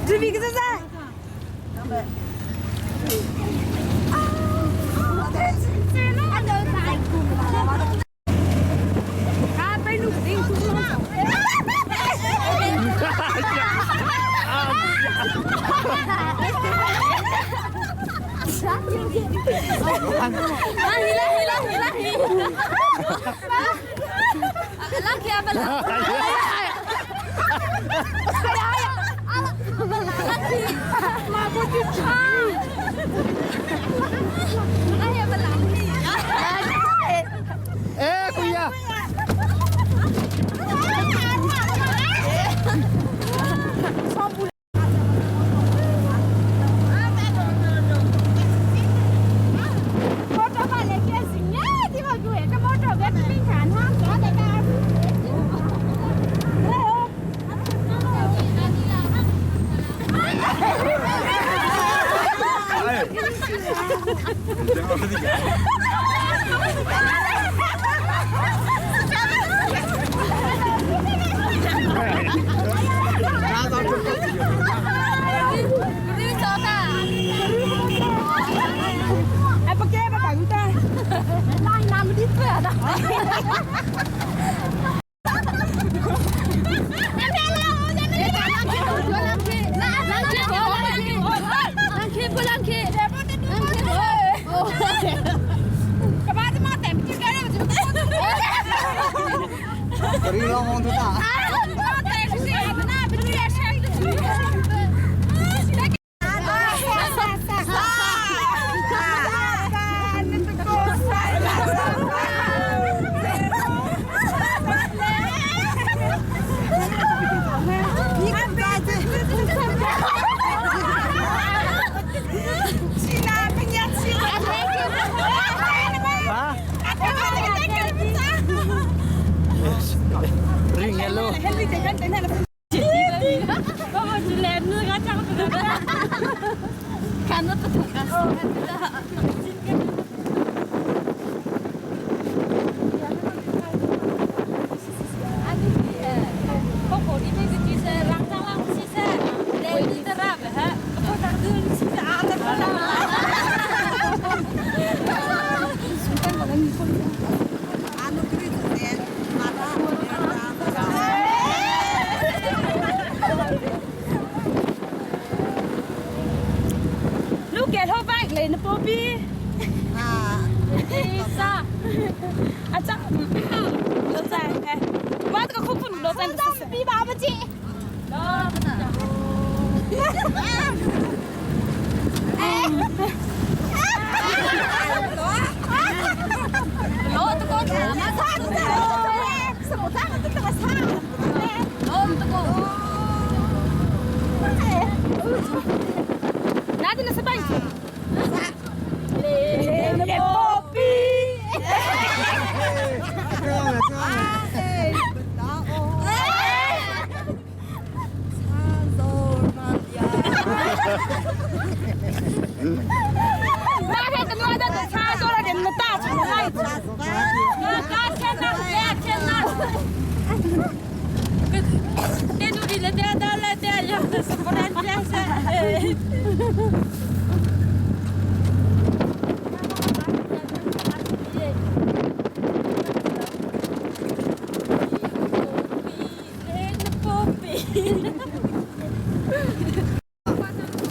这边个是啥？ Eh, kuya. Ringelo.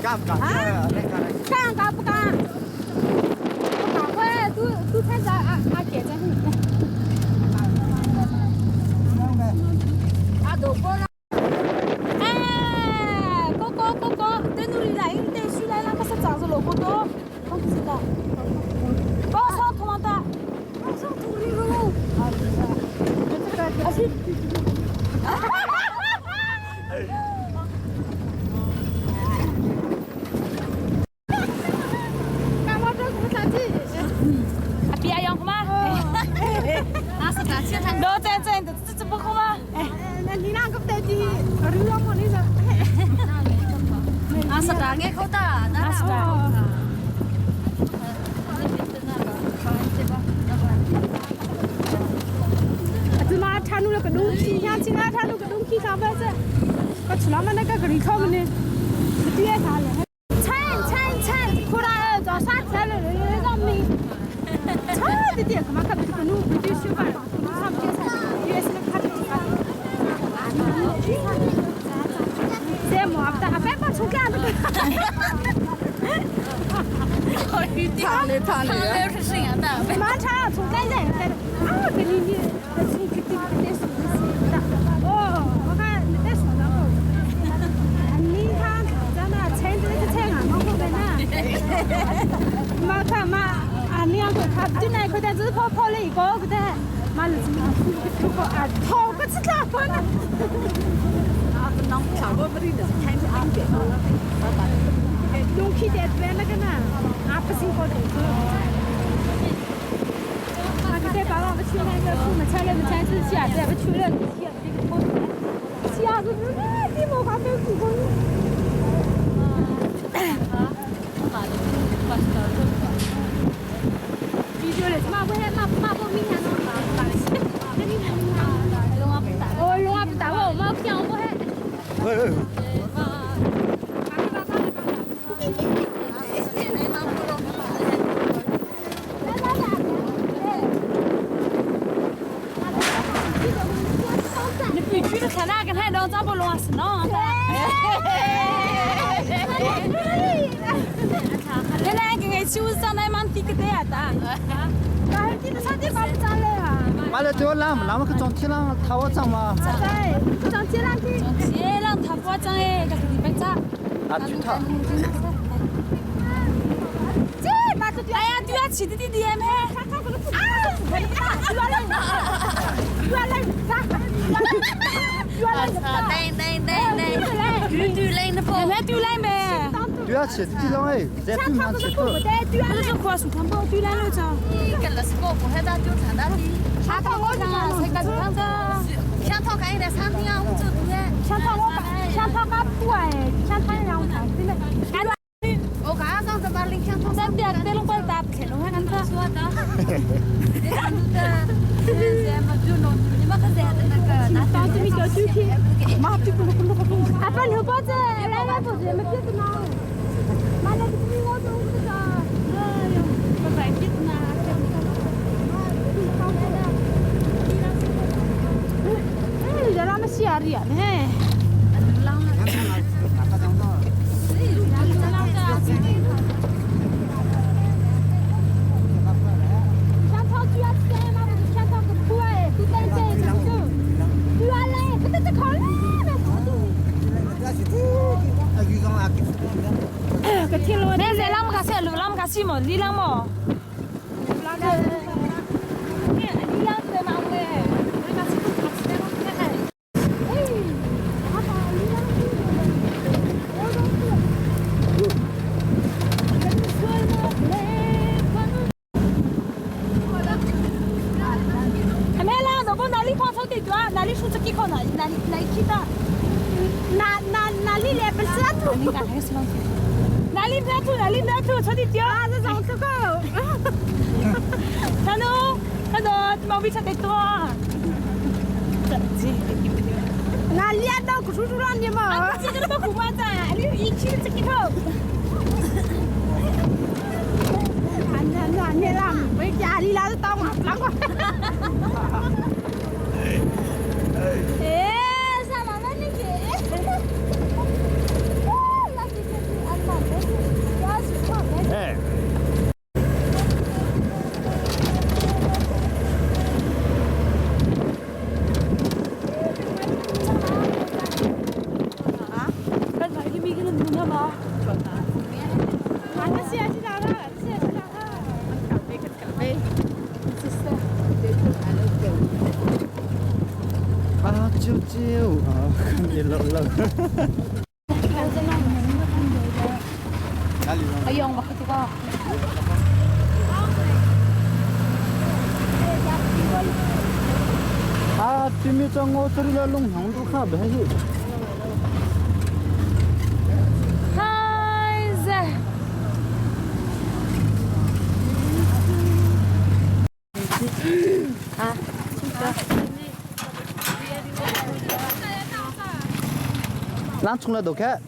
Cam cam. 干干不干？不干快，都都开始啊啊点在那里。哎，哥哥哥哥，等努力来，等输来，那个是长子萝卜多，我不知道。高超通的，高超通的喽。啊是。干嘛这不着急？啊，别养吗？老在在的，这这不好吗？哎，那你那个不得劲，你老么你说？啊是的。怎么查努了个东西？想起来查努个东西上班子。个去那么那个给你看么呢？对啥嘞？蹭蹭蹭，哭了早上起来了，让你蹭的点，干嘛看不弄不就修吧？上不就啥？原是看不起啥？这么大，还把出干的。烫的烫的，是这样的。马上出干的，啊，给你你，你去对对说的是的。哦，我看你在说那个，你看咱那村子那个菜俺们后边那，马看马啊，你两个他进来可但只跑跑了一个个的，马日子嘛，个啊，跑个去哪跑呢？用起点那个呢，俺不辛苦动作。那个在爸爸不去那个父母菜了，没菜是下子不去了，下子那地毛还没苦过。哦，龙阿不打我，我骗我不还。你必须得看那个还能咋不乱死呢？原来给个秋上来忙地个的呀哒。妈的，这浪那么个装天浪，他我装嘛？对，装天浪去。装天浪他不装哎，个地方装。啊，就他。这妈个哎呀，对啊，起的弟弟没？啊！原来，原来，原来，对对对对，对来的不？没对来没？对啊，起的弟浪哎，在对面吃的。那就快速看不对来了着。跟了是个不还打就长大的。下趟我讲，才干长的。想讨干一点餐厅啊，我走路哎。想讨我想讨个不哎，想讨让我看，真的。我刚刚在把领想讨。咱别别弄管打不开，弄还能说的。阿爸牛包子，来来不子，没别的呢。妈来个比我都不知道。哎呦，不白别的呢。哎，这他们下的呀，嘿。么，你啷么？还没啦，老公哪里放草地多？哪里出这几口呢？哪里哪里去的？哪哪哪里来不是啊？哪里不要吐？哪里不要吐？草地多啊，这长这个。看到看到，毛病吃得多。哪里啊？到古树树上的嘛？这个都苦瓜子，你一去这几口。那那你啦，回家你啦是当嘛当过。哎，上妈妈那去。哎。啊，舅舅啊，你老了。哎呦，我这个。啊，对面在我这里的龙塘路看不下去。嗨子。啊， Lang chung la do khe.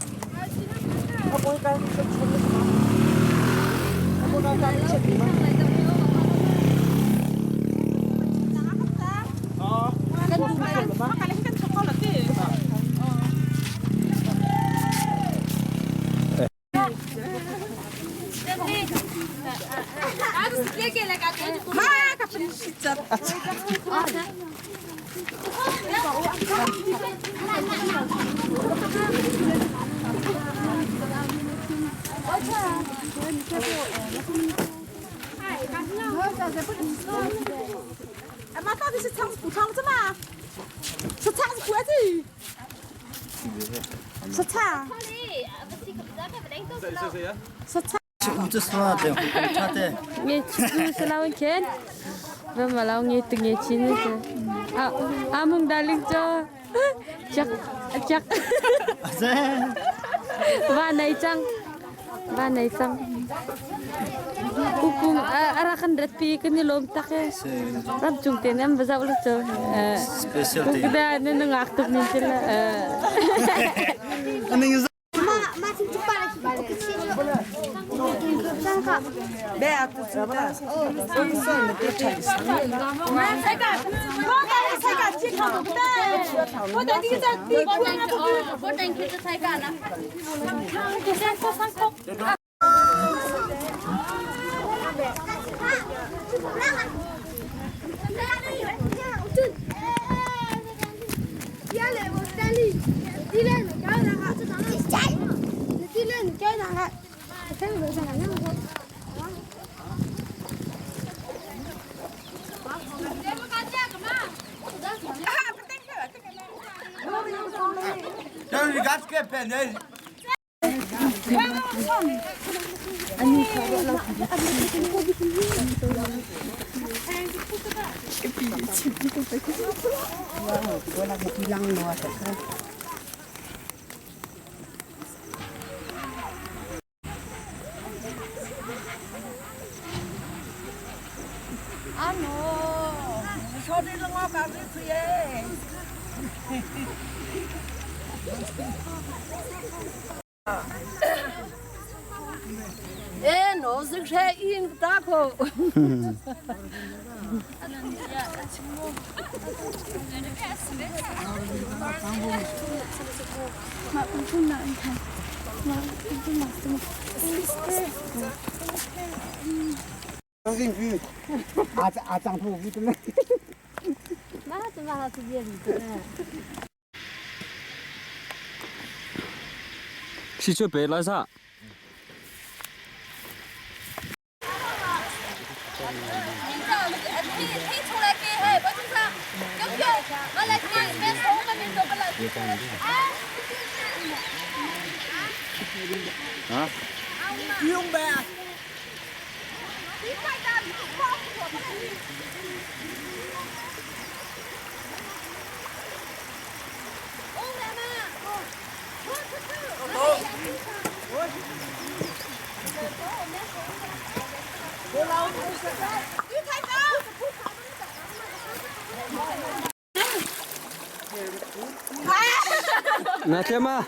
妈，到底是唱不唱的嘛？是唱是国际，是唱。是唱。 Nghe Vâng mà lao nghe từng nghe chín rồi. À, à mong đà linh cho. Chắc chắc. Và này chăng? Và này chăng? Upung arakan rat pi kan ni lom tak e. Ram chung te nam bazaw lu cho. Specialty. Kuda ne ngak tuk nin chila. 我等你在地库那不我等去这才干呢。三口三口。 汽车白拉萨。啊？不用呗。 拿铁吗？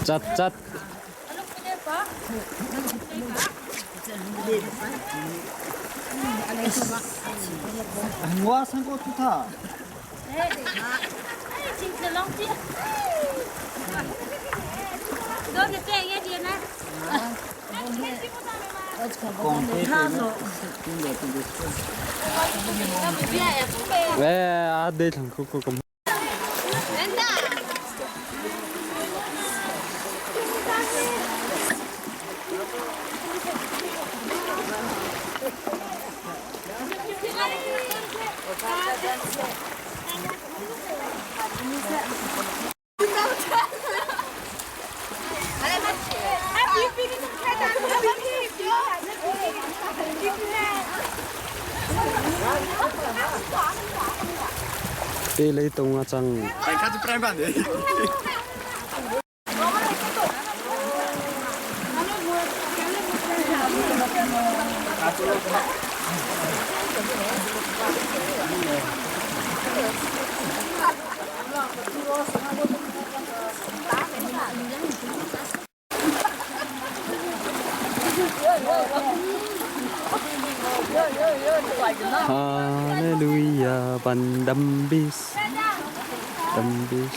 짭 짭. 我三个土塔。哎，阿对糖可可咁。Te lei tung a cang. Hallelujah van dambis dambis.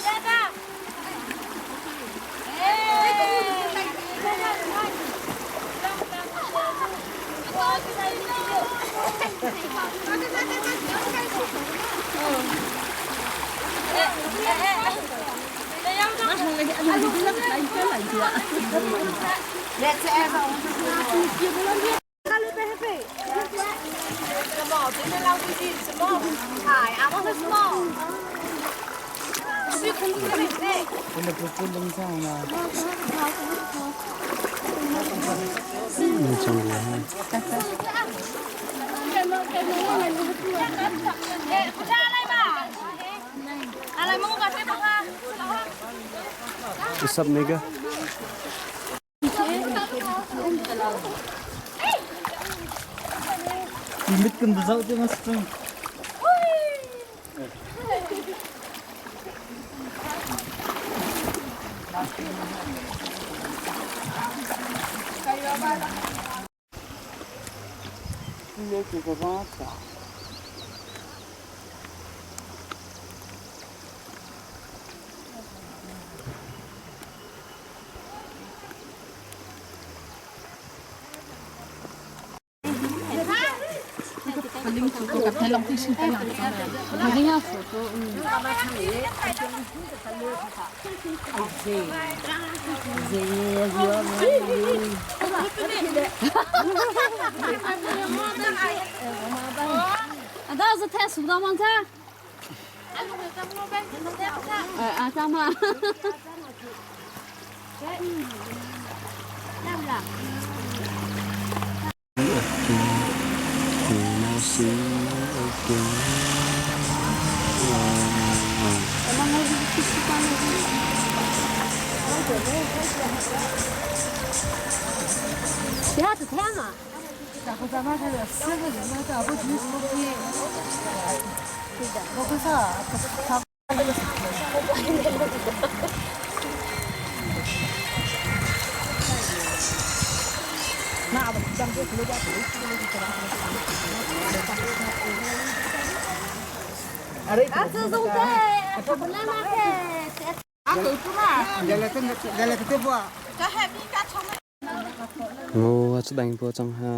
Sap nega. Mit kan zau te mas chung. Ngô chu dang po chang ha.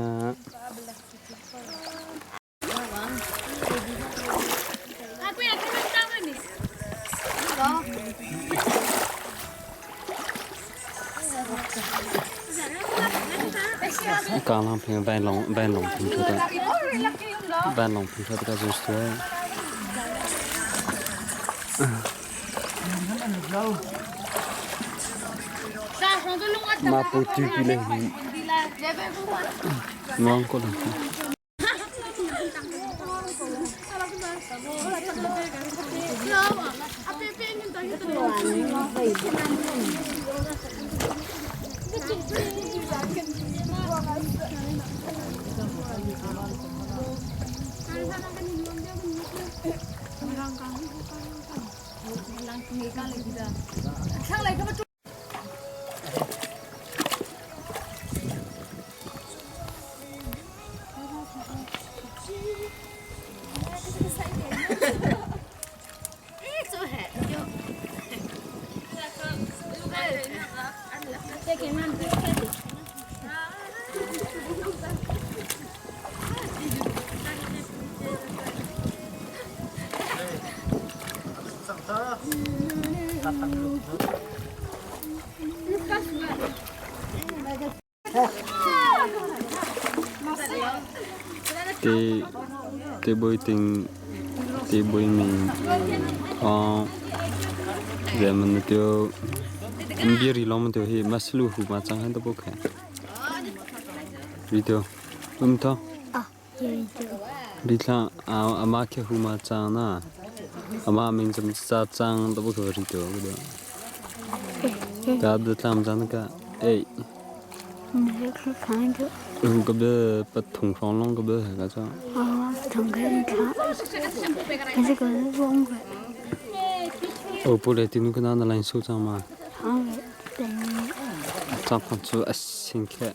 Càng lang phing van long van long phing thu ta. Van long phing thu ta ka zu stu. Ma pu tu pi le hi. Ngong ko lang. Te te boi ting te boi min thong giờ mình tiêu biri lo mình tiêu hi maslu hu ma chang han to bo kha video um tho ri thla a ma khe hu ma chang na. Amah min cam ca cang ta bu ka ri to ku do. Ka de tlam zan ka ei. Ka be pat thung hrawng long ka be ka cha. O pu le tinu kana na lain su chang ma. Chang khon chu asin khe.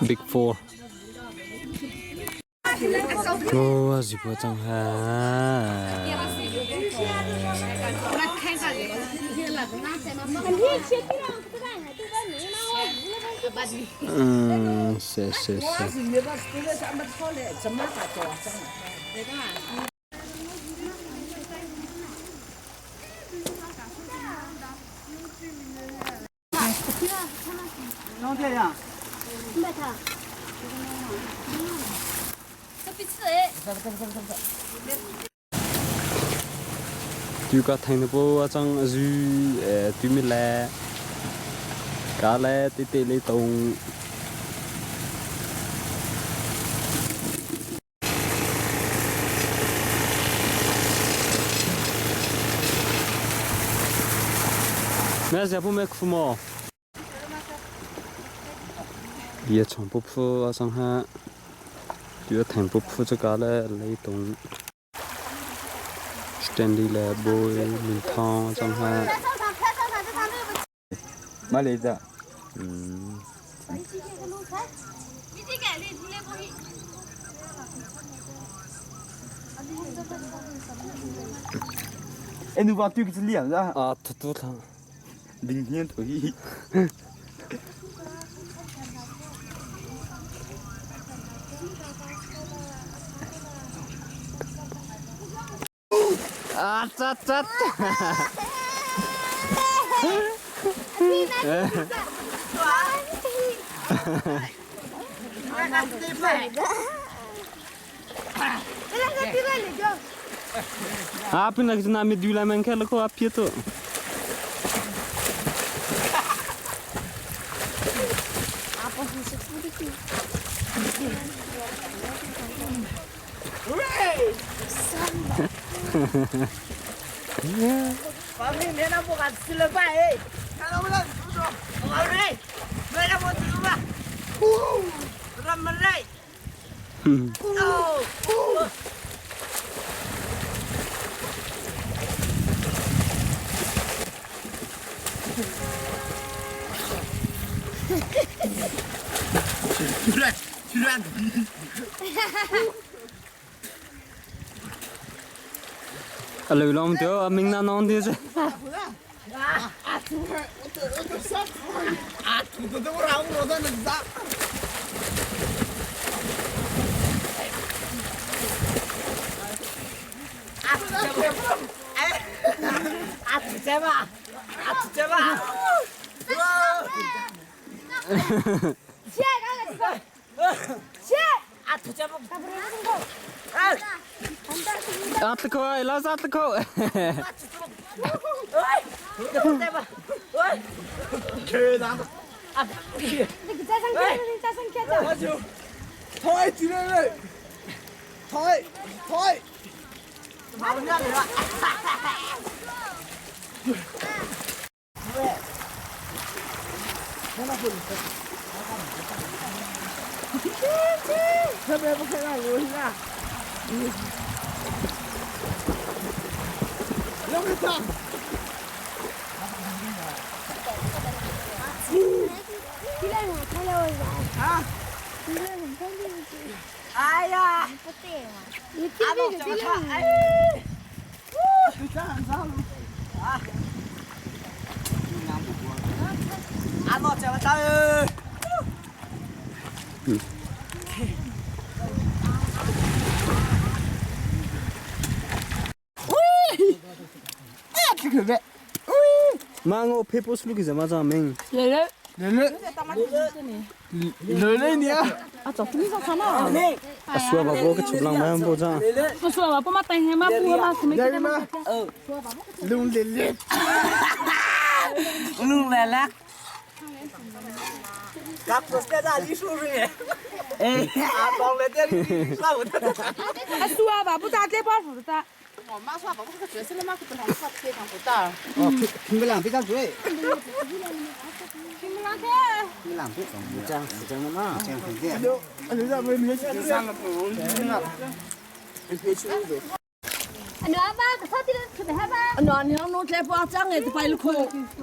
Big Four. Oh, zipo chang ha. 嗯，是是是。Tu ka thang na po a cang a zu tu mi le ka le te te le tong. 那下不没哭么？也唱不铺啊，上海，就要谈不铺这个嘞，雷东，Stanley 嘞，boy，明汤上海。马来的，嗯。哎，你把对个是脸噻？啊，突突他。明天腿。啊，咋咋？Api nak nami dula mengkel ko api tu. A lo lom tio a ming na nong ti se. Atlı ko ay, las atlı ko. Mango pepo slu ki zama za meng. Asua ba bo ke chublang ma bo za.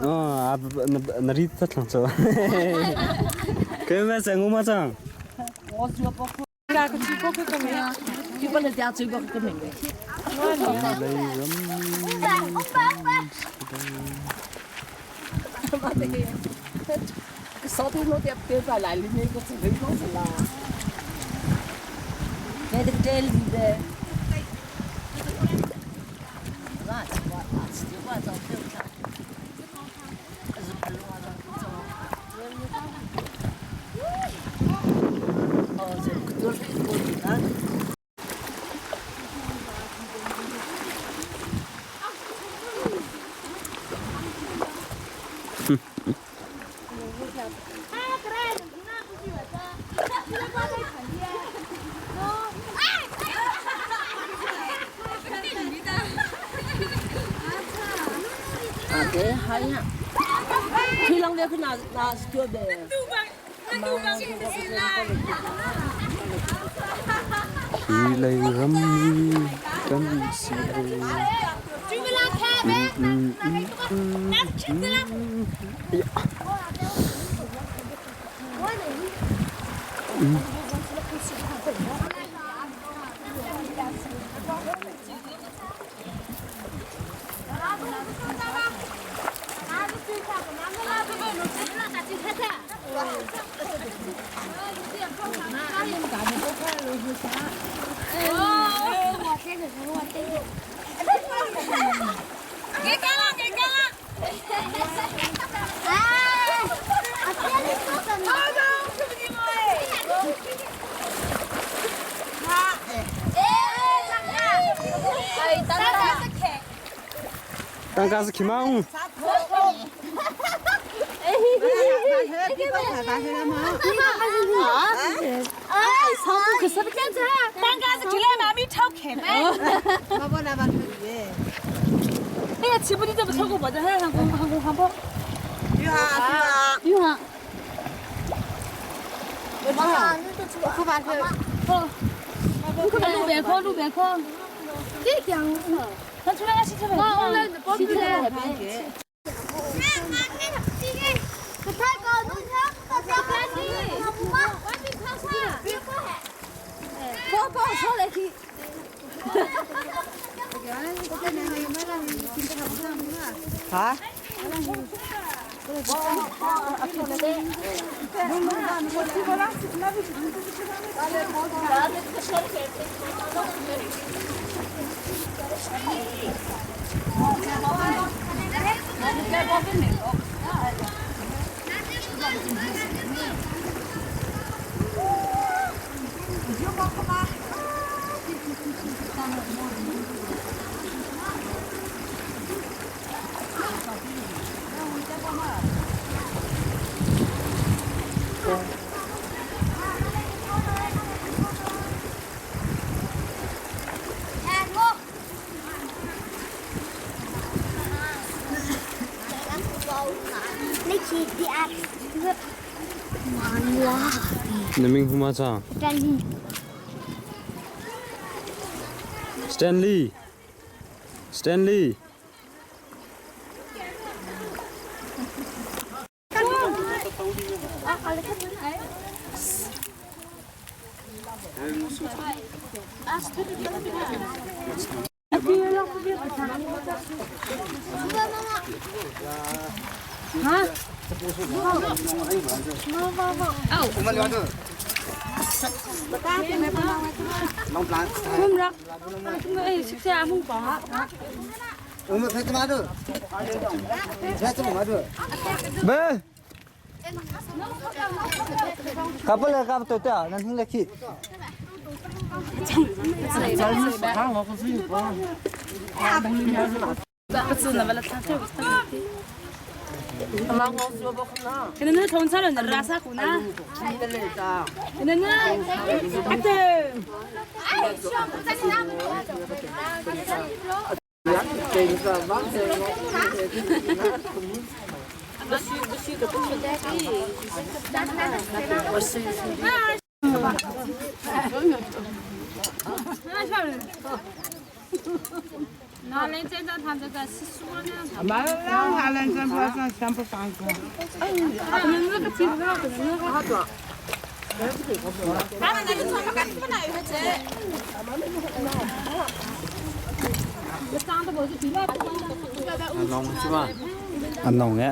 Oh, na ri ta thlang cho. Ke ma sa ngu ma chang. Hi lei ram kan si Tangka si khimang. Hả? Na ming huma cha? Stanley. Stanley. Stanley. Be. Kapal kap to ta nan hing lakhi. 근데 경찰은 라사구나. 근데 하여튼. Nong chứ mà. Ăn nong nghe.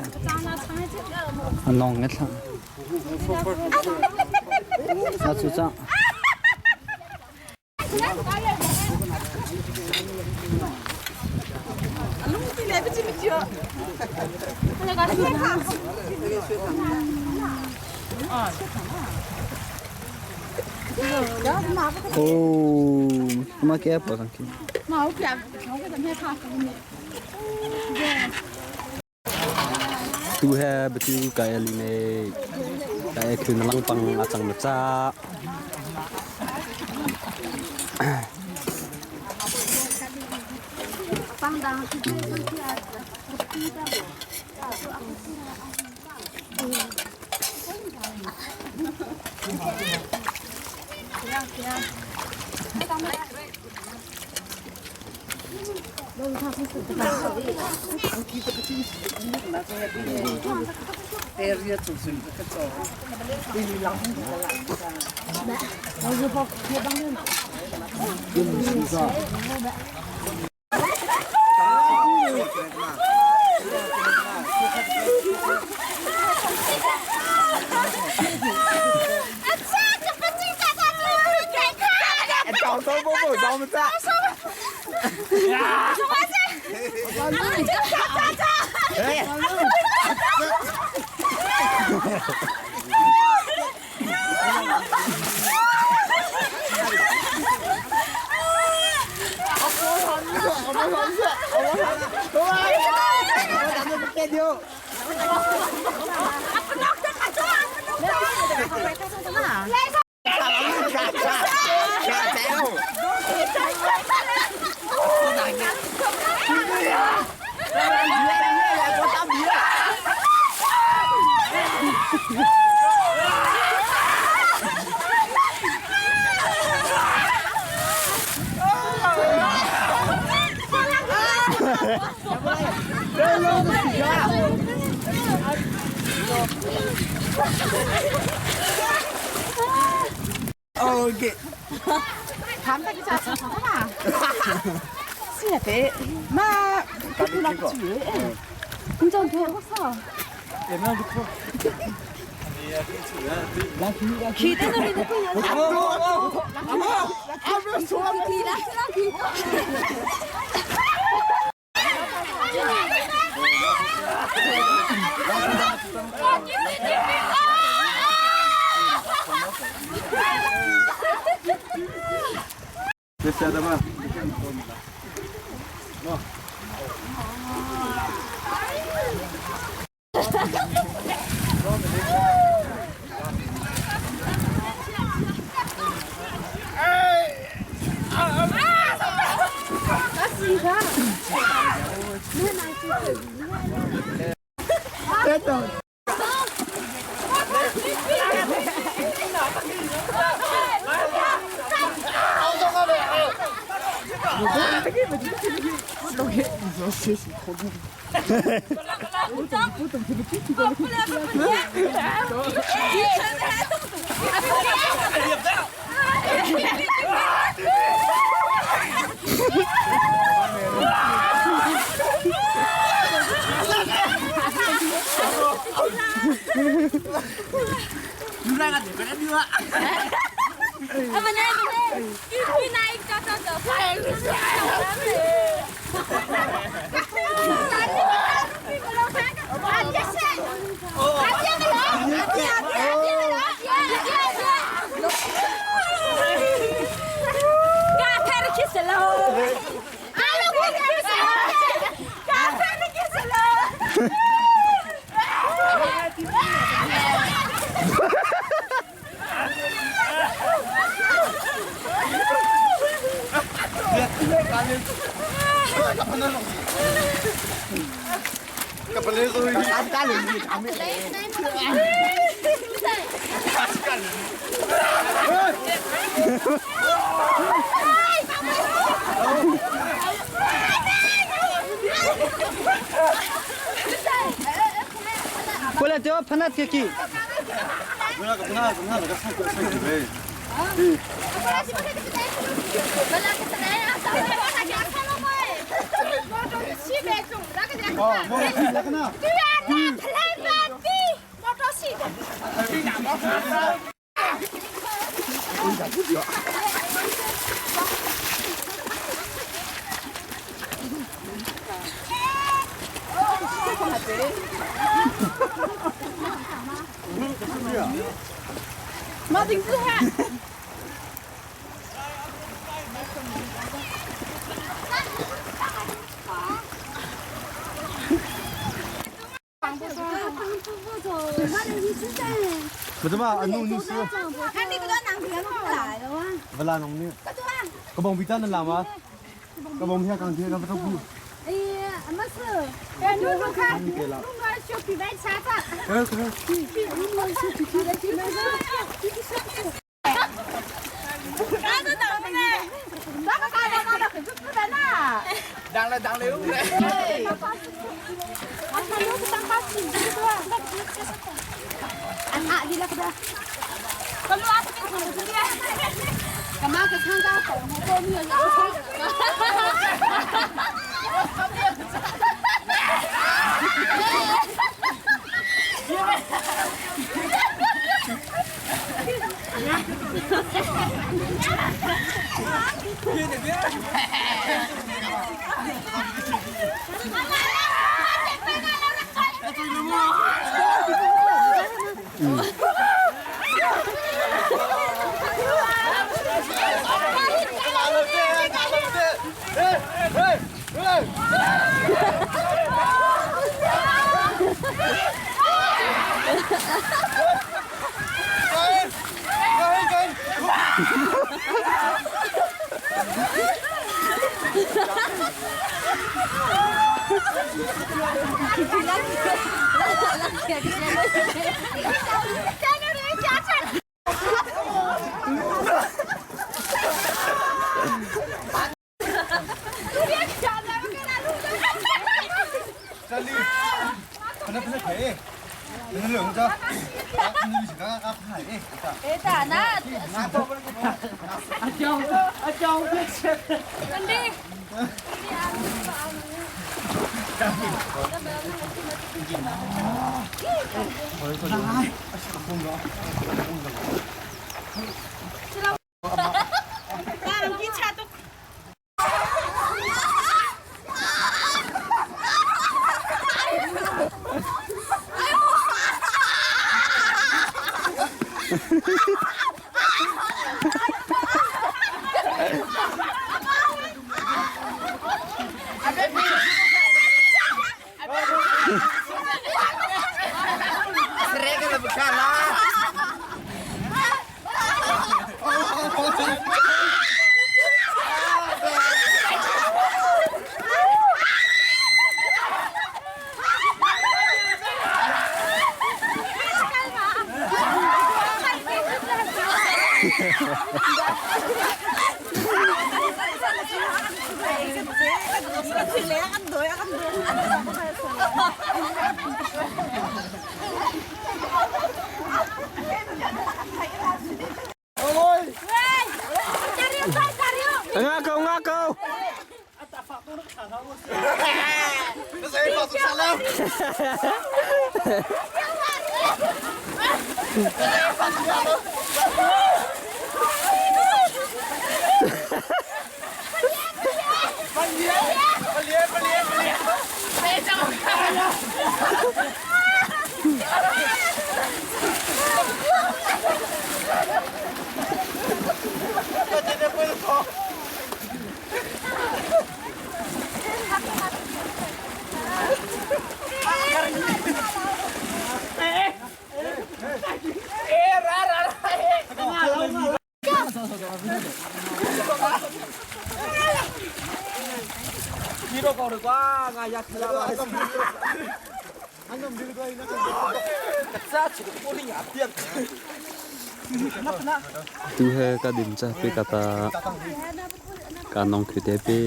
Ăn nong nghe thằng. Nó chú trọng. Ồ, mà cái bỏ thằng kia. Tu he betu kai ali ne kai khun lang pang achang ma cha. Nga ko, nga ko. Tu he ka dim cha pe kata ka nong khri te pe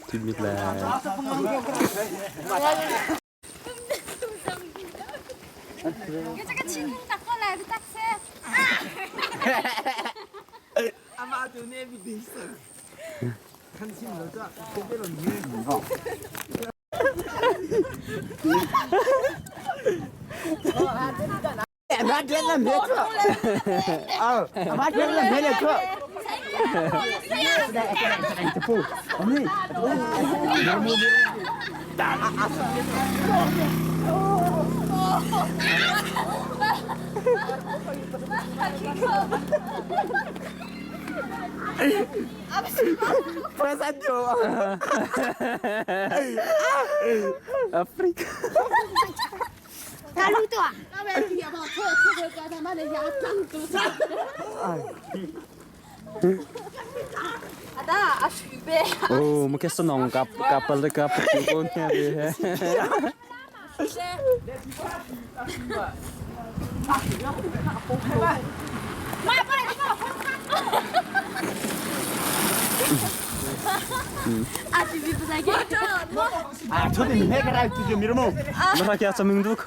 tu mit la. 这个青打过来的大车。 Afrika. Oh, mungkin senang kap kapal dekat pun ya. Maraki acha mingduk.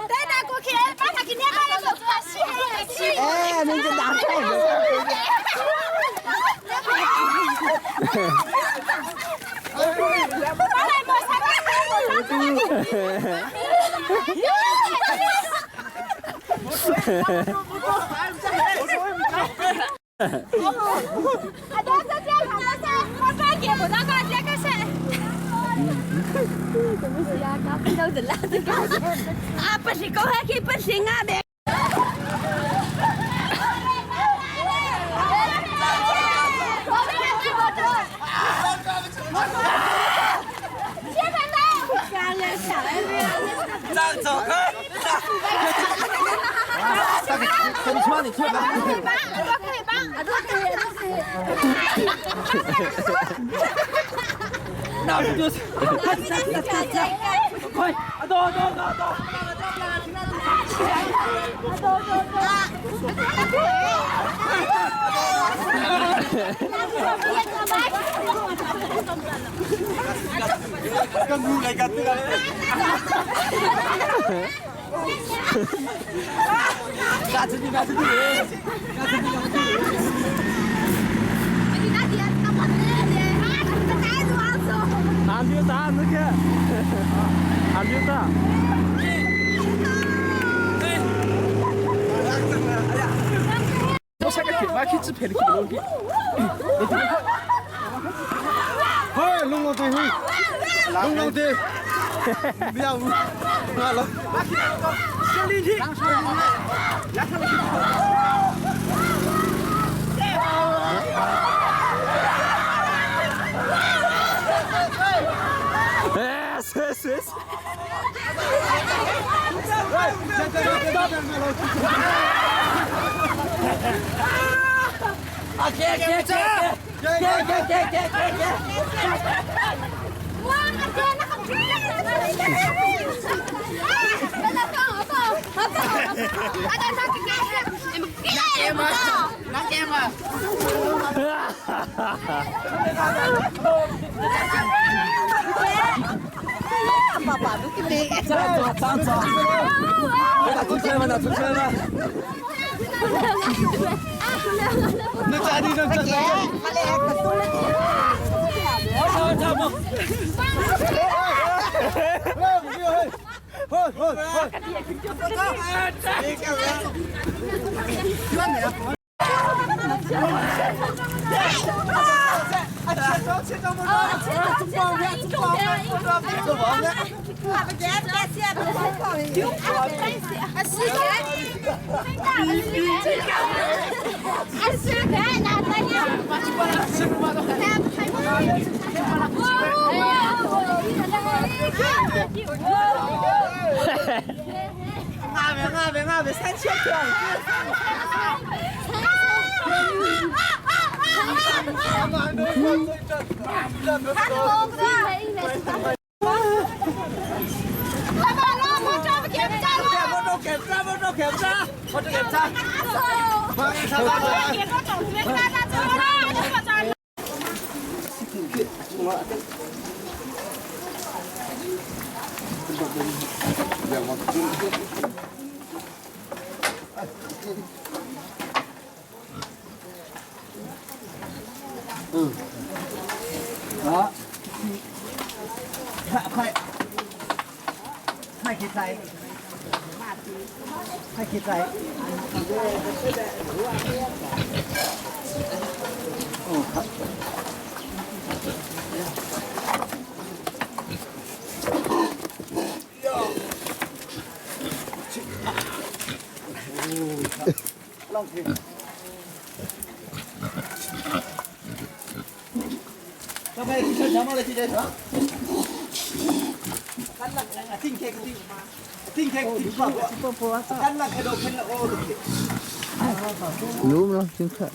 带他过去，把他给你买了个洗。哎，你这拿开 啊，对对对，我转给我那个这个是。啊，不是，讲下去不行啊，别。안 되다 늦게 안 되다 嘿，龙龙队，龙龙队，不要，我了。 Yes, yes, yes. 有没有金菜？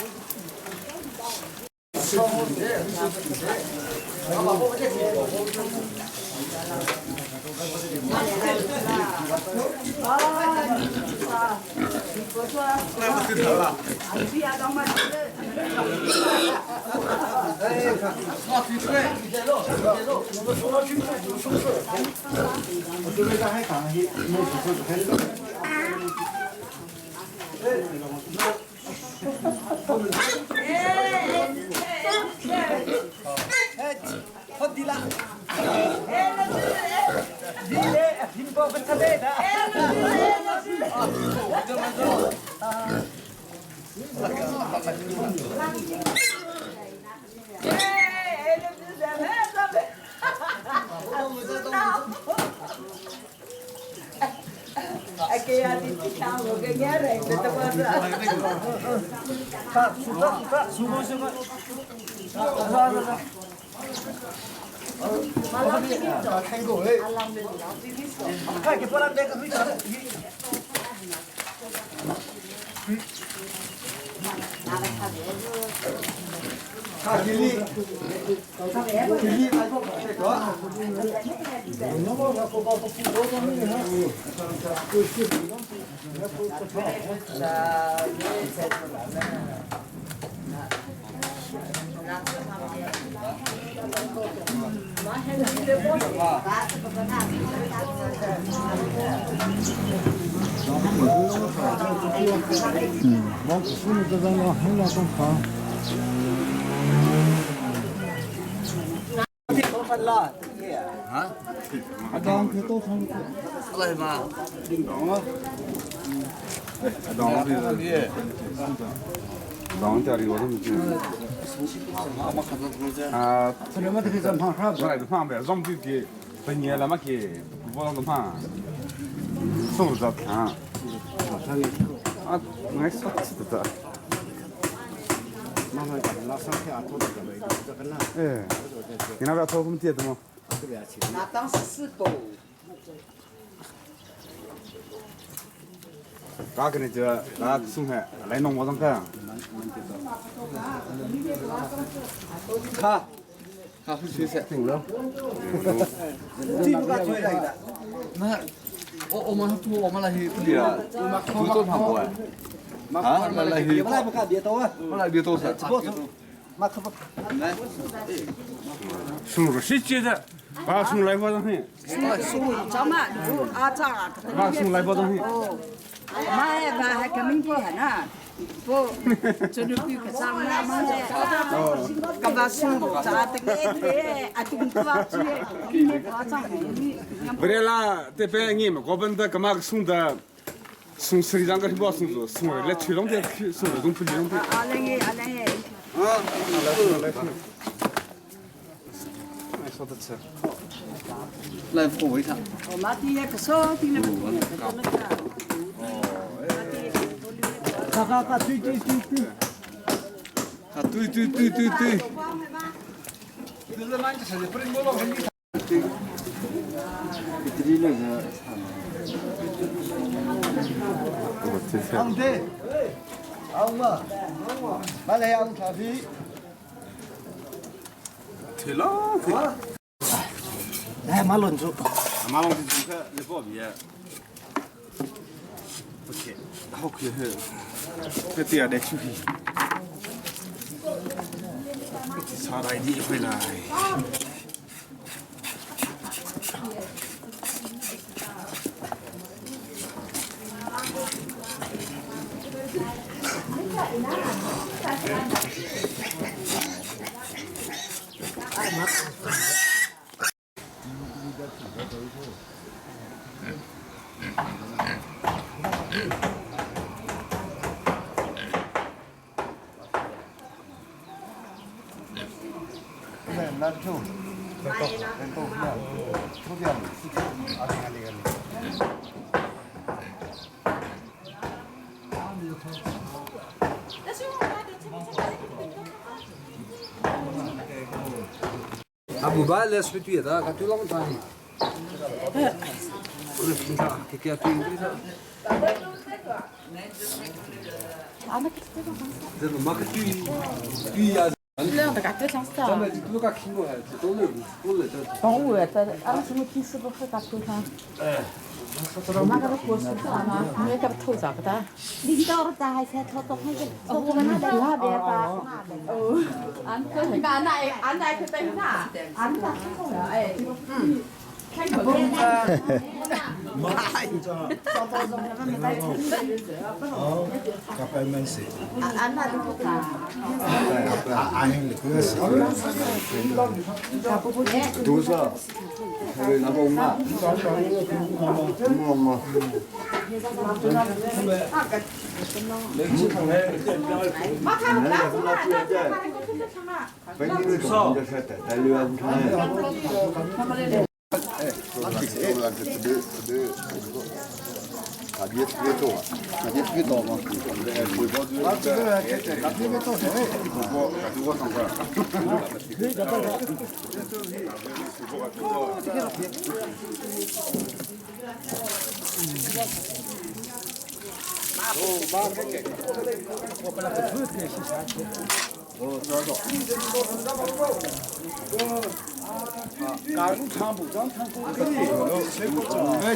哎，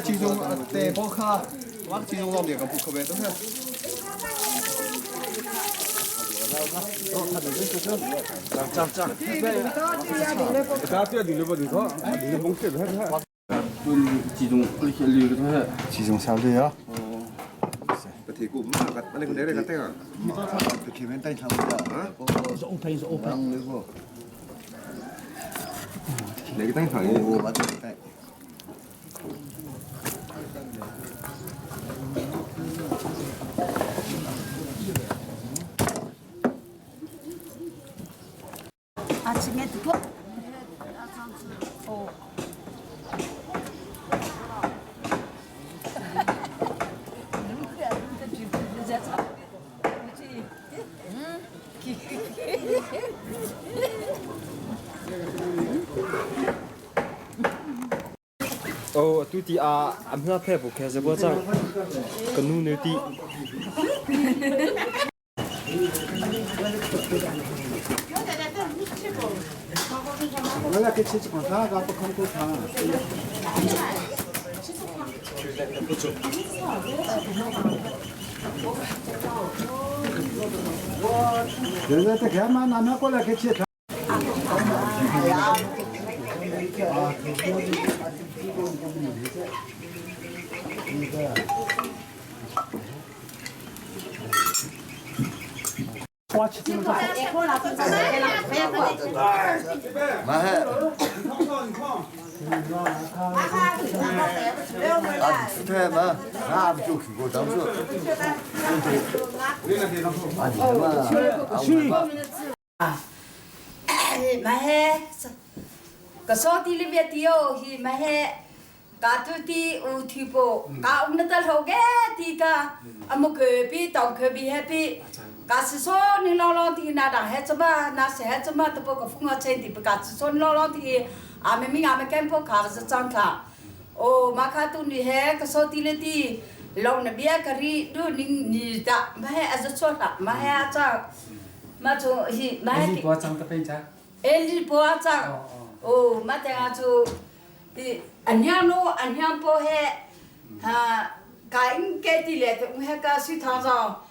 其中地波卡，我其中两个不可别都是。其中小队啊。 아침에 듣고 어. Oh, atu ti a amna phe bu khe se bo chang kanu ne ti. 啊，出嘛，那不就去过当时。啊，你嘛， mà he cái số tí li việt tiêu thì mà he cả tu ti u thi po cả ông nó ta thầu cái thì cả à một cái bi tàu cái bi happy cả sự số ni lo lo thì na đằng hết cho mà na sẽ hết cho mà tập bộ cái phương ở trên thì cả sự số lo lo thì à mình mình à mình kem po cả sự trang thà ô mà cả tu ni he cái số tí li ti lòng nó bia cái ri du ni ni ta mà he à số ta mà he à cha mà chú hi mà he 엘리 보아장 오 마테가주 디 안녕노 안녕보해 하 가인게디레 동해가 시타자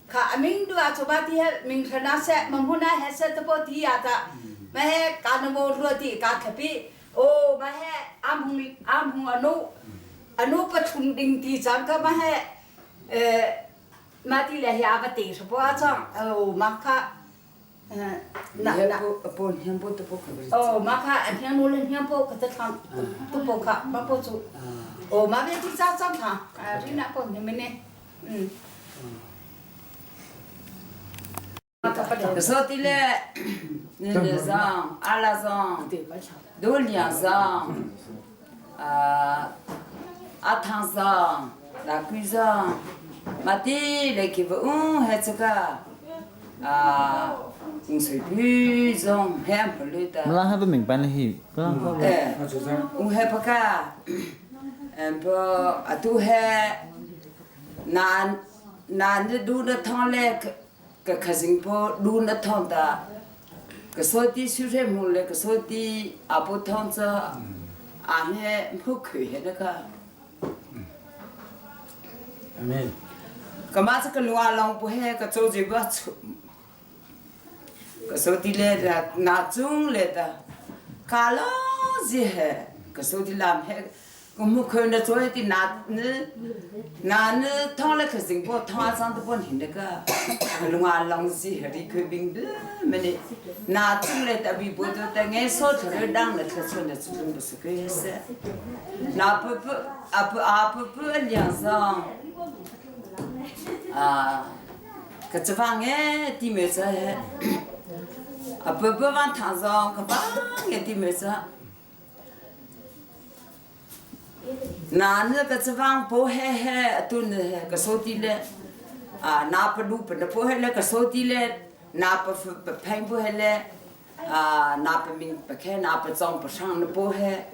가 아민도 아조바디해 민크나세 맘후나 헤세트보 디야다 마헤 가노모 로디 가케비 오 마헤 암훈 암훈 아노 아노 파충딩 디장가 마헤 에 마디레 야바티 보아장 오 마카 那那哦，马卡天罗了天波，可得唱都不卡，马不住。哦，马边去找找他，啊，你那个你们呢？嗯。说的嘞，那个上阿拉上，都两上，啊，阿汤上，那贵上，马的来给不嗯还这个，啊，我随便上还不溜的。 မလားဟပ်မင်ပန်ဟီပလား 哎，我还不干，嗯不，啊都还，那那你撸那汤嘞，个个客人不撸那汤的，个说的水水木嘞，个说的阿不汤子，俺还不可以那个。个嘛这个路啊，浪不还个走这个出，个手的来的拿中来的，卡了是还个手的来还，我们看那昨天的拿那拿那汤了可是我汤上都不停那个，路啊浪是还的看病的没呢，拿中来的比不多的俺说出来当了可出来出来不是个意思，那不不啊不啊不不两上。啊，搿只房眼点么子？啊，不不往堂上，搿房眼点么子？那你搿只房不嗨嗨，都呢搿手底嘞，啊，那不路不那不嗨嘞，搿手底嘞，那不不喷不嗨嘞，啊，那不明不开，那不装不上那不嗨，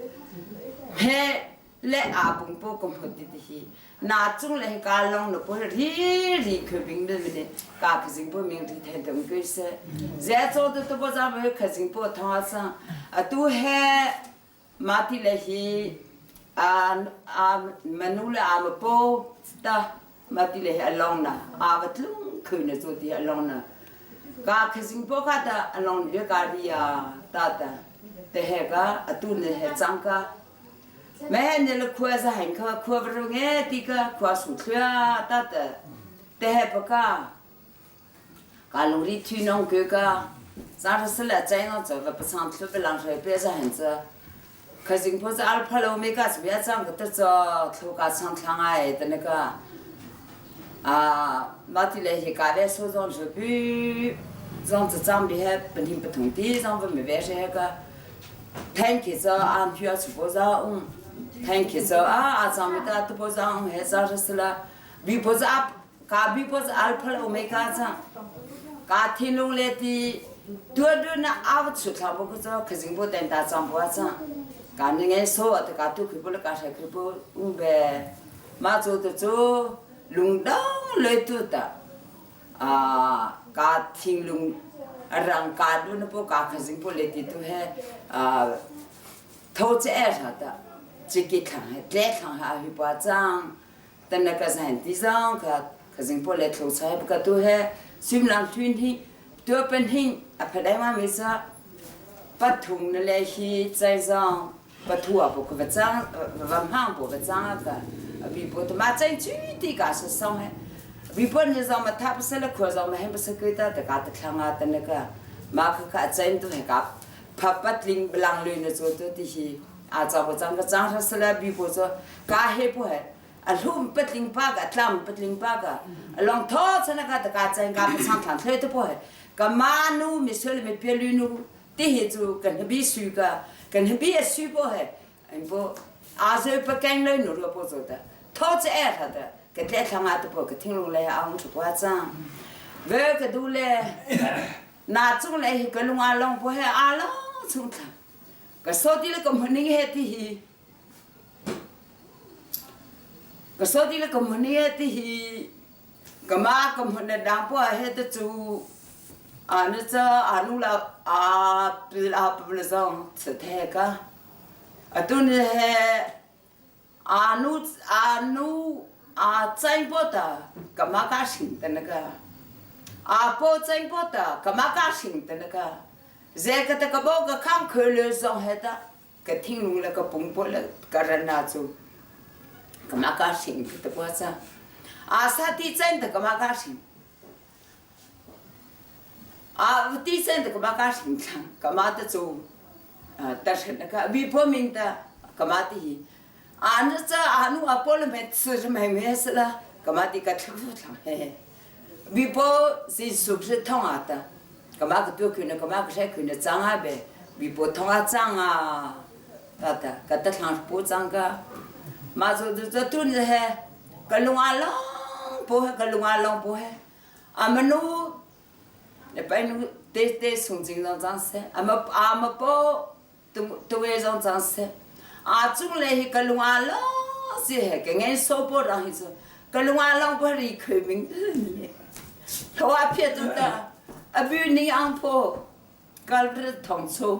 嗨。Le a bung po ko hmut ti hi na chung le ka long no po ri ri khe bing de mene ka khazing po ming ri then tum ke se ze cho to to bo za me khazing po thong sa atu he ma ti le hi a a manu le a ma po ta ma ti le hi along na a va tlung khu na chu ti along na ka khazing po ka ta along le ka ri ya ta ta te he ka atu ne he chang ka Meh ne le khua za hain kha khua va ru nge ti ka khua su thlia ta ta te he pa ka ka lung ri thu nong ke ka za ra se la chai no cha va pasang thlu pe lang hre pe za hain cha kha jing pho za al phalo me ka bia chang ka ta cha thlu ka chang thlang ai ta ne ka a ma ti le hi ka ve so zong zhe pu zong cha chang bi he panim pathung ti zong va me ve he ka Thank you cho an hua chu po za um thank you cho a a chang mi ta tu po za um he za ra bi po za ka bi po za alpha omega cha ka thinlung le ti tua du na aw chu thla bo ko cho khajing bo ten ta chang bo cha ka ni nge so ta ka tu khu bo ka sa khu bo um be ma chu tu chu lung dong le tu ta a ka thinglung rang ka du na po ka khazing po le ti tu he a tho che er ha ta chiki thlang he tle thlang ha hi pa chang tan na ka zain ti zang ka khazing po le tho chai ka tu he sim lang thun hi tu pen hing a phadai ma mi sa pathung na le hi chai zang pathua po ka chang vam hang po ka chang ka bi po ta ma chai chu ti ka sa song he bi po ni zong ma tha pa sa la khua zong ma hem pa sa ke ta ta ka ta thlang a ta na ka ma kha kha chain tu he ka pha patling blang le na cho to ti hi a cha po chang ka chang ra sa la bi po cho ka he po he a hlum patling pa ka tlam patling pa ka long tho chana ka ta ka chain ka pa chang thlang thle to po he ka ma nu mi sel mi pe lu nu ti hi cu kan bi su ka kan bi a su po he an po a zoi pa keng loi nu ro po zo ta tho che e tha ta ka tle thlanga ta po ka thing lung le aung thu pa chang ve ka du le na chung le hi ka lunga long po he a long chung thla ka so ti le ka mning he ti hi ka so ti le ka mning he ti hi ka ma ka hmun na dang po he te chu a na cha a nu la a pil a pul zong se the ka atu ni he a nu a nu a chai po ta ka ma ka sing ta na ka a po chai po ta ka ma ka sing ta na ka ze ka ta ka bo ka khang khơi le zong he ta ka thinglung le ka pung po le ka rana chu kama ka sing ta po cha a sa ti chen ta kama ka sing a ti chen ta kama ka sing cha kama ta chu ta shen ka bi po ming ta kama ti hi a na cha a nu a po le me tsu me me se la kama ti ka thlu thlang he bi po si su shi thong a ta kama ka tu khu na kama ka she khu na chang a be bi po thong a chang a ta ta ka ta thlang po chang ka ma zo zo tu ni he ka lung a long po he ka lung a long po he a manu le pai nu te te sung jing zong chang se a ma a ma po tu tu we zong chang se a chung le hi ka lung a long si he ka ngen so po rang hi so ka lung a long po ri khoi ming ni tho a phe tu ta a bu ni ang po kal ri thong chu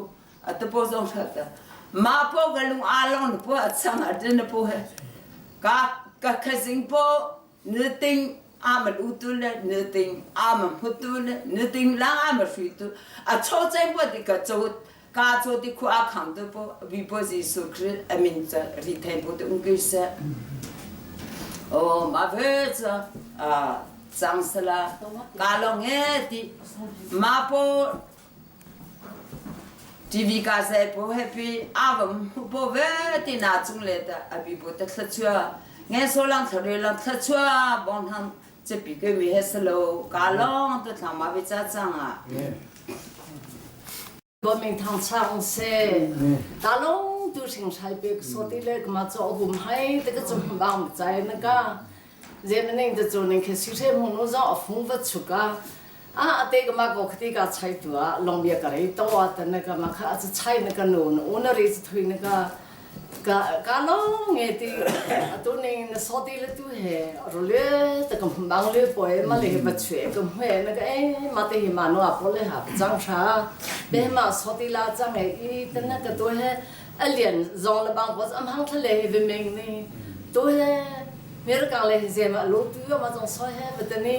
a tu po zong tha ta ma po ka lung a long po a chang a din po he ka ka khazing po nu ting a ma lu tu le nu ting a ma phu tu le nu ting lang a ma shui tu a cho chen po ti ka cho ka cho ti khu a kham tu po vi po ji su khri a min cha ri then po tu ung ki se o ma ve cha a chang sala ka lo nge ti ma po TV ka se po happy avam po ve ti na chung le ta abi po ta thla chua nge so lang thare lang thla chua bong thang che pi ke mi he salo ka long ta thlang ma bi cha chang a 我明堂唱些，大龙都成台北说的嘞，嘛做不嗨，这个怎么办？在那个，人们那个做那个修车木路上风不出个，啊，这个嘛个这个菜多啊，农业个里多啊，的那个嘛看是菜那个路，我那里是推那个。Ka ka long nge ti atu ning na so ti le tu he role ta ka bang le poi ma le ba chue ka hme na ka e ma te hi ma no a po le ha chang sha be ma so ti la chang e i tan na ka tu he a lian zong le bang pos am hang thale he ve meng ni tu he mir ka le he ma lo tu ma zong so he ba ta ni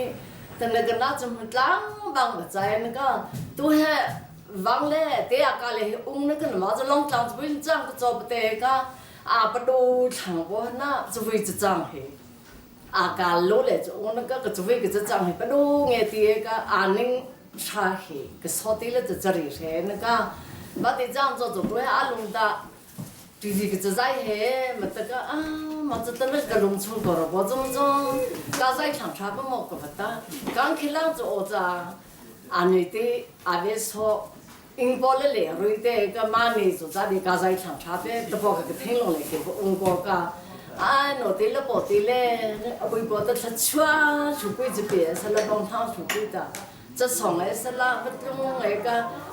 tan na ka na chum tlang bang ba chai na ka tu he Vang le te a ka le hi ung na kan ma chu long tlang chu buin chang ka cho te ka a pa do thlang bo na chu vui chu chang he a ka lo le chu ung na ka ka chu vui ka chu chang he pa do nge ti ka a ning sha he ka so ti le chu chari he na ka ba ti chang cho chu do a lung da ti ti ka chu zai he ma ta ka a ma chu ta na ka lung chung ko ro bo chung chung ka zai thlang tha pa mo ka pa ta kang khilang chu o cha 安尼的阿别说，英国的来瑞的个马尼就在你家在长沙的，都包个听落来给英国个，啊，诺的了保的嘞，微博的他穿出柜这边是了帮他出柜的，这上来是啦，不中那个，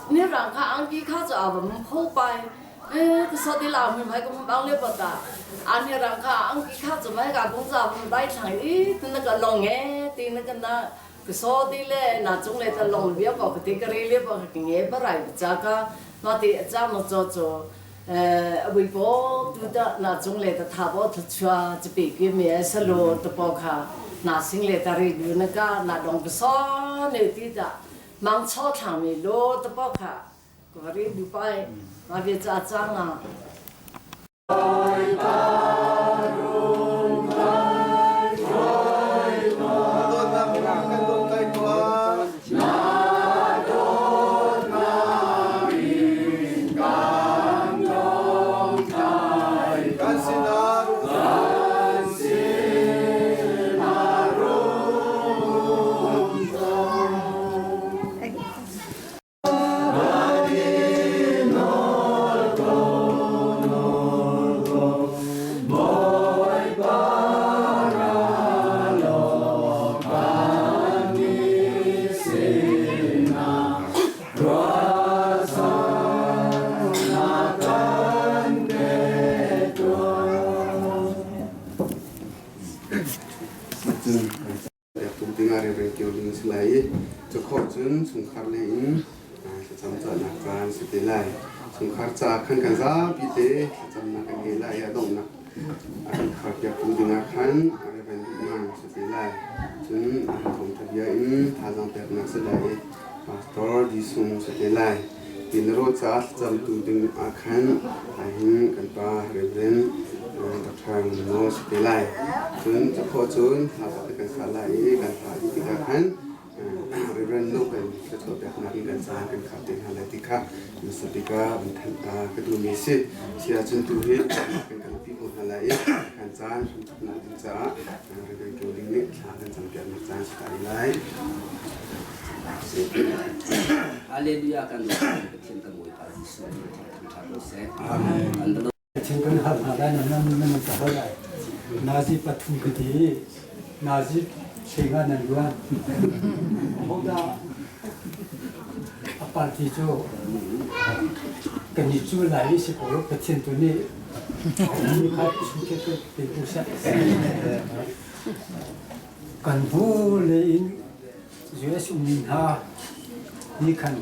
你让他安吉卡就阿不好拜。诶，个说的老唔系咁帮你不打，安尼让卡安吉卡就买个工作唔带长咦，那个龙诶，对那个那。So ti le na chung le ta long bia ko ti ka ri le ba ki nge ba rai cha ka ma ti cha mo cho cho eh wi bo tu da na chung le ta tha bo tha chua chi pi ki me sa lo ta po kha na sing le ta ri du na ka na dong so ne ti da mang cho thang mi lo ta po kha ko ri du pai ma ve cha cha nga. Cun chungkhar le in thlacam cawhnak caan si te lai. Chungkhar ca khan kan zapi te thlacamnak kan ngei lai i a donghnak a kan kharpiaktu dingah khan Reverend Duhman si te lai. Cun thawngṭha bia in thazaang peknak si lai i Pastor Di Sung si te lai. Tinaro ca thlacamtu ding ah khan ahhin kan pa Reverend Dr. Nguno si te lai. Cun cakhawh cun hla pakhat kan sa lai i kan hla dih tikah khan Reverend Luke in thluachuah peknak in kan caan kan khar te hna lai ti kha hmasa bik ah van thanh ta ka duhmi si. Si ahcun tu hi kan kalpi ko hna lai i kan caan hramthoknak ding caah Reverend Joling nih thla kan campiaknak caan si ta lai. Hallelujah kan Pathian kan Bawipa Jesuh nih thangṭhat ko seh. Amen. Thil kan hal hna lai nan nan ka hal lai. Nazi pathum ka ti i nazi hlenga nan luan. Hodah a party cu kan i cu lai i si ko Pathian tu nih mi kha sungkhe pe ku seh. Kan bu le in US ummi hna nih khan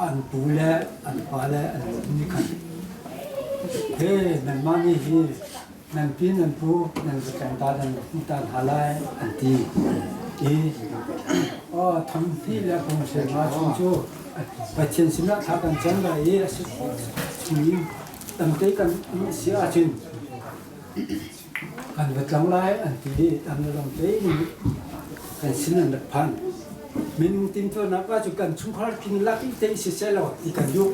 an pu le an pa le an nih khan he nanmah nih hi nan pi nan pu nan va tleng ta nan ta hna lai an ti i thampi le kong se ma chung cu Pathian sinah thla kan cam lai i a si chung in tamte kan si ahcun Kan va tlang lai an ti i an ram tein kan sin an rak phan. Minung tintuarnak ah cu kan chungkhar king lak i te siseh law ti kan duh.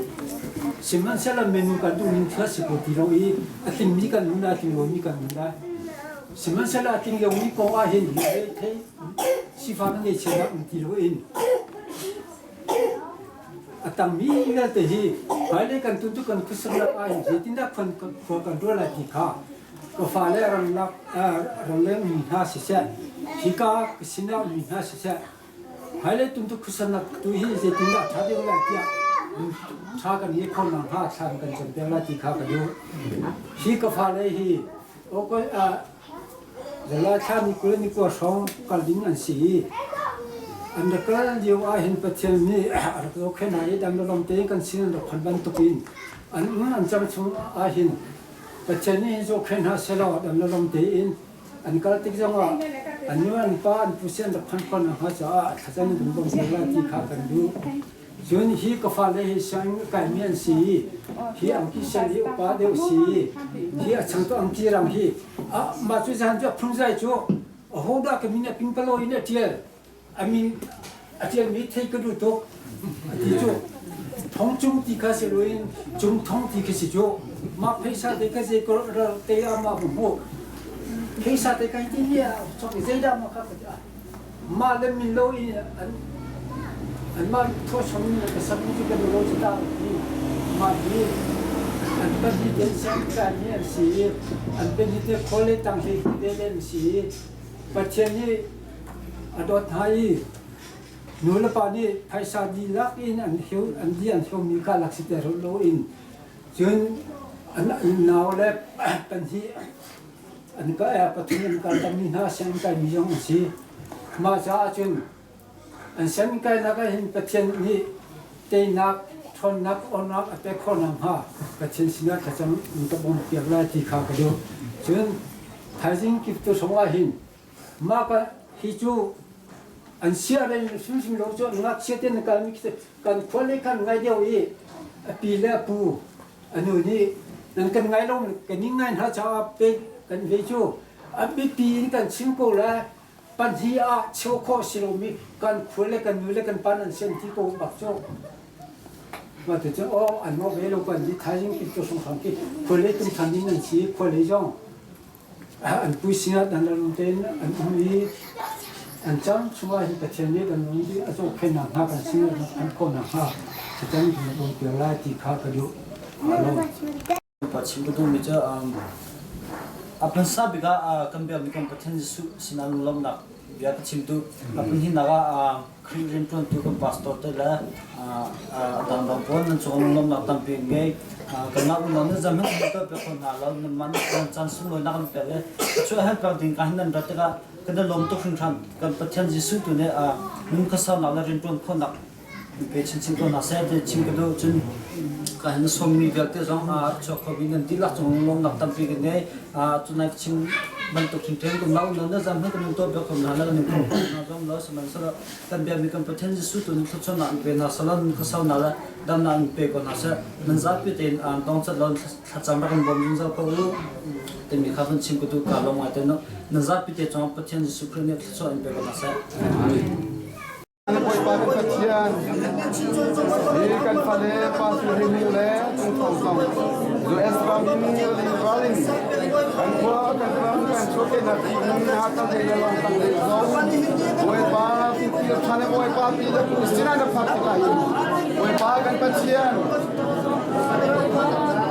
Sihmanhsehlaw minung kan duh ning thil a si ko ti lo i a tlingmi kan nun a tling lomi kan nun lai. Sihmanhsehlaw a tling lomi kong ah hin thei sifak ngeihchiatnak um ti loin A tangmi vialte hi hmailei kan tun cu kan khuasaknak ah hin zeitindah khua kan ruah lai ti kha ka fale ramlak ramleng mi hna siseh, hika ka sinah mi hna siseh, hmailei tun cu khuasaknak tu hi zeitindah ṭha deuh lai tiah. Tha kan i khon nang ha thlan kan cam piak la ti kha ka duh. Hi ka fale hi okoi a zala thla ni kul ni kua hrawng kal ding an si i an rak kal lio ah hin Pathian nih a rak zohkhenh hna i dam le lawm tein kan sin an rak phanh bantukin an um an cam chung ah hin Pathian nih hin zohkhenh hna sehlaw dam le lawm tein an kal tik zongah an nu an pa an pu sin an rak phanh khawh nakhnga caah thlacam in kan bawmh hna lai ti kha kan duh. Cun hi ka fale hi sianginn a kaimi an si i hi angki sian hi upa deuh si i hi a changtu angki rang hi mah cu zan cu a phunzai cu ahodah ka min a pingpalo in a ṭial a min a ṭialmi thei ka duh tuk a ti cu thong cung ti kha si loin cung thong ti khi si cu mah phaisa te ka zei te ah mah hmuh phaisa te kai ti ni ah zeidah mah kha ka Mah le min lo in an anmah thawchom in ka sakmi cu kan lo cu ta ti mah hi an pahnih te sianginn an si i an pahnih te khual le tang hlei te le an si i Pathian nih a dawt hna i nu le pa nih phaisa dihlak in an heu an di an heumi kha lak si te lo in cun an nau le pahnih An ka pathum an kal tammi hna sianginn kaimi zong an si. Mah caah cun an sianginn kainak ah hin Pathian nih teinak, ṭhawnnak, awnak a pek khawh nakhnga Pathian sinah thlacam in ka bawmhpiak lai ti kha ka duh. Cun thaizing kiptu hrawng ah hin mah ka hi cu an sia le hrimhrim lo cu an ngakchia te na kalmi khi kan khua le kan ngai deuh i a pi le a pu A nu nih nan kan ngai lo kan in ngai hna caah pe kan ve cu a biapi in kan chim ko lai pahnih ah cheu khawh si lomi kan khua le kan nu le kan pa nan sian ti ko bak cu ma tu cu aw an mo ve lo kan di thaizing ki tu sung ki khua le tum than ding nan si khua le zong an pui sinah dan le lung tein an um i an cang chungah hin Pathian nih kan lung i a zohkhenhnak hna kan sinah an khawhnak hnga Satan kan um piak lai ti kha ka duh. Pa chim ka duhmi cu a hmasa bik ah kan biakmi kan Pathian Jesuh sinah lunglawmhnak bia ka chim duh. A pahnihnak ah Khrih rianṭuantu kan pastor te le a dangdang pawl nan cung lunglawmhnak tampi an ngei. Kanmah unau nan zam hin kan tuah piak kho hna lo. Nanmah nih kan caan sunglawinak an pek i cuah han pek ding ka hin nan rat tikah kan i lawm tuk hringhran. Kan Pathian Jesuh tu nih nun khuasaunak le rianṭuan khawhnak pe chinchin ko hna seh ti chim ka duh. Cun ka hin sawmmi vialte zong chuak kho mi nan dihlak cung lunglawmhnak tampi kan ngei. Tunai ka chim bantuk ṭhingṭhen kum la um na zam hin kan tuah biak hna la kan hna zong lo sihmanhsehlaw kan biakmi kan Pathian Jesuh tu nih thluachuahnak an pe hna salan khuasau na le damnak an pe ko hna seh nan zapi tein an dong cat lo thlacam rak kan bawm zungzal ko u timi kha van chim ka duh ka lawm ngai te nan zapi te cungah Pathian Jesuh Khrih nih thluachuah in pe ko hna seh. Amen. Bawipa kan Pathian, hi kan fale Pastor Hemu le Cungthawng zong US ram in ralin kan khua kan ram kan chuahkehnak ding Hakha lei le Lawngtlang lei zong Bawipa tipil ṭhan le Bawipa pi le pu sinah na phak tikah hin Bawipa kan Pathian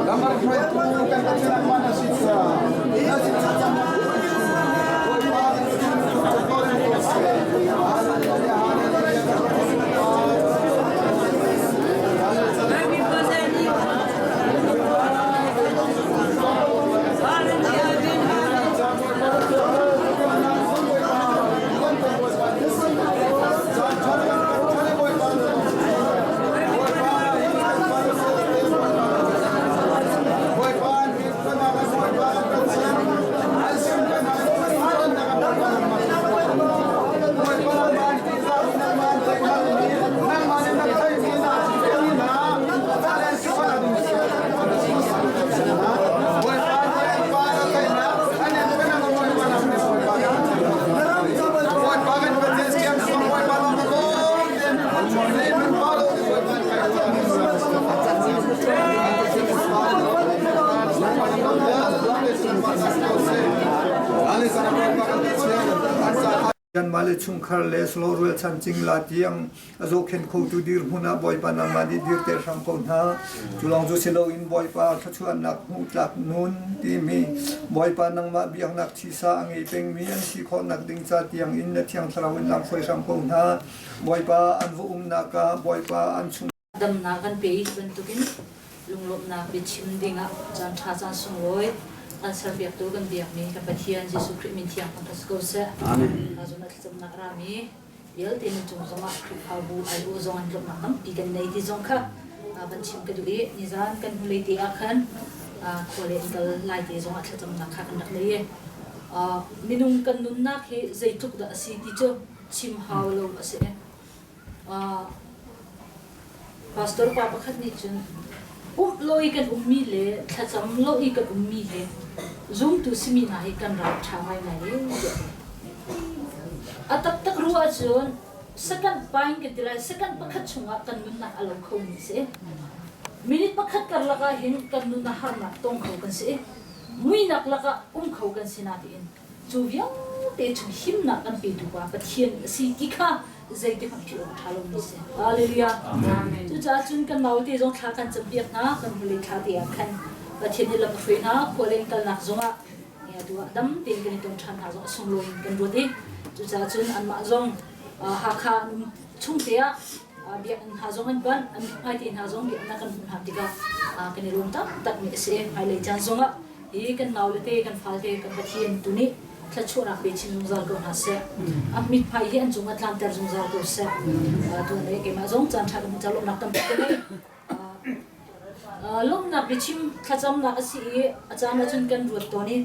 lam a hruaitu kan Pathian nangmah na si caah na sin Bawipa kan Pathian Kanmah le chungkhar le slo rualchan cingla tiang a zohkhenh khotu dirhmun ah Bawipa nangmah nih dirter hram ko hna. Cu lawng cu si loin Bawipa thluachuahnak hmuh tlak nun timi Bawipa nangmah biaknak thisa a ngei pengmi an si khawhnak ding ca tiang in na Thiang Thlarau in lam hruai hram ko hna. Bawipa an va umnak ah Bawipa an chung. Damnak kan pe i bantukin lunglawmhnak biachim dingah caan ṭha caan sunglawi kan serpiaktu kan biakmi kan Pathian Jesuh Khrih min thiang thangṭhat si ko seh. Amen. Zun a thlacamnak rami vialte nan cung zongah Khrihfabu ai-aw zong an tlawmnak tampi kan nei ti zong kha van chim ka duh i nizan kan hnulei te ah khan khua le in kal lai te zongah thlacamnak kha kan rak nei i minung kan nunnak hi zeitluk dah a si ti cu chim hau lo a si. Pastor pa pakhat nih cun pumh lo i kan ummi le thlacam lo i kan ummi hi zumtu simi hna hi kan ral ṭha ngaingai e tiah a ti. A taktak ruah ahcun second pain kan ti lai second pakhat chungah kan nunnak a lo khomi a si. Minute pakhat karlak ah hin kan nun ah harnak tong kho kan si. Muinak lakah um kho kan si natein cu vialte chung himnak kan petu pa Pathian a si ti kha zeitik hmanh philh awk ṭha lomi si. Hallelujah. Cucaah cun kan naute zong thla kan campiak hna, kan hnulei thla te ah khan Pathian nih lam a hruai hna, khua leng kalnak zongah atu ah dam tein kan i tong ṭhan hna zong a sunglawi in kan ruat i cucaah cun anmah zong Hakha an um chung te ah biakinn hna zong an panh, an hmaite hna zong biakinn ah kan hmuh hna tikah kan i lawm taktakmi a si. Hmailei caan zongah hi kan naule te, kan falte, kan Pathian tu nih thluachuahnak pe chin zungzal ko hna seh. A mithmai hi an cung ah tlanter zungzal ko seh. Tuan le keimah zong caan ṭha ka hmuh ca lawmhnak tampi ka ngei. Lawmhnak biachim thlacamnak a si i a caan ahcun kan ruat tawn i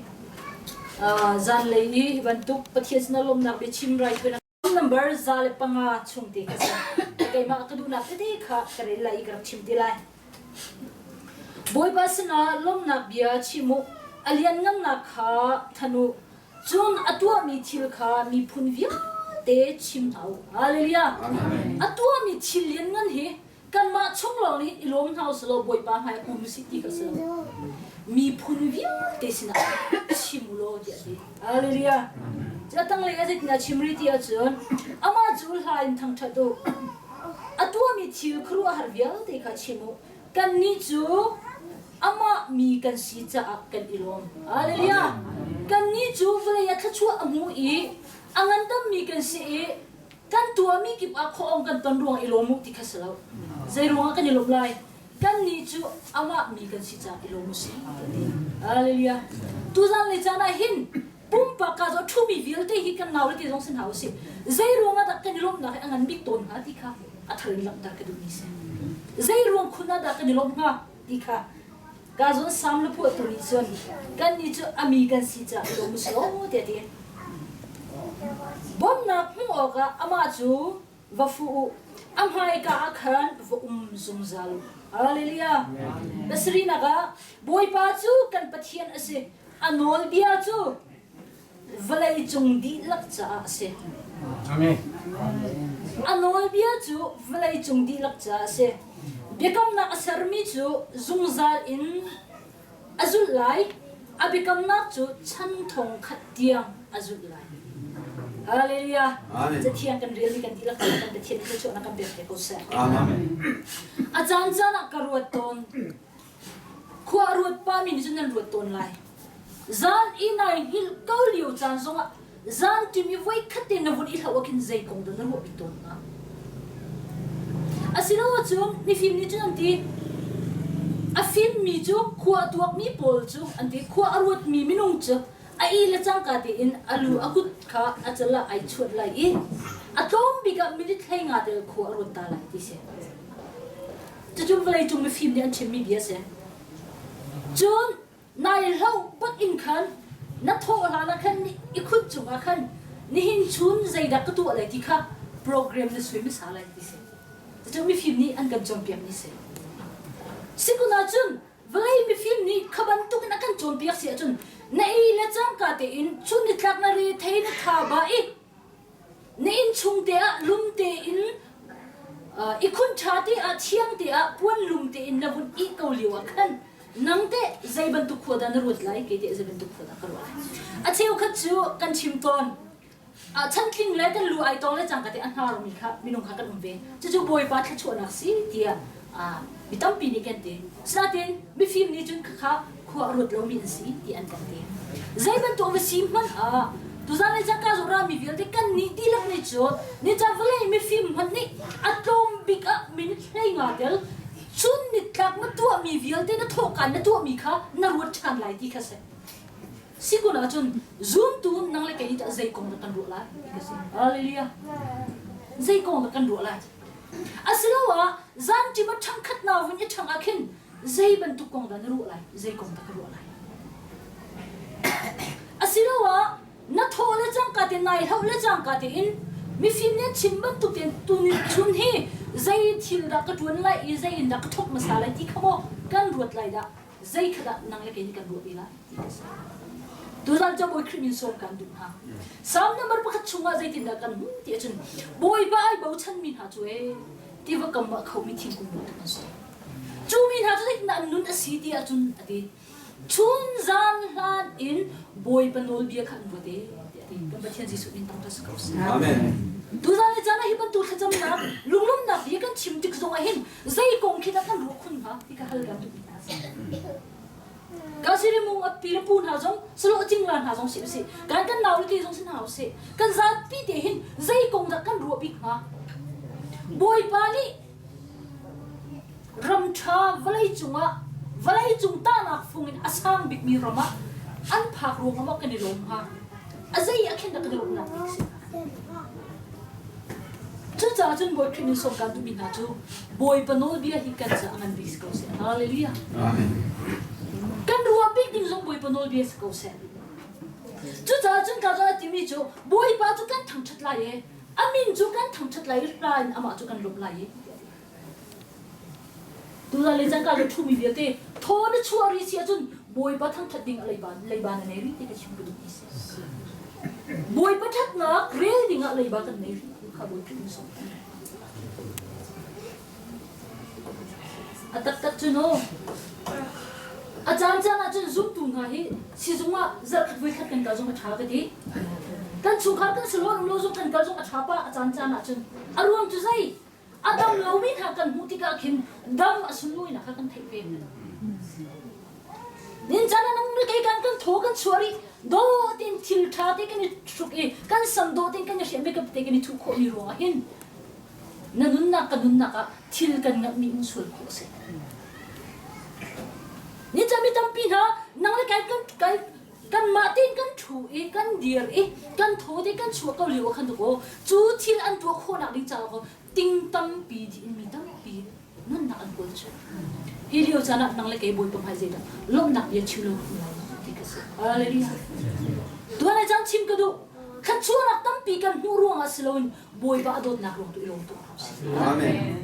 zanlei i hi bantuk Pathian sinah lawmhnak biachim raithawinak number 105 chung te ka si. Keimah ka duhnak tete kha ka rel lai i ka rak chim te lai. Bawipa sinah lawmhnak bia chim u, a lianngannak kha thanh u, cun a tuahmi thil kha miphun vialte chim hna u. Hallelujah! A tuahmi thil lianngan hi kanmah chung lawng nih i lawm hna u sih law Bawipa hmai um usih ti kha si lo. Miphun vialte sinah chim u law tiah a ti. Hallelujah! Cu a tanglei ah zeitin a chim rih ti ahcun amah cu hla in thangṭhat u. A tuahmi thil khuaruahhar vialte kha chim u. Kannih cu amah mi kan si caah kan i lawm. Hallelujah! Kannih cu vawlei ah thluachuah a hmu i a ngandammi kan si i kan tuahmi kip ah khuaawng kan ton ruang i lawm u ti kha si lo. Zei ruangah kan i lawmh lai? Kannih cu amah mi kan si caah i lawm u sih. Hallelujah! Tuzan le caan ah hin pumpak ka zaw ṭhumi vialte hi kan nau le te zong si hna usih zei ruangah dah kan i lawmhnak hi a ngan bik tawn hnga ti kha a thar in langhter ka duhmi si zei ruang khun ah dah kan i lawmh hnga ti kha ka zawn sam le phuah tu nih cun kan nih cu a mi kan si caah i lawm usih aw tiah ti bawmhnak hmuh awkah amah cu va fuh u a hmaika ah khan va um zungzal u hallelujah pasarihnak ah bawipa cu kan pathian a si A nawlbia cu vawleicung dihlak caah a si. Amen. A nawlbia cu vawleicung dihlak caah a si. Biakamnak a sermi cu zungzal in a zulh lai. A biakamnak cu chan thong khat tiang a zulh lai. Hallelujah. Cathiang kan relmi kan dihlak kan Pathian nih thluachuahnak kan pek te ko seh. Amen. A caan caan ah ka ruat tawn. Khua a ruat pahmi nih cun nan ruat tawn lai. Zan i nai hngilh ko lio caan zongah zanṭim i voikhat te na vun i hloh ah khin zei kong dah na ruah bik tawn hnga? Asiloah cun mifim nih cun an ti, a fimmi cu khua a tuakmi pawl cu an ti, khua a ruatmi minung cu a i le cangka tein a lu a kut kha a cal ah ai chuat lai i a tlawm bik ah minute 15 tel khua a ruat ta lai ti si. Cucu vawleicung mifim nih an chimmi bia a si. Cun nai hloh bak in khan na thawh hlan ah khan i khut cungah khan nihin chun zeidah ka tuah lai ti kha program na sui hmasa lai ti si. Cucu mifim nih an kan cawnpiakmi si. Sikun ahcun vawlei mifim nih kha bantuk in a kan cawnpiak si ahcun na ei le cangka tein chun nitlak na re thei na tha ba i Na innchung te ah lum tein i khun ṭha te ah thiang te ah puan lum tein na vun ih ko lio ah khan nang teh zei bantuk khua dah na ruat lai kei teh zei bantuk khua dah ka ruah lai a cheukhat cu kan chim tawn chantling le kan lu ai tawng le cangka te a hnarmi kha minung kha kan um ve cucu bawipa thluachuahnak si tiah mi tampi nih kan ti sinain mifim nih cun khakha khua a ruat lomi an si ti an kan ti zei bantuk va si hmanh ah. Tuzan le cangka zong rami vialte kan nih dihlak nih cun nica vawlei mifim hmanh nih a tlawm bik ah minute 15 tel cun nitlak na tuahmi vialte na thawhkan na tuahmi kha na ruat ṭhan lai ti kha si. Sikun ahcun zumtu nang le kei nih tah zei kong dah kan ruah lai ti ka si. Hallelujah. Zei kong dah kan ruah lai? Asiloah zanṭim a ṭhangkhat na vun i ṭhang ah khin zei bantuk kong dah na ruah lai? Zei kong dah ka ruah lai? Asiloah na thawh le cangka te nai hloh le cangka tein mifim nih an chim bantuk tein tuni chun hi zei thil dah ka ṭuan lai i zei in dah ka thawk hmasa lai ti kha maw kan ruat lai dah? Zei kha dah nang le kei nih kan ruah ve lai ti ka si. Tuzan cu Bawi Khrih min sawm kan duh hna. Salm number pakhat chungah zeitindah kan hmuh ti ahcun Bawipa ai bochanmi hna cu ee tiva kam ah khomi thingkung bantuk an si. Cu mi hna cu zeitindah an nun a si ti ahcun a ti. Chun zan hlan in Bawipa nawlbia kha an ruat ee tiah a ti. Kan Pathian Jesuh min thangṭhat si ko seh. Amen. Tuzan le caan ah hi bantuk thlacamnak lunglawmhnak bia kan chim tik zong ah hin zei kong khi dah kan ruah khun hnga ti ka hal kan duh hna si. Ka sirimung a pi le pu hna zong salo cingla hna zong si usih kan kan nau le te zong si hna usih kan zapi te hin zei kong dah kan ruah bik hnga Bawipa nih ram ṭha vawlei cungah vawlei cung tahnak fung in a sang bikmi ram ah an phak ruangah maw kan i lawm hnga a zei ah khin dah kan i lawmhnak bik si Cucaah cun Bawi Khrih min sawm kan duhmi hna cu Bawipa nawlbia hi kan caah ngan bik si ko seh. Hallelujah. Amen. Kan ruah bik ding zong Bawipa nawlbia si ko seh. Cucaah cun ka a timi cu Bawipa cu kan thangṭhat lai i a min cu kan thangṭhat lai i hla in amah cu kan lawmh lai i Tuzan le cangka le ṭhumi vialte thaw na chuah ri si ahcun Bawipa thangṭhat ding a leiba leiba na nei rih ti ka chim ka duh ti si. Bawipa ṭhatnak rel ding ah leiba kan nei rih kha Bawipa in sawm. A taktak cu no. A caan caan ah cun zumtu hna hi sizung ah zarhkhat voikhat kan kal zong a ṭha ka ti. Kan chungkhar kan salon um lo zong kan kal zong a ṭha pah a caan caan ah cun. A ruang cu zei? A dam lomi hna kan hmuh tikah khin dam a sunlawinak kha kan theih ve. Nin caan ah nang kei kan kan thaw kan chuah rih dawh tein thil ṭha te kan i hruk i kan sam dawh tein kan i hriam makeup te kan i thuh khawhmi ruangah hin na nunnak ka nunnak ah thil kan ngeihmi in sual khawh a si. Nicaan mi tampi hna nang le kai kan kai kanmah tein kan ṭhu i kan dir i kan thaw te kan chuah ko lio ah khan aw cu thil an tuah khawhnak ding caah ko ting tampi dih in mi tampi nunnak an kawl cu hi lio caan ah nang le kei Bawipa hmai zeidah lawmhnak bia chim lo ti ka si hallelujah tuan ai caan chim ka duh thluachuahnak tampi kan hmuh ruangah si loin Bawipa a dawtnak ruang tu i lawm tu amen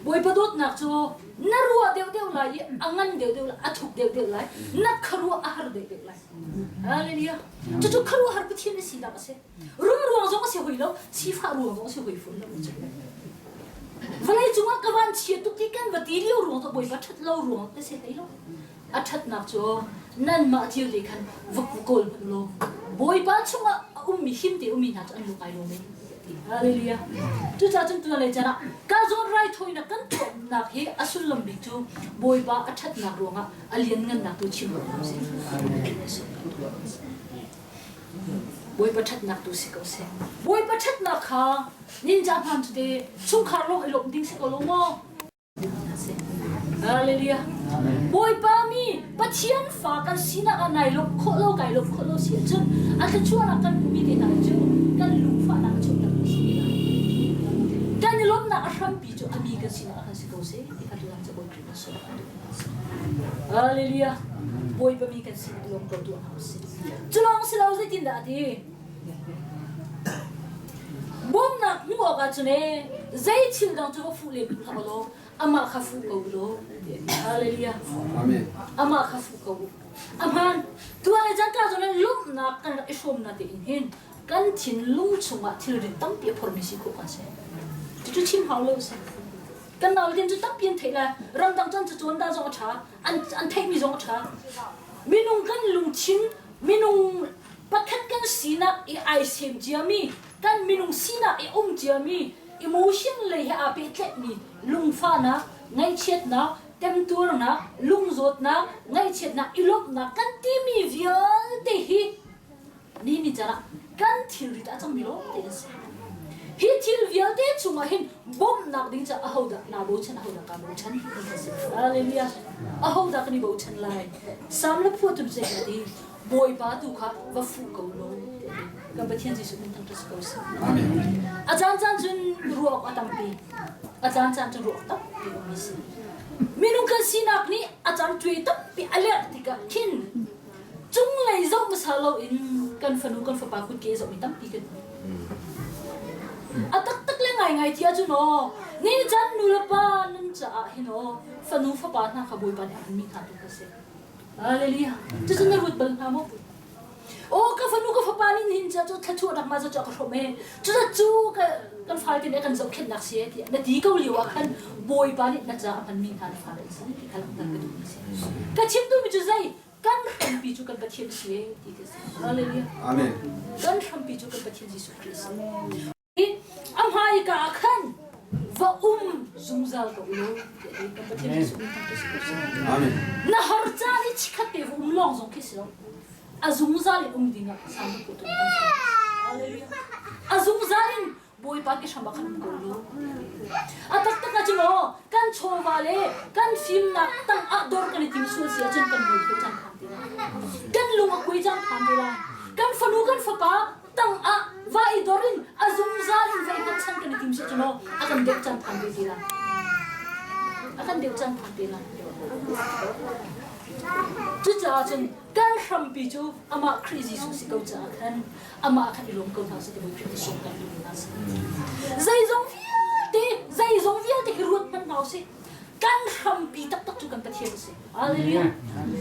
Bawipa dawtnak cu na ruah deuhdeuh lai i a ngan deuhdeuh lai, a thuk deuhdeuh lai, na khuaruah a har deuhdeuh lai. Hallelujah. Cucu khuaruahhar Pathian a sinak a si. Rum ruang zong a si hoi lo, sifah ruang zong a si hoi fawn lo. Vawlei cungah ka van chia tuk ti kan va ti lio ruang to Bawipa ṭhat lo ruang te si hlei lo. A ṭhatnak cu nanmah cio te khan va kawl hmanh law Bawipa chungah a ummi him te ummi hna cu an lung ai lawm i Hallelujah. Cucaah cun tu le caan ah ka zawn raithawinak kan tuahnak hi a sullam bik cu Bawipa a ṭhatnak ruangah a lianngannak tu chim lo si. Bawipa ṭhatnak tu si ko seh. Bawipa ṭhatnak kha ninja hman cu te chungkhar lawng i lawmh ding si ko lo maw? Hallelujah. Bawipa mi Pathian fa kan sinak ah nai lawmh khawh lo kai lawmh khawh lo si ahcun a thluachuahnak kan hmuhmi te hna cu kan lungfahnak a chuahter mi si lai. Kan i lawmhnak a hrampi cu a mi kan sinak ah khan si ko seh ti kha tutan cu Bawi Khrih na sawm kan duh. Hallelujah. Bawipa mi kan sinak lawm ko tuah hna usih. Cu lawng si lo zeitindah a ti? Bawmhnak hmuh awkah cun ee zei thil dang cu va fuh lem hlah u law amah kha fuh ko u law. Hallelujah. Amen. Amah kha fuh ko u. A hmaan. Tuah le cangka zawn in lawmhnak kan rak i hrawmnak te in hin kan thinlung chungah thilrit tampi a phormi si khawh kan si. Cucu chim hau lo si. Kan nau le cu tampi an theih lai. Ramdang cun cu cawn dah zong a ṭha. An an theihmi zong a ṭha. Minung kan lungthin minung pakhat kan sinak i ai sem ciami kan minung sinak i um ciami emotion lei he aa pehtlaihmi lungfahnak ngaihchiatnak temtuarnak lungzawtnak ngaihchiatnak i lawmhnak kan timi vialte hi. Ni ni caan ah kan thilrit a cangmi lawngte an si. Hi thil vialte chungah hin bawmhnak ding caah ahodah naa bochan, ahodah kaa bochan ti kha si. Hallelujah. Ahodah kan i bochan lai? Salm le phuahtu zei dah ti? Bawipa tu kha va fuh ko law ti a ti. Kan Pathian Jesuh min thangṭhat si ko seh. A caan caan cun ruah awk a tampi. A caan caan cun ruah awk tampi ummi si. Minung kan sinak nih a caan ṭuai tampi a lerh tikah khin cunglei zoh hmasa loin kan fanu kan fapa kutke zohmi tampi kan um. A taktak le ngaingai ti ahcun aw ni can nu le pa nan caah hin aw fanu fapa hna kha Bawipa nih a hmanmi hna tu kha si. Hallelujah. Cucu na ruat bal hna maw? Aw ka fanu ka fapa nih nihin ca cu thluachuahnak ma cu ka hrawm e. Cucu cu kan falte nih kan zohkhenhnak si e tiah na ti ko lio ah khan Bawipa nih na ca a hmanmi hna na fale an si ti kha langhter ka duhmi si. Ka chim duhmi cu zei? Kan hrampi cu kan Pathian si e ti ka si. Hallelujah. Amen. Kan hrampi cu kan Pathian Jesuh Khrih si. A hmaika ah khan va um zungzal ko u law tiah kan Pathian Jesuh min thangṭhat si ko seh. Amen. Na har caan i chikkhat te va um lawng zong khi si lo. A zungzal in um ding ah sang ko tu kan Hallelujah. A zungzal in Bawipa ke hram ah khan um ko law. A taktak ah cun aw kan chawva le kan fimnak tang ah dor kan i tim sual si ahcun kan mualpho cang phan te lai. Kan lung a kuai cang phan te lai. Kan fanu kan fapa tang ah va i dor in a zungzal in va i hngatchan kan i tim si ahcun a kan deuh caan phan ve te lai. A kan deuh caan phan te lai. Cucaah cun kan hrampi cu amah Khrih Jesuh si ko caah khan amah khan i lawm ko hna sih ti Bawi Khrih nih sawm kan duh hna si. Zeizong vialte zeizong vialte hi ruat hmanh hna usih. Kan hrampi taktak cu kan Pathian a si. Hallelujah.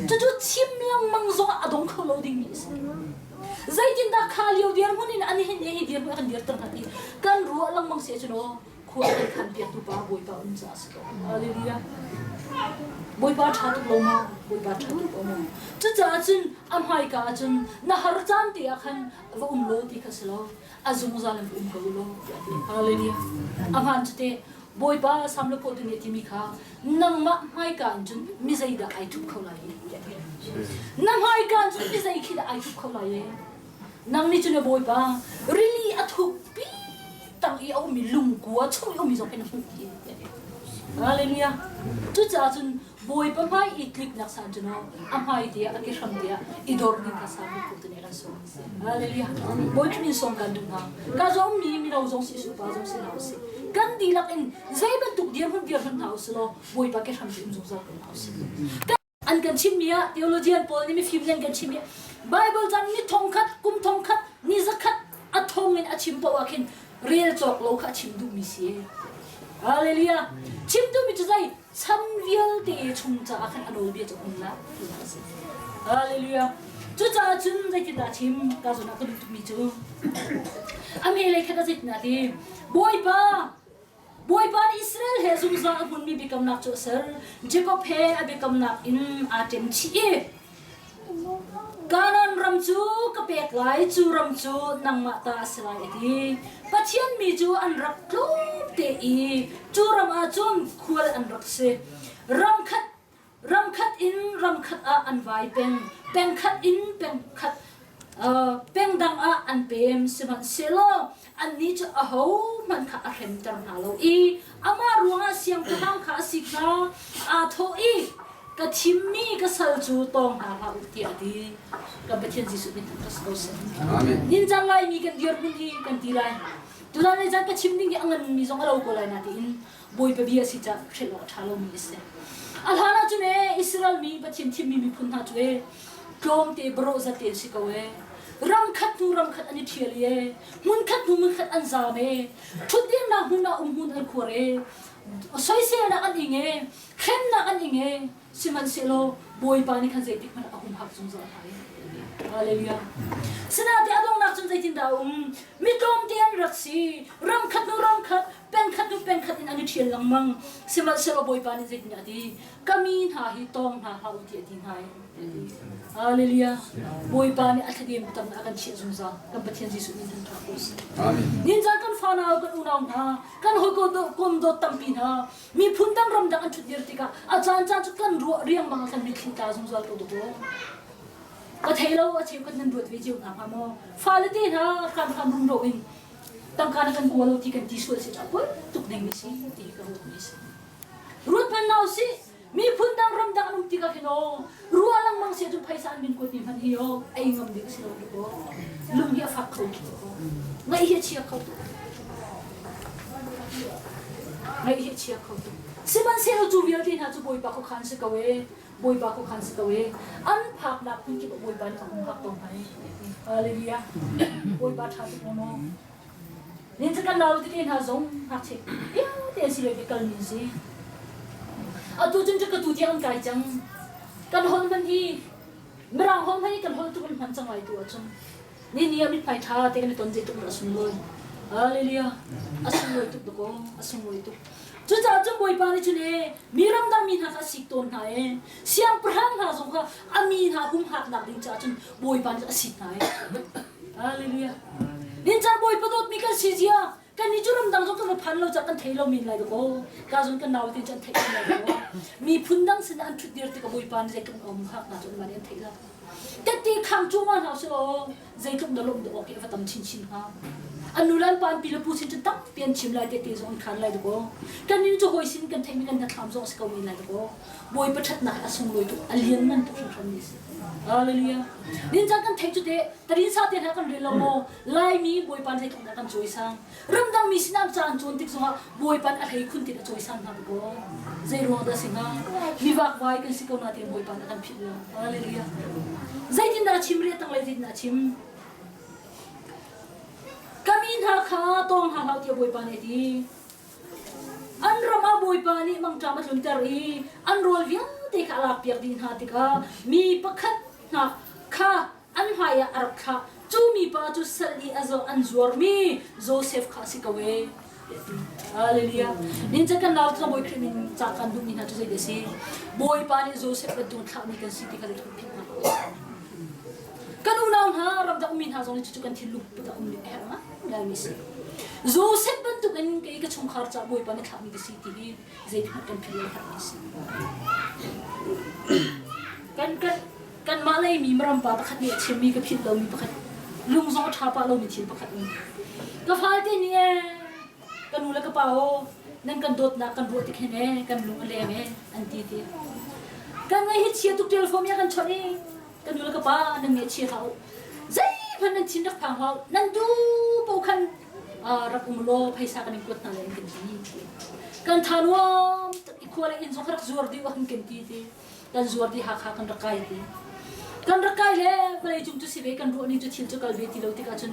Cucu chim lengmang zong ah a dong kho lo dingmi a si. Zeitindah kha lio dirhmun in an hin hi dirhmun a kan dirter hnga ti kan ruah lengmang si ahcun aw khua kan khan piaktu pa Bawipa um caah si ko. Hallelujah. Bawipa ṭha tuk lo maw? Bawipa ṭha tuk lo maw? Cucaah cun a hmaika ah cun na har caan te ah khan va um law ti kha si lo. A zungzal in va um ko law tiah a ti. Hallelujah. A hmaan cu teh Bawipa sam le pawh tu nih a timi kha nangmah hmaika in cun mi zeidah ai thup kho lai tiah ti. Na hmaika in cun mi zei khi dah ai thup kho lai e? Nang nih cun na Bawipa rili a thukpi tang i a ummi lungkua chung i ummi zong khi na hmuh ti tiah ti. Hallelujah. Cucaah cun Bawipa hmai i tliknak san cu a hmai tiah a ke hram tiah i dor ding kha sa phu tu nih kan sawm. Hallelujah. Bawi Khrih in sawm kan duh hna. Ka zong mi mino zong si su pa zong si hna usih. Kan dihlak in zei bantuk dirhmun dirhmun hna usih law Bawipa ke hram cu um zungzal ko hna usih. An kan chimmi ah theologian pawl nih mifim nih an kan chimmi Bible chan ni thongkhat kum thongkhat ni zakhat a thong in a chim paoh ah khin rel cawk lo kha a chim duhmi si. Hallelujah. Chim duhmi cu zei chan vialte chung caah khan a nawlbia cu um la ti a si. Hallelujah. Cucaah cun zeitindah chim ka zawn ah ka duh tukmi cu a hmelei khat a zeitindah ti Bawipa Bawipa nih Israel he zungzal a hmunmi biakamnak cu a ser Jacob he a biakamnak in aa ṭem chih i Kanaan ram cu ka pek lai, cu ram cu nangmah ta a si lai, a ti. Pathian mi cu an rak tlawmte i cu ram ah cun khual an rak si. Ram khat ram khat in ram khat ah an vai peng, peng khat in peng khat peng dang ah an pem. Sihmanhsehlaw annih cu ahohmanh kha a hremter hna lo i amah ruangah siangpahrang kha a sik hna. Aa thawh i ka thimmi ka sal cu tawng hna hlah u tiah a ti. Kan Pathian Jesuh min thangṭhat si ko seh. Amen. Nincan Laimi kan dirhmun hi kan ti lai. Tuzan le zan ka chim ding hi a nganmi zong a lo ko lai na tiin Bawipa bia si cah hrelh awk a ṭha lomi a si. A hlan ah cun ee Israel mi Pathian thimmi miphun hna cu ee tlawmte barawh zat te an si ko ee. Ram khat hnu ram khat an i ṭhial i ee hmun khat hnu hmun khat an zaam ee ṭhutdirnak hmun ah um hmun an khuar ee soiselnak an ing ee hremnak an ing ee sihmanhsehlaw Bawipa nih khan zeitik hmanh a humhak zungzal hna i Hallelujah. Sinain a donghnak cun zeitindah a um? Mi tlawmte an rak si. Ram khat hnu ram khat, peng khat hnu peng khat in an i ṭhial lengmang. Sihmanhsehlaw Bawipa nih zeitindah a ti? Ka mi hna hi tawng hna hlah u ti a ti hna i. Hallelujah. Bawipa nih a thladem tam a kan chiah zungzal. Kan Pathian Jesuh min than ṭha ko seh. Ninzan kan fanau kan unau hna, kan hawikom dawt tampi hna, miphun dang ram dang an ṭhut dir tikah a caan caan cu kan ruah riangmang ah khan mitthli tla zungzal ko dawh. Ka thei lo a cheu kan nan ruat ve cio hna hnga maw? Fale te hna hramhram rumro in tangka na kan kua lo ti kan ti sual si a poi tuk ding mi si ti ka ruat mi si. Ruat hmanh na usih miphun dang ram dang an um tikah khin aw ruah lengmang si ahcun phaisa an min kuat mi hmanh hi aw ei ngam ding a si lo tuk aw lung hi a fak kho tuk aw ngaih hi a chia kho tuk ngaih hi a chia kho tuk sihmanhsehlaw cu vialte hna cu Bawipa khuakhan si ko ee Bawipa khuakhan si ko ee an phaknak hmun kip ah Bawipa nih a humhak ko hna ee Hallelujah Bawipa ṭha tuk maw Nin cu kan nau tete hna zong ngakchia vialte an si lio te kalmi an si. Atu cun ka tu tiang an kai cang. Kan holh hman hi Mirang holh hman hi kan holh tuk in hman cang lai tu ahcun ni ni ah mithmai ṭha te kan i ton zeitluk a sunglawi. Hallelujah. A sunglawi tuk dakaw. A sunglawi tuk. Cucaah cun Bawipa nih cun ee mi ramdang mi hna kha a sik tawn hna ee. Siangpahrang hna zong kha a mi hna humhaknak ding caah cun Bawipa nih a sik hna ee. Hallelujah. Nincar Bawipa dawtmi kan si zia kan ni cu ramdang zong kan va phan lo cah kan thei lo men lai dakaw ka zong kan nau te cu an theih men lai dakaw miphun dang sin an ṭhut dir tikah Bawipa nih zeitluk um hak hna cu an mah nih an theih lo tette khang cu ma hna selaw zeitluk na lawmh dawh awk i va tam chinchin hnga an nu le an pa an pi le pu sin cu tampi an chim lai tete zong an khan lai dakaw kan nin cu hawi sin kan theihmi kan hnathlam zong a si ko men lai dakaw Bawipa ṭhatnak a sunglawi tuk a lianngan tuk hringhran mi a si. Hallelujah. Nincang kan theih cu teh tarinsa te hna kan rel lo maw Laimi Bawipa nih zeitluk dah kan cawisang. Ramdang mi sinah ca an cawn tik zongah Bawipa nih a hlei khun tin a cawisang hna ko. Zei ruang dah si hnga? Mi vakvai kan si ko na tein Bawipa nih a kan philh lo. Hallelujah. Zeitindah a chim rih a tanglei zeitindah a chim? Ka mi hna kha tawng hna hlah tiah Bawipa nih a ti. An ram ah Bawipa nih mangṭam a tlunter i an rawl vialte kha a lakpiak dih hna tikah mi pakhat hna kha an hmaiah a rak thlah. Cu mipa cu sal i a an zuarmi Josef kha a si ko ee. Hallelujah. Nin kan nau cu Bawi Khrih min ca kan duhmi hna cu zei a si? Bawipa nih Josef bantuk thlahmi kan si ti kha zeitluk philh hna. Kan unau hna ramdang ummi hna zong nih cucu kan thinlung put a um ding a herh ngaingaimi si. Joseph bantuk in kei ka chungkhar caah Bawipa nih thlahmi ka si ti hi zeithmanh kan philh lo herhmi si. Kan kan kanmah leimi marampa pakhat nih a chimmi ka philh lomi pakhat lung zong a ṭha pah lomi thil pakhat um. Ka falte nih ee ka nu le ka pa aw nan kan dawtnak kan ruah tik hin ee kan lung a leng ee an ti ti. Kan ngaih hi chia tuk ṭel fom ya kan chawnh i ka nu le ka pa nan ngaihchia hlah u zeihmanh nan thin rak phang hlah u nan duh paoh khan rak um law phaisa kan in kuat hna lai an kan ti kan tha nuam i khua le inn zong rak zuar dih an kan ti ti kan zuar dih Hakha kan rak kai ti kan rak kai le vawlei cung cu si ve kan ruah ning cu thil cu kal ve ti lo tikah cun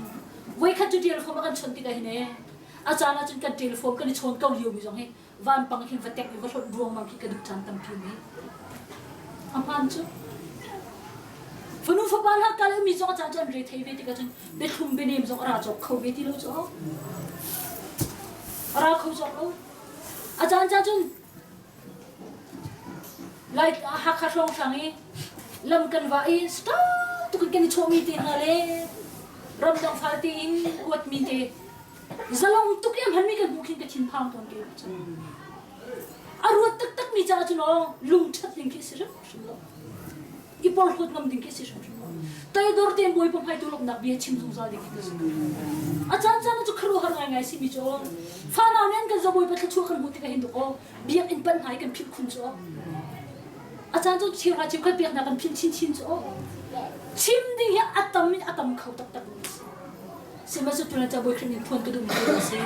voikhat cu ṭial fom a kan chawnh tikah hin e a caan ah cun kan ṭial fom kan i chawn ko lio mi zong hi vanpang hin va tek i va hlonh ruangmang khi ka duh caan tampi mi a hmaan cu fanu fapa hna kal mi zong a caan cu an re thei ve tikah cun biathlum bianem zong a ra cawk kho ve ti lo cu a ra kho cawk lo a caan caan cun lai Hakha hrawnghrang i lam kan va i stop tuk in kan i chawhmi te hna le ramdang falte in kuatmi te Zalong tuk i a hmanmi kan hmuh khin ka thinphang tawn ke cun. A ruat taktak mi caah cun aw lungṭhat ding khi a si hrimhrim lo. I porhlawt ngam ding khi a si hrimhrim lo. Toidor tein Bawipa hmai tu lawmhnak bia chim zungzal ding khi ka si. A caan caan cu khuaruahhar ngaingai si mi cu aw fanau nih an kan zoh Bawipa thluachuah kan hmuh tikah hin duk aw biakinn panh hna i kan philh khun cu aw. A caan cu cheuhra cheukhat peknak kan philh chinchin cu aw. Chim ding hi a tam in a tam kho taktak mi a si. Sihmanhsehlaw tutan ca Bawi Khrih nih phuan ka duhmi cu a si.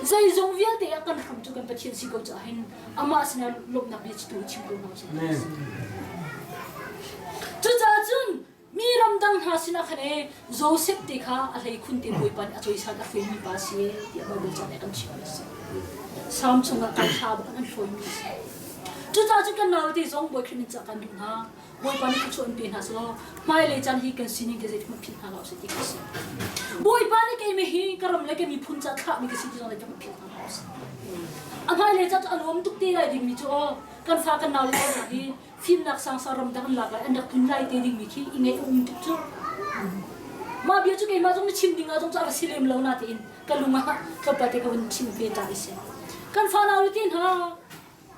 Zeizong vialte ah kan hram cu kan Pathian si ko caah hin amah sinah lawmhnak bia tu chim ko hna usih. Cucaah cun mi ramdang hna sinah khan ee Joseph te kha a hleikhun te Bawipa nih a cawisan a hruaimi pa a si tiah Baibal ca nih a kan chimh a si. Salm chungah kan thla bak an hruaimi a si. Cucaah cun kan naute zong Bawi Khrih min ca kan duh hna. Bawipa nih thluachuah in pe hna selaw hmailei caan hi kan sining te zeitik hmanh philh hna hlah usih ti ka si. Bawipa nih keimah hi ka ram le ka miphun ca thlahmi ka si ti zong zeitik hmanh philh hna hlah usih. A hmailei caan cu a nuam tuk te lai dingmi cu aw kan fa kan nau le hna hi fimnak sangsang ramdang an lak lai an rak tlun lai te dingmi khi i ngaih a um tuk cu. Mah bia cu keimah zong na chim ding ah zong cu a va si lem lo na tein ka lung ah tlawmpal te ka vun chim ve ta i si. Kan fa nau le te hna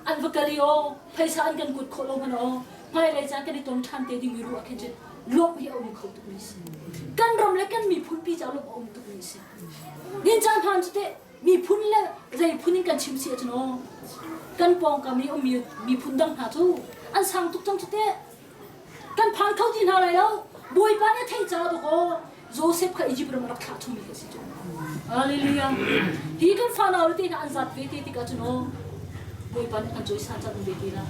an va kal i aw phaisa an kan kut khawh lo hmanh aw Hmailei caan kan i ton ṭhan te dingmi ruah khin cun lawmh hi a um kho tukmi si. Kan ram le kan miphun pi caah lawmh a um tukmi si. Din caan hlan cu teh miphun le zei phun in kan chim si ahcun aw kan pawngkam i ummi miphun dang hna cu an sang tuk cang cu teh. Kan phan kho ti hna lai lo. Bawipa nih a theih caah dawk aw Joseph kha Egypt ram a rak thlah chungmi kha si cu. Hallelujah. Hi kan fanau te hna an zat ve te tikah cun aw Bawipa nih kan cawisan cang ve te la.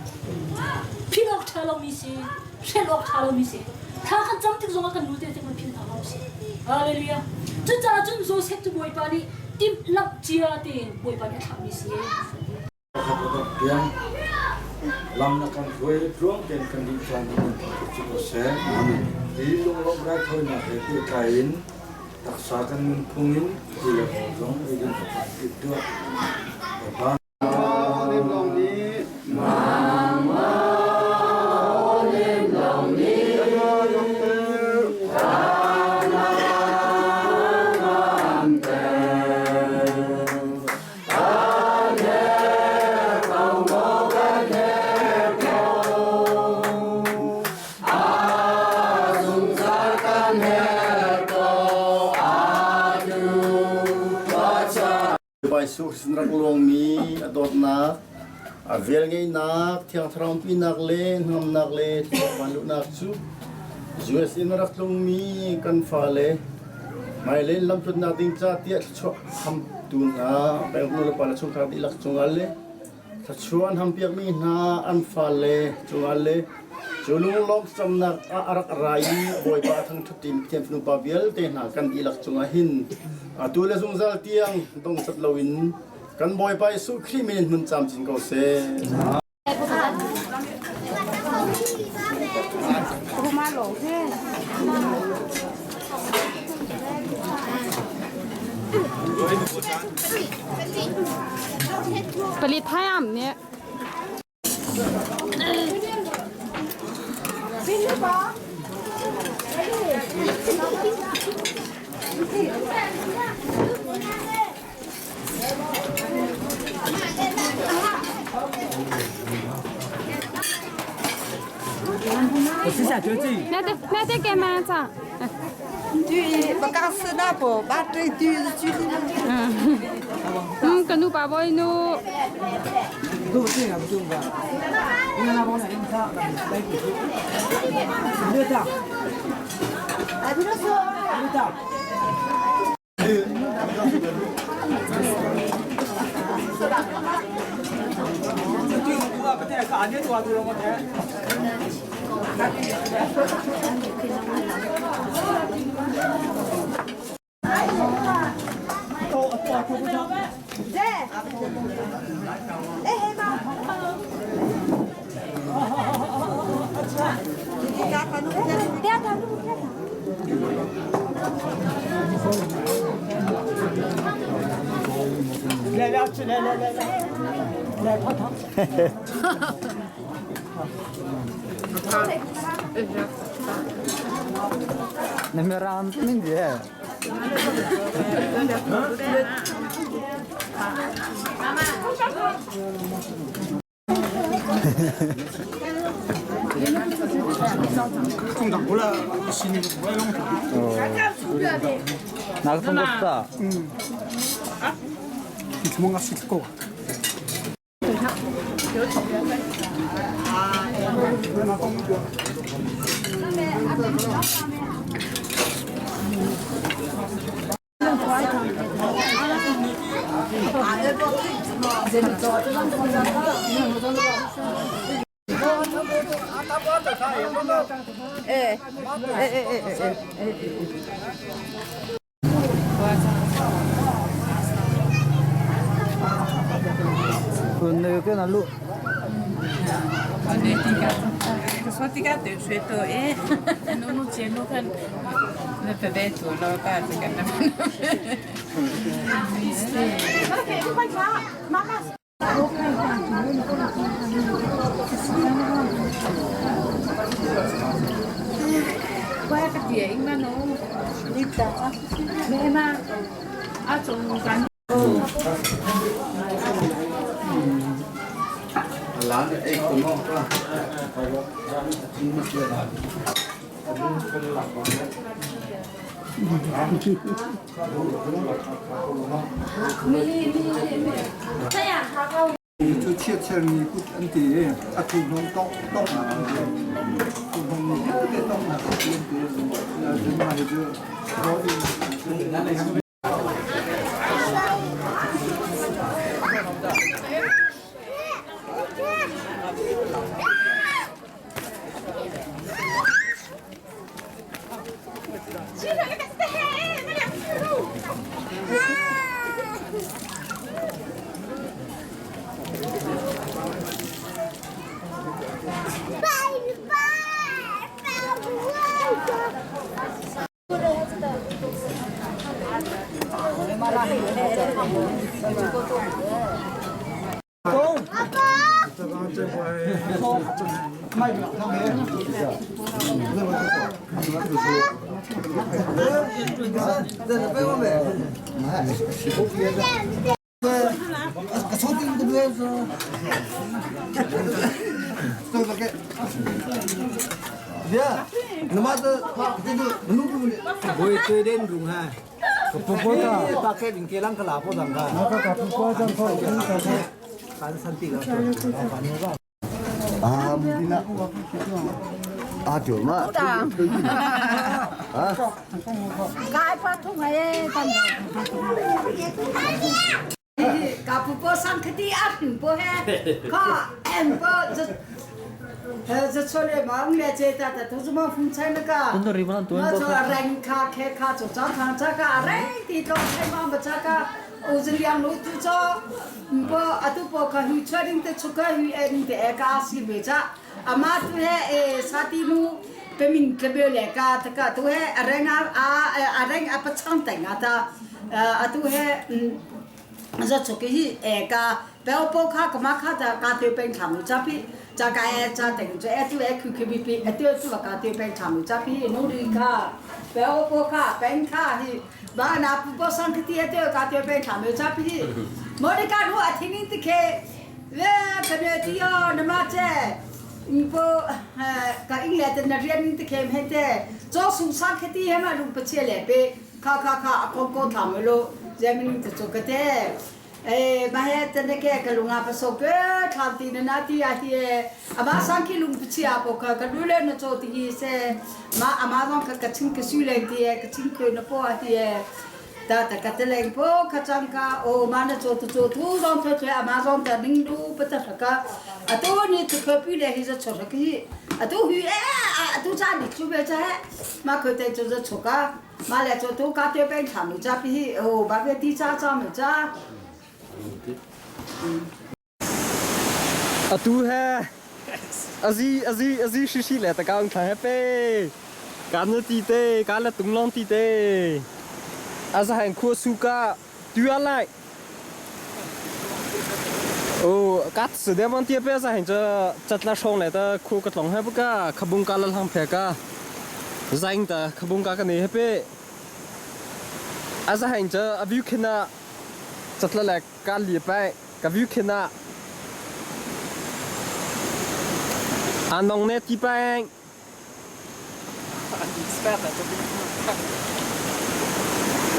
Philh awk ṭha lomi si, hrelh awk ṭha lomi si. Thla kan cam tik zongah kan nu te kan philh hna lo si. Hallelujah. Cucaah cun Joseph cu Bawipa nih timhlamh cia tein Bawipa nih a thlahmi si. Pakhat le dok tiang lam na kan hruai tluang tein kan dih caan in nan thangṭhat cu ko seh. Hi lunglawmh raithawinak he pehtlai in taksa kan nunphung in ti le rawl zong ei ding awkah timhtuah. Bawipa. Jesuh sin rak luangmi a dawtnak, a velngeihnak, Thiang Thlarau pinak le hnamnak le thluachuah luhnak cu US in a rak tlungmi kan fale hmailei lamtlutnak ding ca tiah thluachuah hamtu hna peng nulepa le chungkhar dihlak cungah le thluachuah an hampiakmi hna an fale cungah le cu lunglawm thlacamnak ah a rak ra i Bawipa a thangṭhat ṭimi Pathian fanu pa vialte hna kan dihlak cungah hin atu le zungzal tiang dongcat loin kan Bawipa Jesuh Khrih min in hmun camcin ko seh. Palit thai am ne. 那得干嘛子？对，不讲是那不，把这对是最嗯，嗯，跟努爸爸努。 来来来来来来，来泡汤。那边让明姐。 나도 먹다. 응. 조만간 씻을 거 같아. Cu chiatsermi kut an ti i a thuhnawm tongh tonghnak an ti. Thuhnawm mi vialte tonghnak an ti an ti. Cun mah hi cu rawl in Ka pu po sang khati a hrin po he ka em po za chole ma ung le che ta ta tu zu ma phung chai na ka ma cho reng kha khe kha cho cha thang cha ka reng ti to chai ma ma cha ka u zin liang lu tu cho po atu po ka hu cha ding te chu ka hu en te ka si me cha ama tu he e sati nu pe min ke be le ka ta ka tu he reng a a reng a pa chang te nga ta atu he za chu ki hi e ka pe po kha ka ma kha ta ka te peng tham cha pi cha ka e cha te chu e tu e khu khu bi pi e tu chu ka te peng tham cha pi nu ri kha pe po kha peng kha hi ba na pu po sang ti e te ka te peng tham cha pi mo ri ka ru a thini ti khe ve ka ne ti yo na ma che po ka ing le te na rian ti khem he te cho sung sang khati he ma lu pa che le pe ခခခအကောကောထာမလို့ဇမင်းတချိုကတဲ့အေမဟဲတနကေကလုံငါပစောကေထာတီနနာတီအဟီအမဆန်ကီလုံပချီအပေါကကဒူလဲနချိုတီဆေမအမဇွန်ကကချင်းကဆူလဲတီကချင်းကေနပေါ်အဟီတာတကတလေပိုခချန်ကာအိုမနချိုတချိုသူဇွန်ထွထွအမဇွန်တနင်းဒူပတထကအတူနီတခပီလေဟိဇချောကီအတူဟီအတူချာဒီချူပဲချာမခတဲ့ချိုချောကာ 马来做都搞对边看没家比哦，把个地家长没家。 Atu he azi azi azi shi shi le ta kaung tha happy kan na ti te ka la tung long ti te aza hang khua su ka tua lai o kat su de mon tie pe za hang cha chatla shong le ta khu ka tlong he bu ka khabung ka la hang phe ka zaing ta khabung ka ka ne happy aza hang cha aview khina chatla le ka li pai ka view khina anong ne ti pai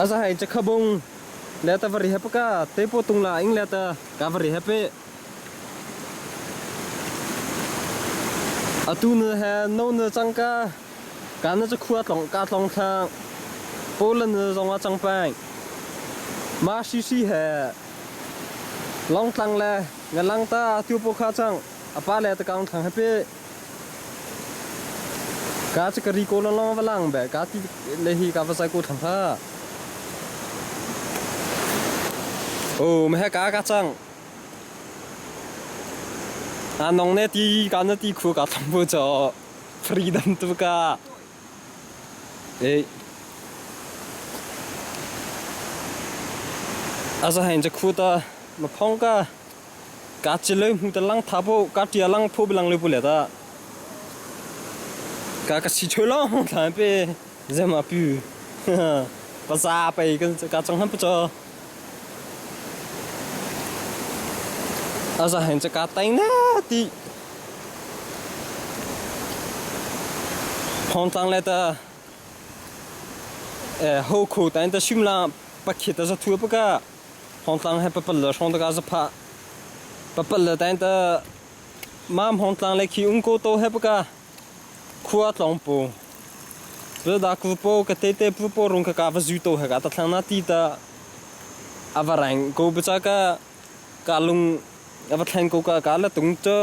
aza hang cha khabung le ta vari hep ka te po tung la ing le ta ka vari happy atu ne he no ne chang ka ka na cha khua tlong ka tlong thang Poland zong ah cang peng ma shi shi he long tlang le ngalang ta tiu po kha chang apa le ta kaung thang happy ka cha kari ko long long walang be ka ti le hi ka vasai ko thang ha o me ka ka chang a nong ne ti ka na ti khu ka tham bu cho freedom tu ka e asa hain cha khu ta ma phong ka ka chi le mu ta lang tha po ka tia lang phu lang le pu le ta ka ka si choi long than pe zema pu pa za pe ka ka chang han pu cho. Aza hen cha ka tai na ti. Phong tlang le ta ho khu ta ta shim la pakhit a za thu pa ka Hong tlang he papal le hrong ta ka za pha papal le ta ta mam Hong tlang le khi ung ko to he pa ka khua tlong pu da ku po ka te te pu po rung ka ka va zu to he ka ta thlang na ti ta ava rang ko bu cha ka ka lung ava thleng ko ka ka la tung cha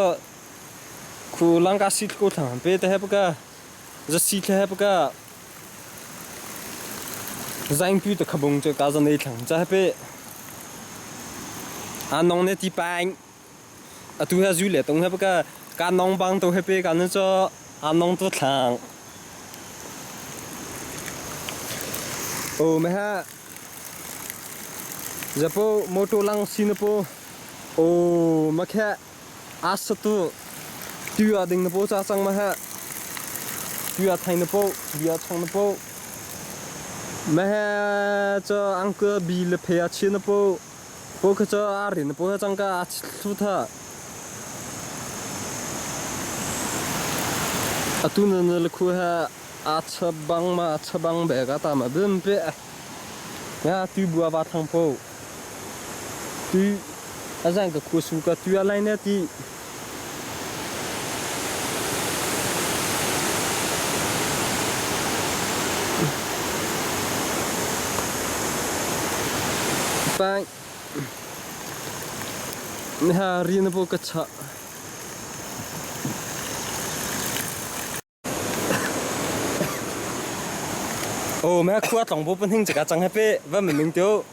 khu lang ka sit ko thlang pe te he pa ka za si the he pa ka zaing pu ta khabung cha ka za nei thlang cha he pe a nong ne ti paing atu he zu le tung he pa ka ka nong bang to he pe ka nu cho a nong to thlang o me ha zapo moto lang sin po o ma khe asatu tu a ding na po cha chang ma ha tu a thai na po bia chong na po ma he cho angka bi le phe a chin na po Po kha cu a rin po he cangka a thlu tha. Atu na na le khu he a cha bang ma a cha bang be ka ta ma bim pe. Ya tu bua va thang po. Tu a zang ka khu su ka tu a lai ne ti. Pang ha ri na po ka cha. Oh, mẹ khua tlong bo pan hing chaka chang happy va mình mình tiêu.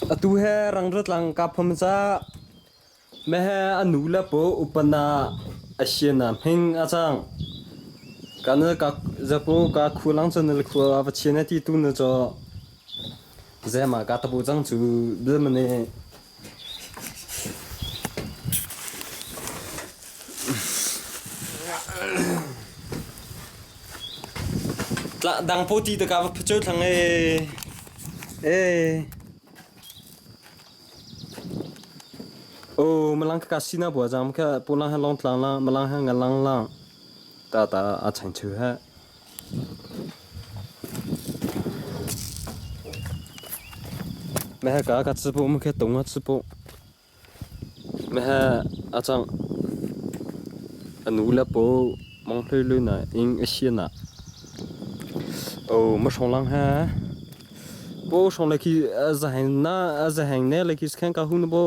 Atu he rangratlang ka pham ca me he a nu le paw upana a siana hming a cang. Kan ka zapo ka khulang cun na khua va chian ti tu na cho zema ka tabu cang cu bil mane Dang po ti ta ka va phacho thlang e. E. Oh, malang ka sina bua jam kha pulang ha long tlang lang malang ha ngalang lang ta ta a chang chu ha. Me ha ka ka chi po mu khe tong a chi po. Me ha a chang anu la po mong hlui lu na ing a shi na. Oh, ma shong lang ha. Po shong le ki a za hang na a za hang ne le ki skhan ka hu na bo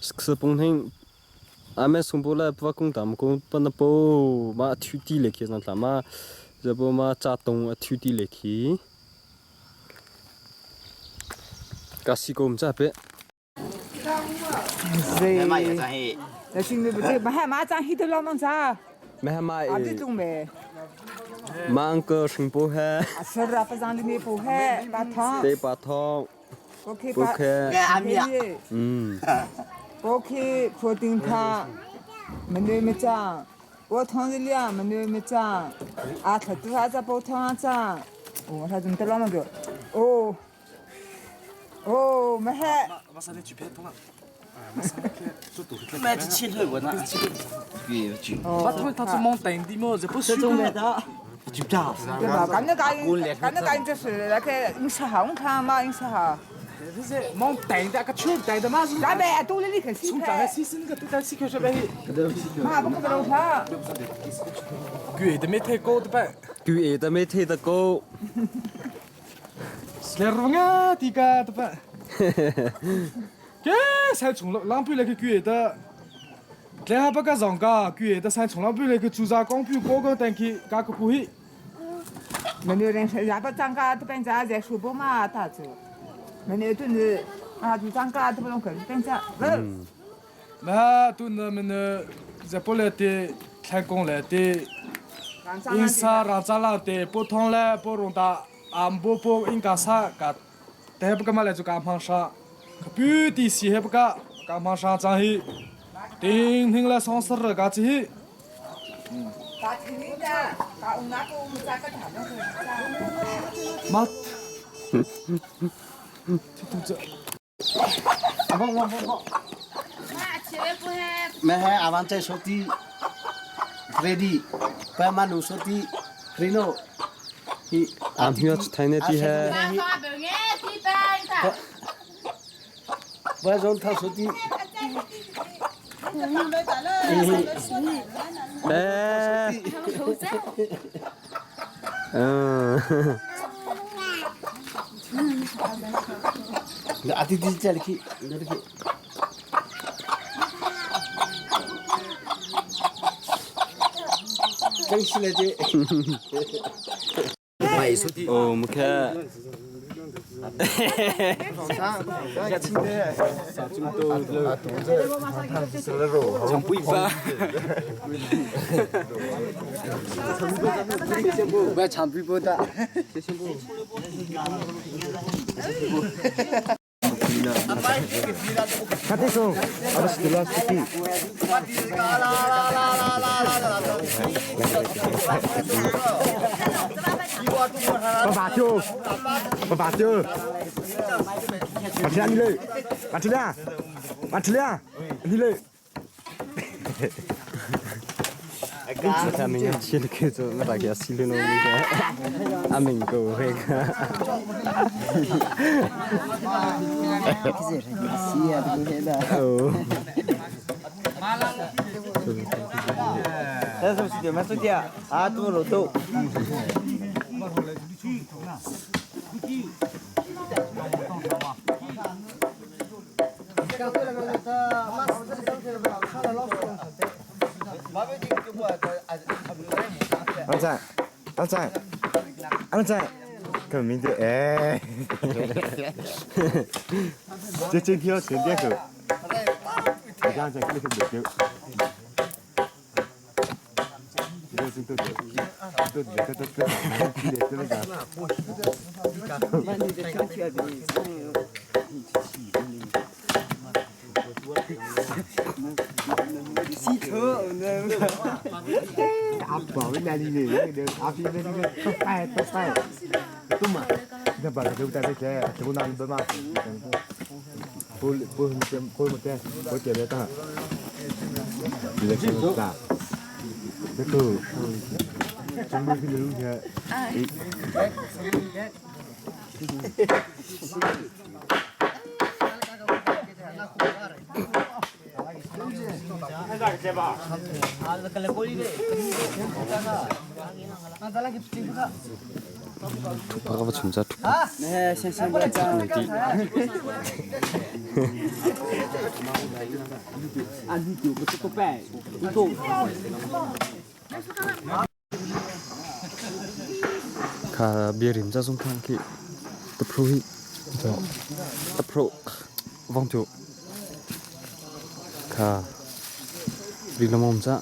se pung hing ame sung po la pa kung tam ko pa na po ma thu ti le ki zan tla ma za po ma cha tong a thu ti le ki ka si kom cha pe 哦，没还。买这切头我那。我他他是忙等的么？这不是的。就这。对吧？刚才干，刚才干就是那个饮食好，我看嘛饮食好。这是忙等的，个球等的嘛是。咱们都来你看从早上洗那个都在洗开水呗。妈不可能他。贵的没太高的呗。贵的没太的高。 来啊，这个的呗。这才从了，浪比那个贵的。来哈不个上个贵的才从了比那个做啥光比高高等去，价格不会。没有人是，也不涨价，这边价在说不嘛，大走。没有都是啊，就涨价，都不能可是涨。那都那么呢，在不来的开工来的，因啥让咱拉的不通嘞，不容达，俺不不应该啥个，但不干嘛来做干胖啥，可不的是还不个干胖啥张去，顶顶来上市了个去。 马。Mẹ he awan cai soti ready pa manu soti rino hi Am hiyo thai ne ti he. Ba zon tha soti Eh. Ati ti chal ki ki Kai sile je. Oh, mukha. Kami chil ke zo ma ra silu no ni ka amin ko he ka. Oh. 阿仔，阿仔，阿仔，佢明的哎，这今天要成点个，你刚才那个没丢，这是都都都都都都 Thupha ka chumcha thupha. Kha biarim cha sung thang khi tập pro hi tập pro vong chu kha ri lamom cha.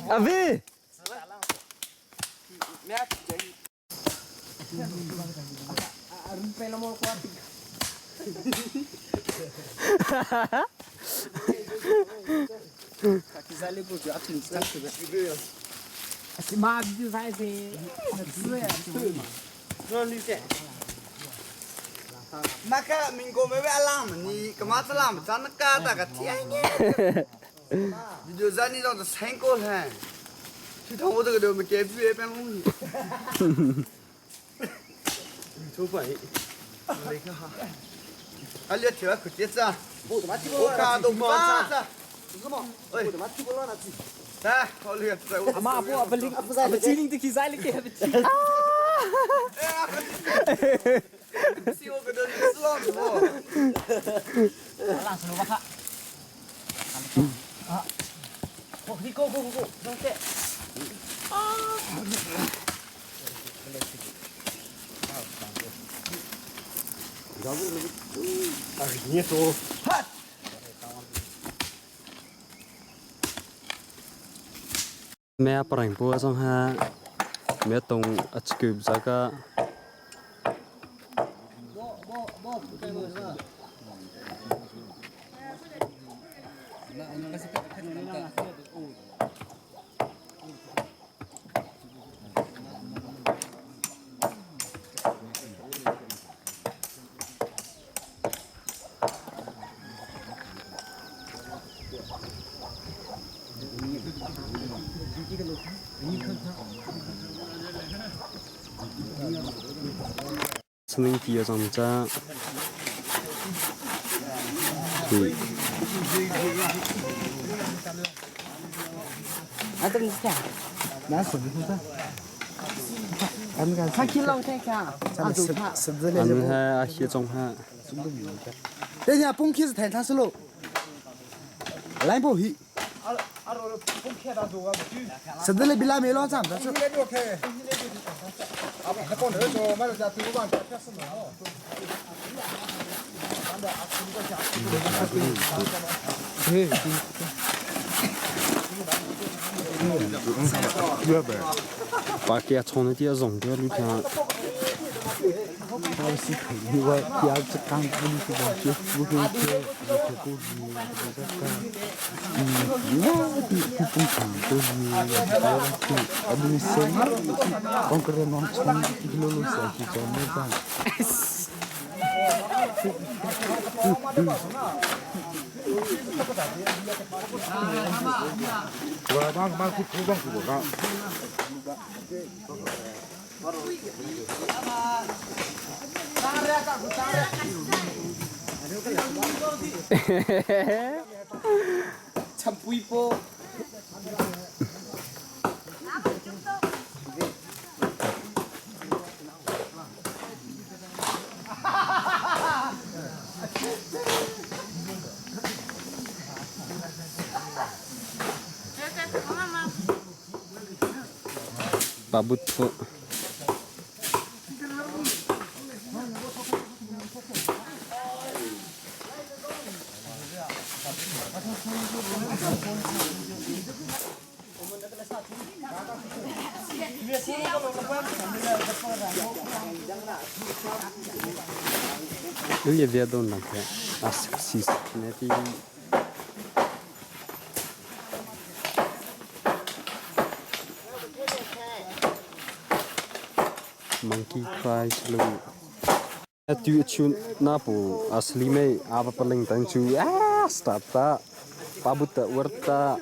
Avi! Maka minggu mewe alam ni kemat alam chan ka ta ka thi ai nge. Video zani dong to sengko han. 去头我这个都没给别边弄。出反应。那个哈。啊，你听可接着。我看都没啥。什么？哎。来，好嘞，妈不不灵，不灵的去，再来给。Mẹ parang pu song ha mẹ tông achkup zaka Swimming ti a cang ca. An he a hi cong ha. 等下崩开是太长是喽，来不去。实在的比拉没老长，但是。把给冲的点融掉，你看。 Champui po. Babut po. Lui è donna che ha sexista, ne ti Monkey cry lu. Tu chun na pu asli me ava paling tang chu ah stop ta pabuta warta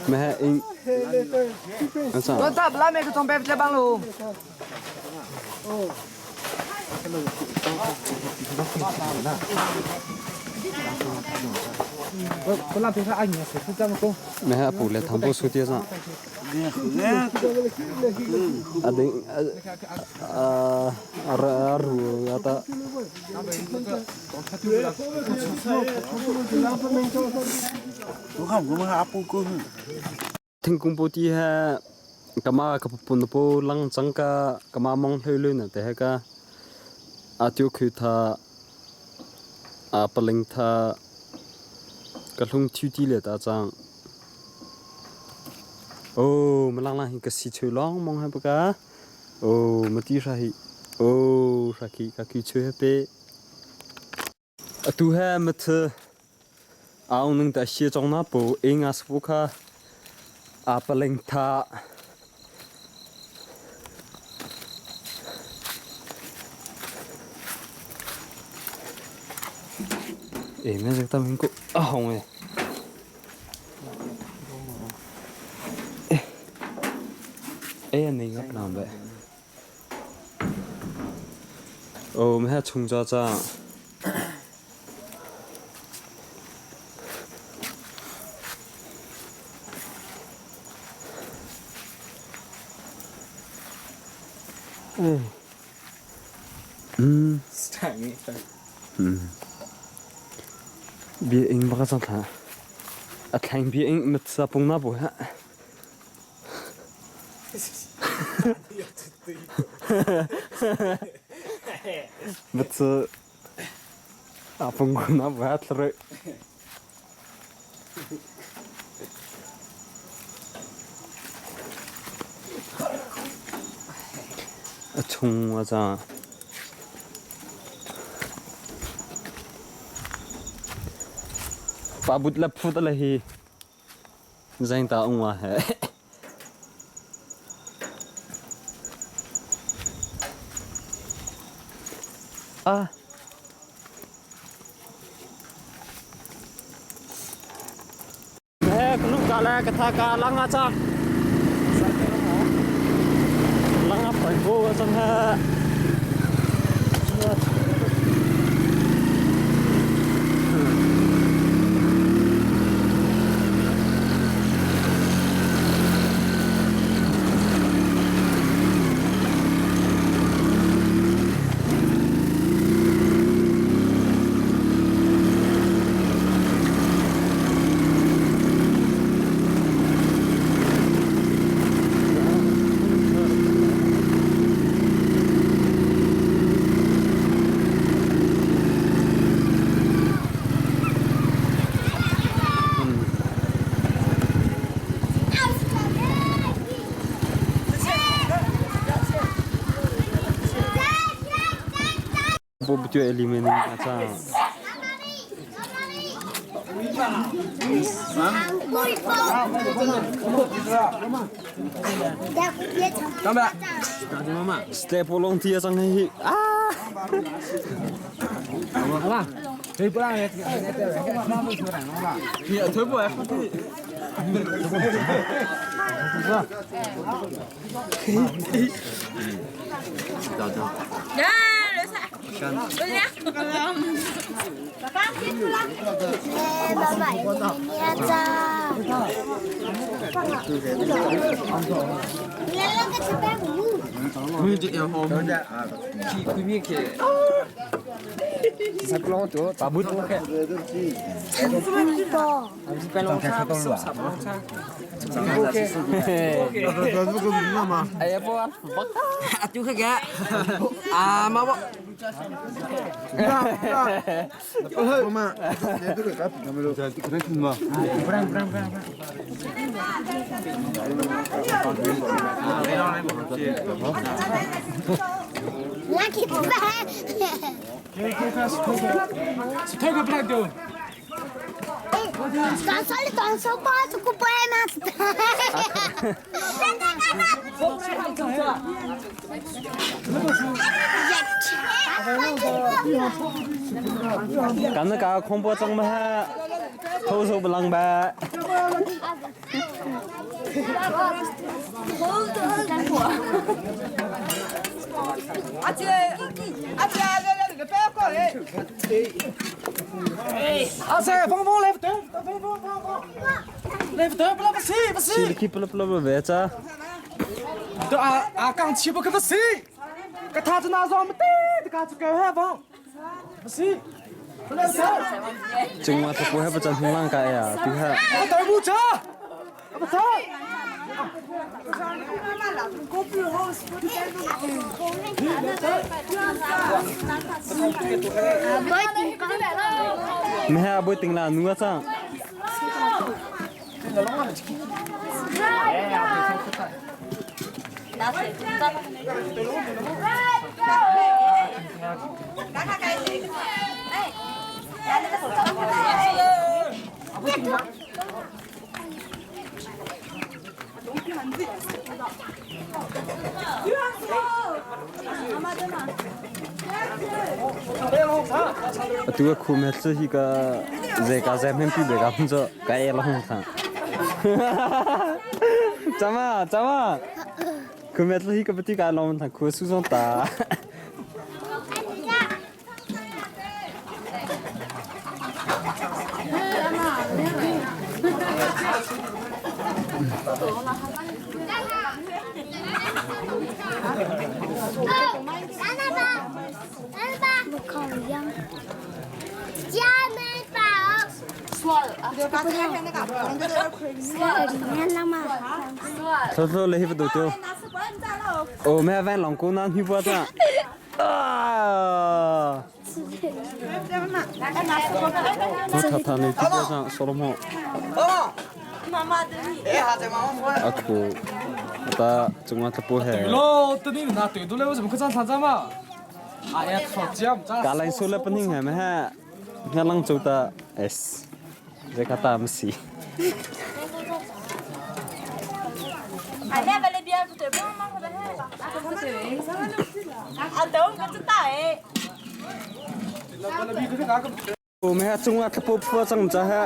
mẹ in Tôi tập la mẹ cái thằng bẹp lên băng luôn. Mẹ pu le thằng bố su tia sa ading aru ata thingkung po ti ha kama ka pun po lang changka kama mong hloi loi na te ha ka atio khu tha a paling tha ka hlung thiu ti le ta chang oh malang lang hi ka si choi long mong ha pa ka oh mati ra hi oh ra ki ka ki choi pe atu ha mat aung nang ta xie chong na po ing as pu kha a paling tha ê mẹ giật tâm hình cụ à hồng này ê anh này ngấp làm vậy ồ mẹ chung cho cha Bia ing baka cang thla. A thleng bia ing mit sa pung na bu ha. Mit sa a pung na bu ha thlare. A chung a za. Pa but la phut la hi. Zaing ta ung wa he. Ah. He kanu ka la ka tha ka langa cha. Langa pai bo chang ha. Bo tu elimin acha. Step long tia sang hi. Ah. 腿不让人，你腿不爱腿。Cảm ơn cả không bao trong mà thâu sâu bằng ba. 阿三，峰峰来不得，峰峰峰峰，来不得，不来不行不行。不不不别着。都阿阿刚起不可不行，个他子那上没得，这个这个还放，不行。 จึงมาตะปูให้ประจันทร์ร่างกายอ่ะดูฮะ 我等不着，不走。 ไม่ให้บุติงลานัวจ้า ตัวคุมเฮลฮีก็เจกาเจมันพี่เบกาพุ่งจะไกลละห้องทางจ้ามาจ้ามาคุมเฮลฮีก็ปฏิการลงทางคุยสู้ตา Thlo thlo le hi va do tu. Oh, mẹ ven lòng cô nan hi bua ta. Ah. Tha tha ne ti bua sa solo mo. Aku ta chunga tlapu he. Lo, tani na tu tu le wo ka chan than ma. A ya tho chiam cha. Ka lai su le paning he me ha. Nga lang chu ta s. Je ka ta msi. O me ha chunga tlapu phua chang cha ha.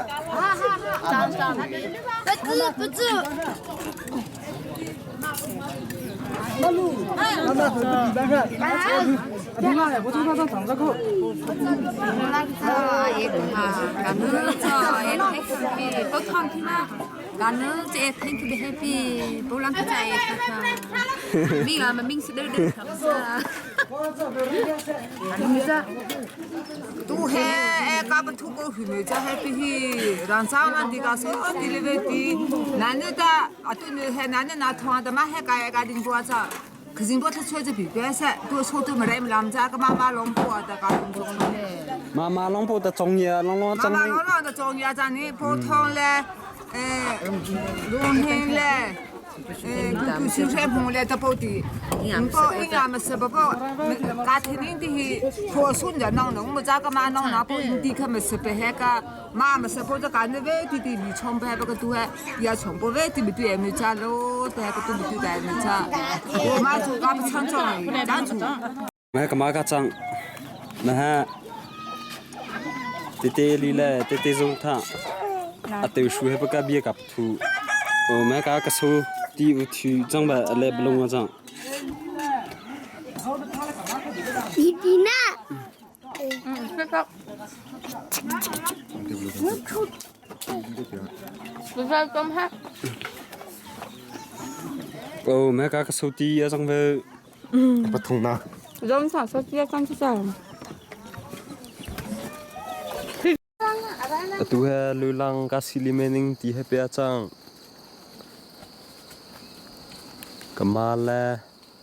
Tu he ka pa thu ko hu me cha happy hi ran sa ma di ka so ti le ve ti na ne ta atu ne he na ne na thong da ma he ka ka ding bo cha 可是我他穿着皮管噻，都穿都没来没啷子，个妈妈弄破的，搞弄中嘞。妈妈弄破的中药，弄弄妈妈弄弄的中药，咱你普通嘞，哎，龙兴嘞，哎，狗狗山棚嘞，都包的，唔包一样么是不包，家庭里的破损的弄弄，我们这个嘛弄那包一点可么是不还个，妈么是包着干的外地的米厂牌不个都还也全部外地没对没家喽，都还个都没对在没家，我妈做俺们厂长，厂长。 Me ka ma ka chang. Na ha. Te te li le te te zong tha. A te shu he pa ka bia ka thu. O me ka ka so ti u thu chang ba le blong a chang. Dina. O me ka ka so ti a chang ve. Pathung na. Atu he lulang ka silimening ti he pe chang. Kamala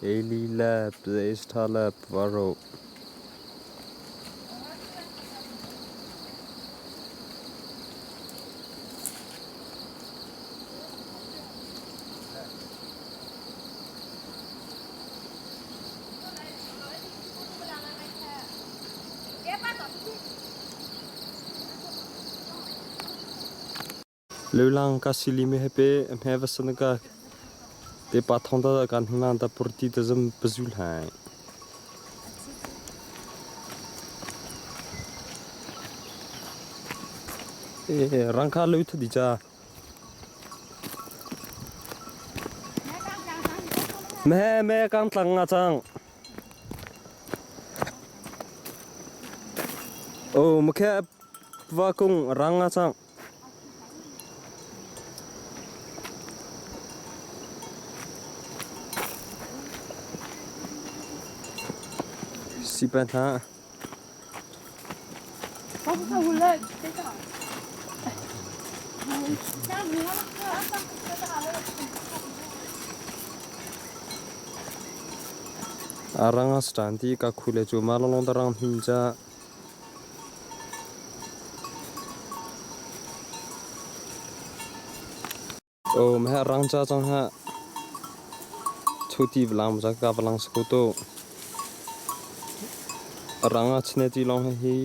Eli le Pestha le Pvaro. Lulang ka silime he pe he vasan ka te pathong ta kan hinglan ta purti ta zam pazul hai. E rangkha lu tha di cha. Me me kang tlang nga chang. Oh, mkhe va kung rang nga chang. Si pan tha. Aranga stanti ka khule chu ma long long tarang him cha. Oh, me rang cha chang ha. Choti blang cha ka blang sko to. Ranga chne ti long he hi.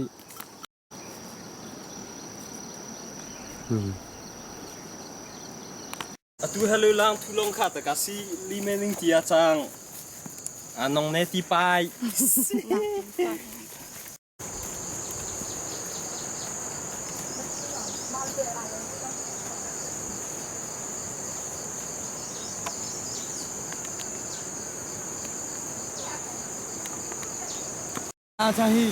Atu hello lang thu long kha ta ka si li me ning tia chang. Anong ne ti pai. A cha hi.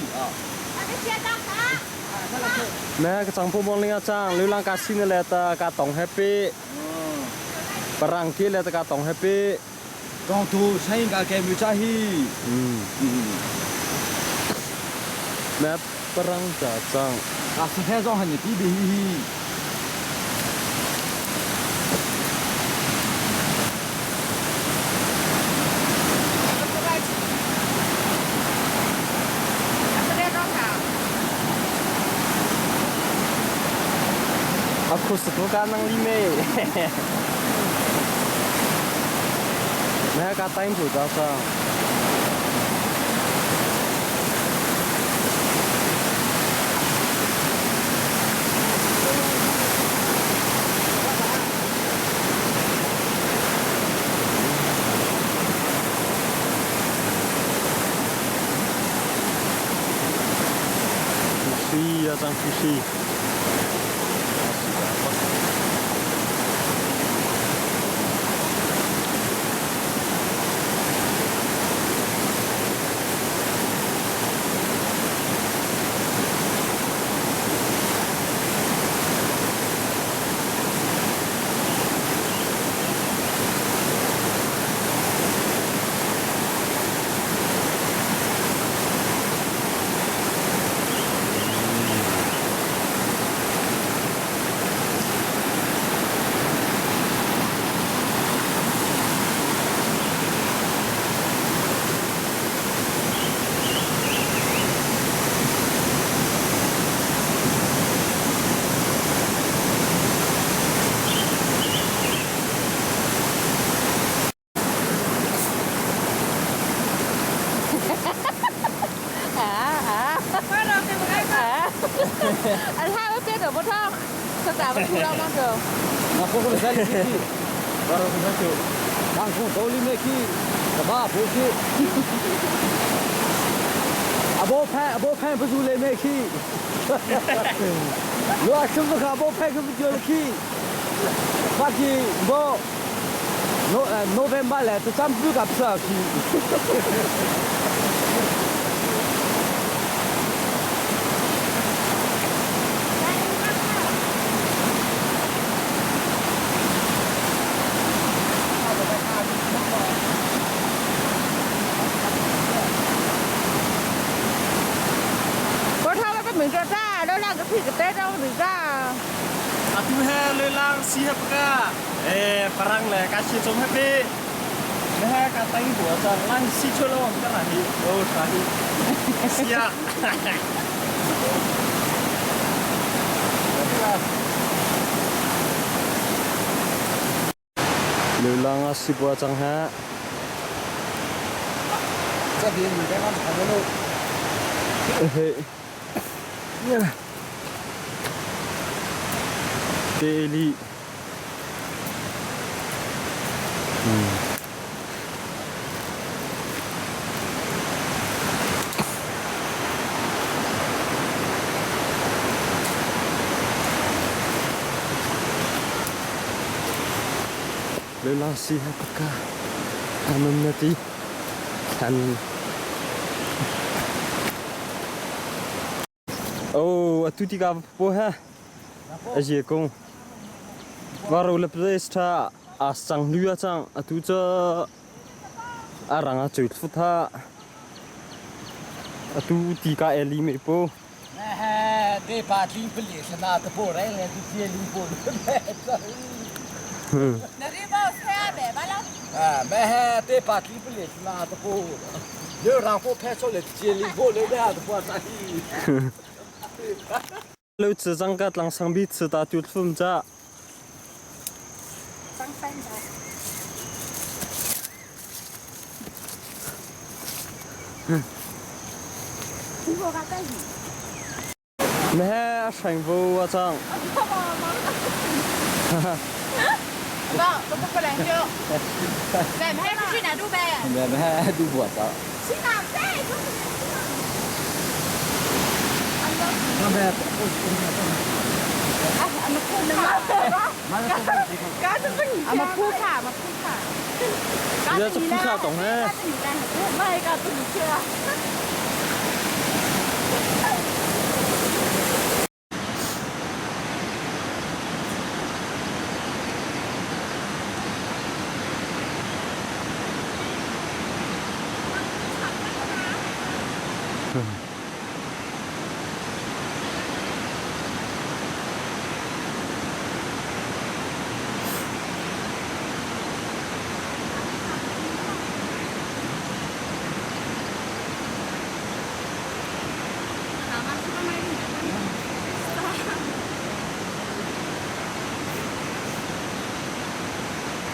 Mẹ cái chàng phụ mong linh chàng lưu lang cá xin là ta cá tổng happy parang kia là ta cá tổng happy. 光图声个给没在去。嗯。那不让家长。啊，是太早喊你弟弟嘿。啊，可是不敢能里面。Mẹ cả tay của cháu sao? Phi à trang phi. 啊，他会变得不痛，他咋不出来嘛？就。那不过在里面，我说就，当初兜里面去，什么不去？阿波派阿波派不出来没去？我什么阿波派可不就去？发去我，诺诺维尔来，这咱不敢吃去。 mình cho ra đó là cái thịt cái tết đâu thì ra à tu he le lang si he ka eh parang le ka chi chom happy ne he ka tang bua cha lang si chu lo ka na hi o tha hi sia 流浪啊，西瓜长哈。这边你刚刚跑的路。嘿。地理。嗯。流浪西哈巴卡，他们那地，看。Oh, atu ti ka po ha. A je kong. Waro le place tha a sang lu a chang atu cha a rang a chu thu tha. Atu ti ka eli me po. 对把林不里是那的不来了，就接林不那你把菜买完了？哎，买还对把林不里是那的不，有让我拍出来接林不来的不啥意。 Lu chi chang ka tlang sang bi chi ta tu thum cha. Mẹ sành vô à chăng? Vâng, tôi cũng có làm chưa? Mẹ mẹ去哪度呗？ mẹ mẹ đi buổi đó. 去哪在？ mẹ 啊，มาพูดค่ะมาพูดค่ะ giờ chắc phút sao tổng ha. ไม่ก็ตุ่นเชื่อ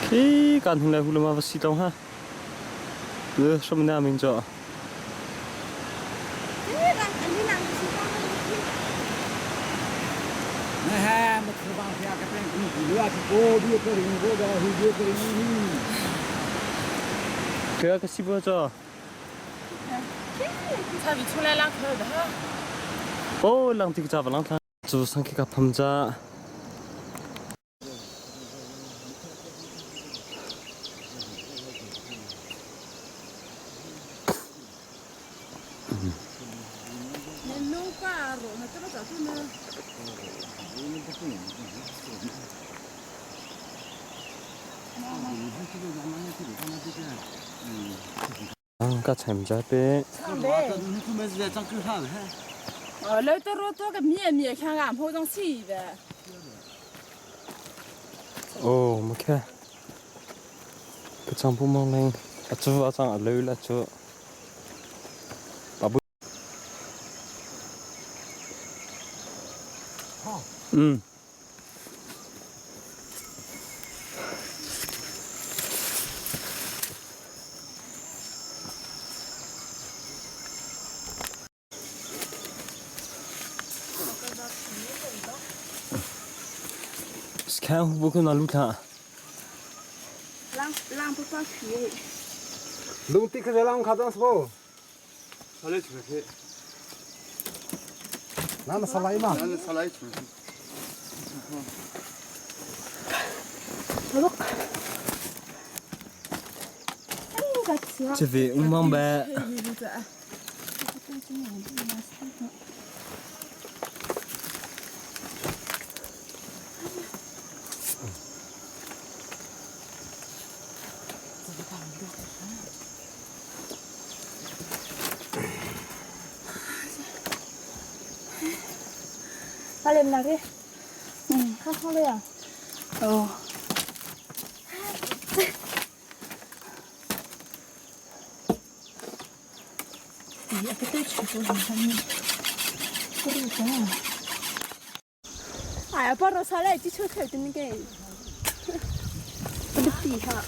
Khi kan hung le hulama va si tong ha. Le hram na ming cho. Kaya ka si bo cho. Oh lang tik cha lang tha. Chu sang ki ka pham cha. Ka chem cha pe. Oh, ma khe. Ka chang pu mang leng. A chu a chang a lo la chu. Pa bu. Kha hu bu na lu tha. Lang lang pa pa khi. Lung ti kha lang kha dang sbo. Salai chu khe. Na na salai ma. Na salai chu. Che ve ung mang ba. 把脸拿给，看好了呀。哦。咦，不对，去做什么？不对，哎呀，把这下来，几抽抽的那个，不得地哈。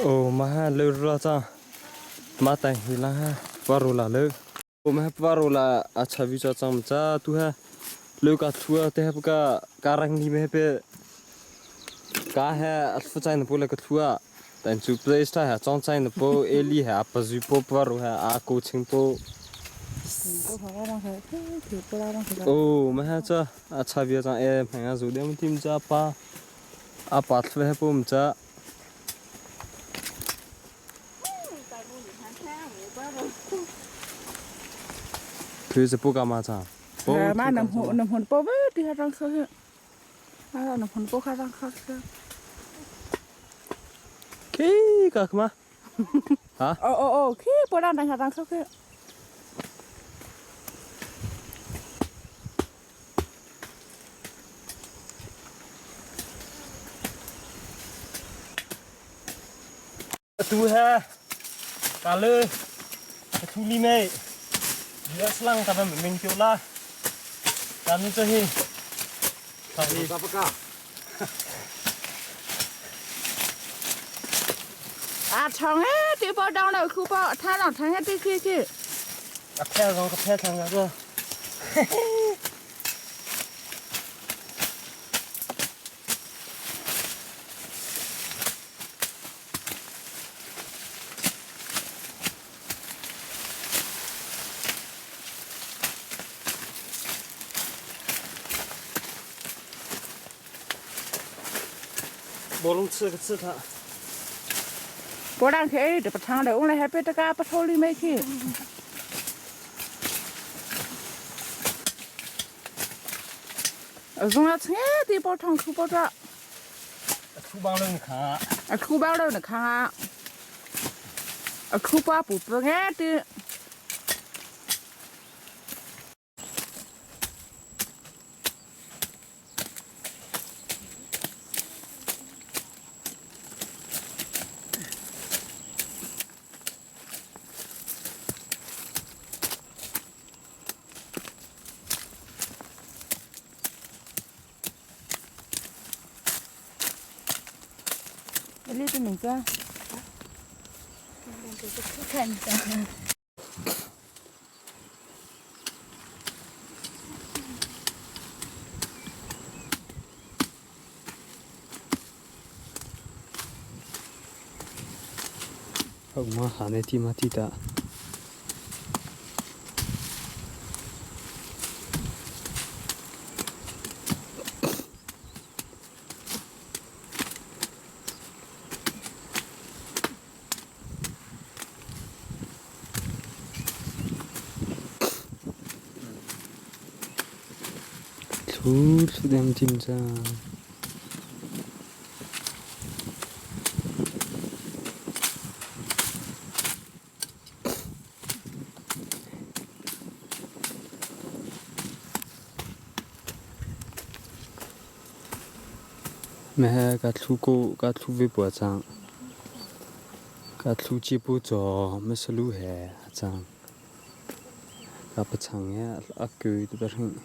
Oh, ma ha le ra cha. Ma tai hi la ha. Paru la le. O ma paru la acha vi cha cham cha tu ha. Le ka thua te ha ka karang ni me pe. Ka ha alfu chai na pu le ka thua. Tan chu place ta ha chong chai na po eli ha pa zu po paru ha a ko ching po. Oh, ma ha cha acha vi cha e ma zu dem tim cha pa. A pa thwe ha pum cha. คือจะพูดกันมาจ้ะ มาหนำหัวหนำหัวโป๊ะที่เขาตั้งเขาเนี่ยหนำหัวโป๊ะเขาตั้งเขาเนี่ย ขี้กักมาฮะ โอ้โอ้โอ้ขี้โป๊ะด้านเขาตั้งเขาเนี่ย ตูฮะกาเลยทูลีเมย์เยอะสลังแต่เป็นมิงเกียวละการนี้จะฮี นี่ปะกา 啊，长哎，这包当了，裤包，他让他这去去。啊，拍上个拍上个。我弄吃个吃它。不让去，这不长了，我来还别这个不抽里没去。总要吃的包长粗包着。粗包了你看。啊，粗包了你看啊。啊，粗包不不爱的。里的名字。 Hok ma ha ne ti ma ti ta. Thu thu dem tim cha. Meh ka thlu ko ka thlu ve pua cang. Ka thlu chi pu chaw masalu he a cang. Ka pachang he a ku tu ka hring.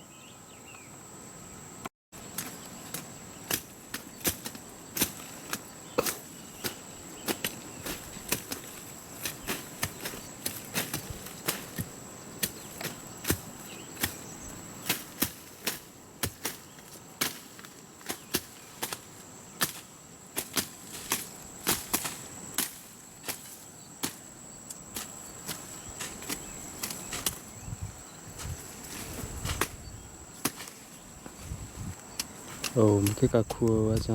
Oh, cái cà khua quá cha.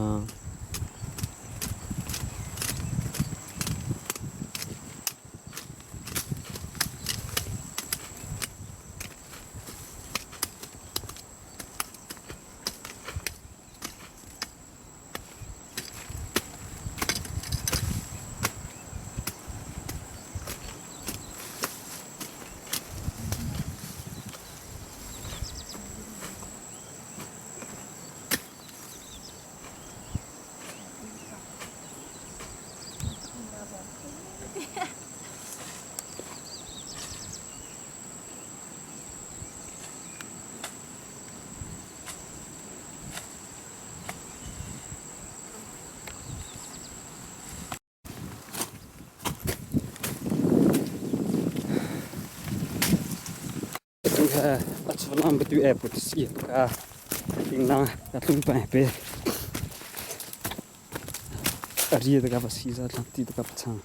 Tu he a chulam tu e put si ka ting na ka tlung pa pe ari da ka ba si za thlang ti da ka chang.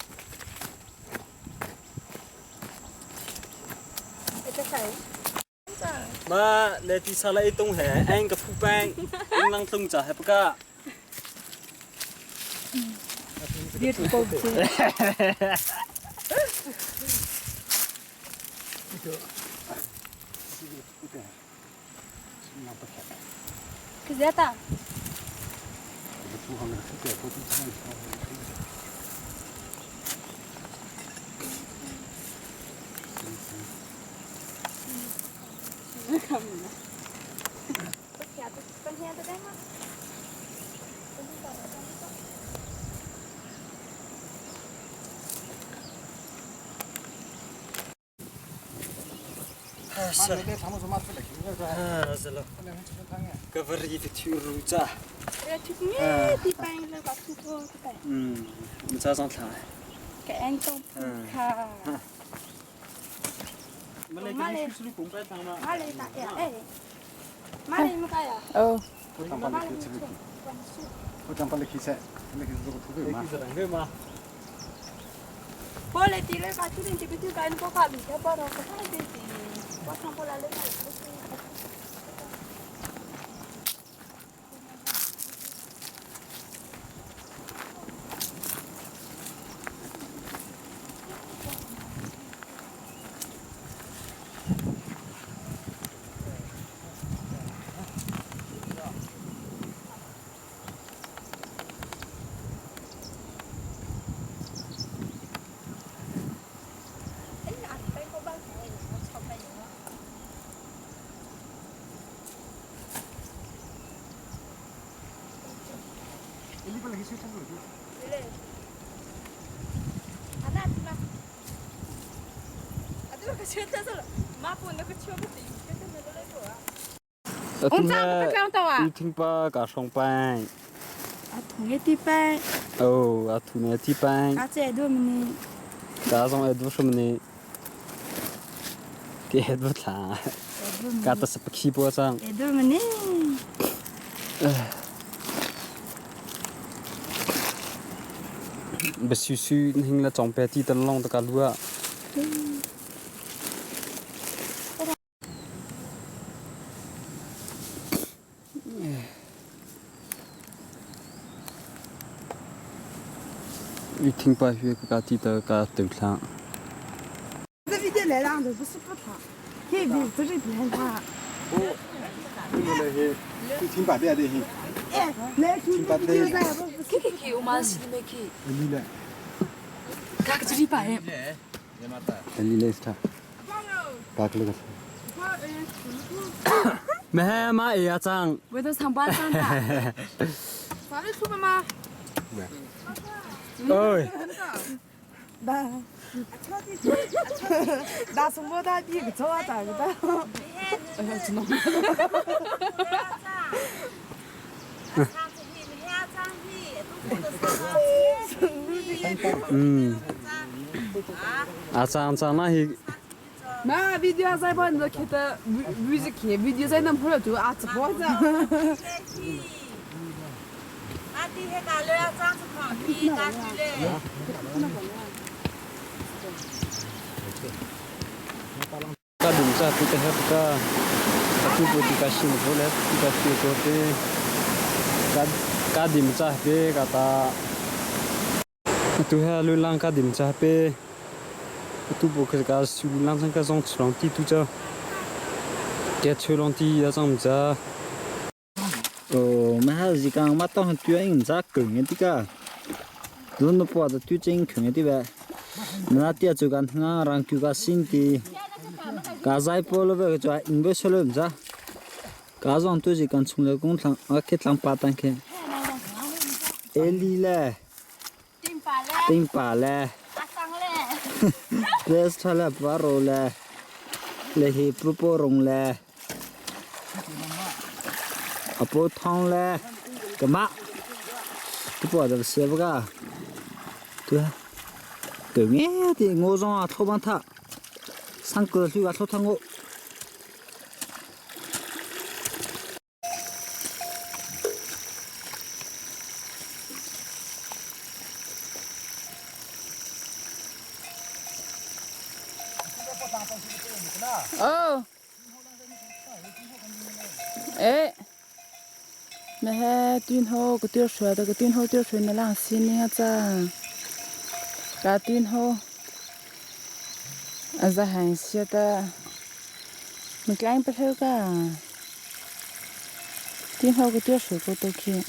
Ma le ti sa lai tung he ang ka phu pang ing lang tlung cha he paka. Beautiful. Kizeta. Ka vari te thu ru cha. Cha zong thla. Cái anh tông kha. Male Male ta ya eh. Male mo kaya. Oh. Pole ti le ka tu ti tu ka ko ka bi ka pa ro ka ti ti. Wa thang pola le ka. Tu he thing pa ka song pai. A thung e ti pai. Oh, a thu ne ti pai. Ka che du mini. Ka zong e du shum ni. Ke het bu thla. Ka ta sa pakhi po chang. E du mini. Basu su hing la chong pe ti tan long ta ka lua. I thingpa hi ka ti ta ka teu thla. 这边的来两头不是不烫，这边不是偏烫。哦，这挺把的的嘿。哎，来听把的。去去去，我马是没去。你嘞？嘎个这里摆。你嘞是他。嘎个那个。没嘛哎呀张。我都上班上的。法律出门吗？哎。 나 나 손보다 니 좋아다 그다. Ừ. À chang chang na hi. Ma video zai ban da kete müzik video zai nam holo tu a tbo za. 阿弟迄个了，张是看去，打去嘞。 Ka dum cha tu te hep ka tu pu ti ka shin ko le ti ka fi ko te ka ka dim cha pe ka ta tu ha lu lang ka dim cha pe tu pu ka ka su lang chang ka zong chlong ti tu cha ke chlong ti ya chang cha 哦，mà hai gì càng mà tao tuy anh giá cứng như thế cả, luôn nó bỏ ra tuy chính cứng như thế vậy, mà tia chú gan nga rang cứu cả xin thì cả giải po lo về cho anh biết số lượng ra, cả dòng tôi chỉ cần chung lấy công thằng ở cái thằng ba tăng kia, Eli lệ, tinh bà lệ, best là bà rô lệ, lệ hi pu po rong lệ. 啊，不烫嘞，干嘛？这不这写不个？对，对面的我让啊，头帮他，上个水啊，头烫我。哦。哎。mẹ he tuyên hô cái tiêu sửa cái tuyên hô tiêu sửa nó làm xin nha cha cả tuyên hô à ra hàng xe ta mình cái anh bắt theo cả tuyên hô cái tiêu sửa của tôi kia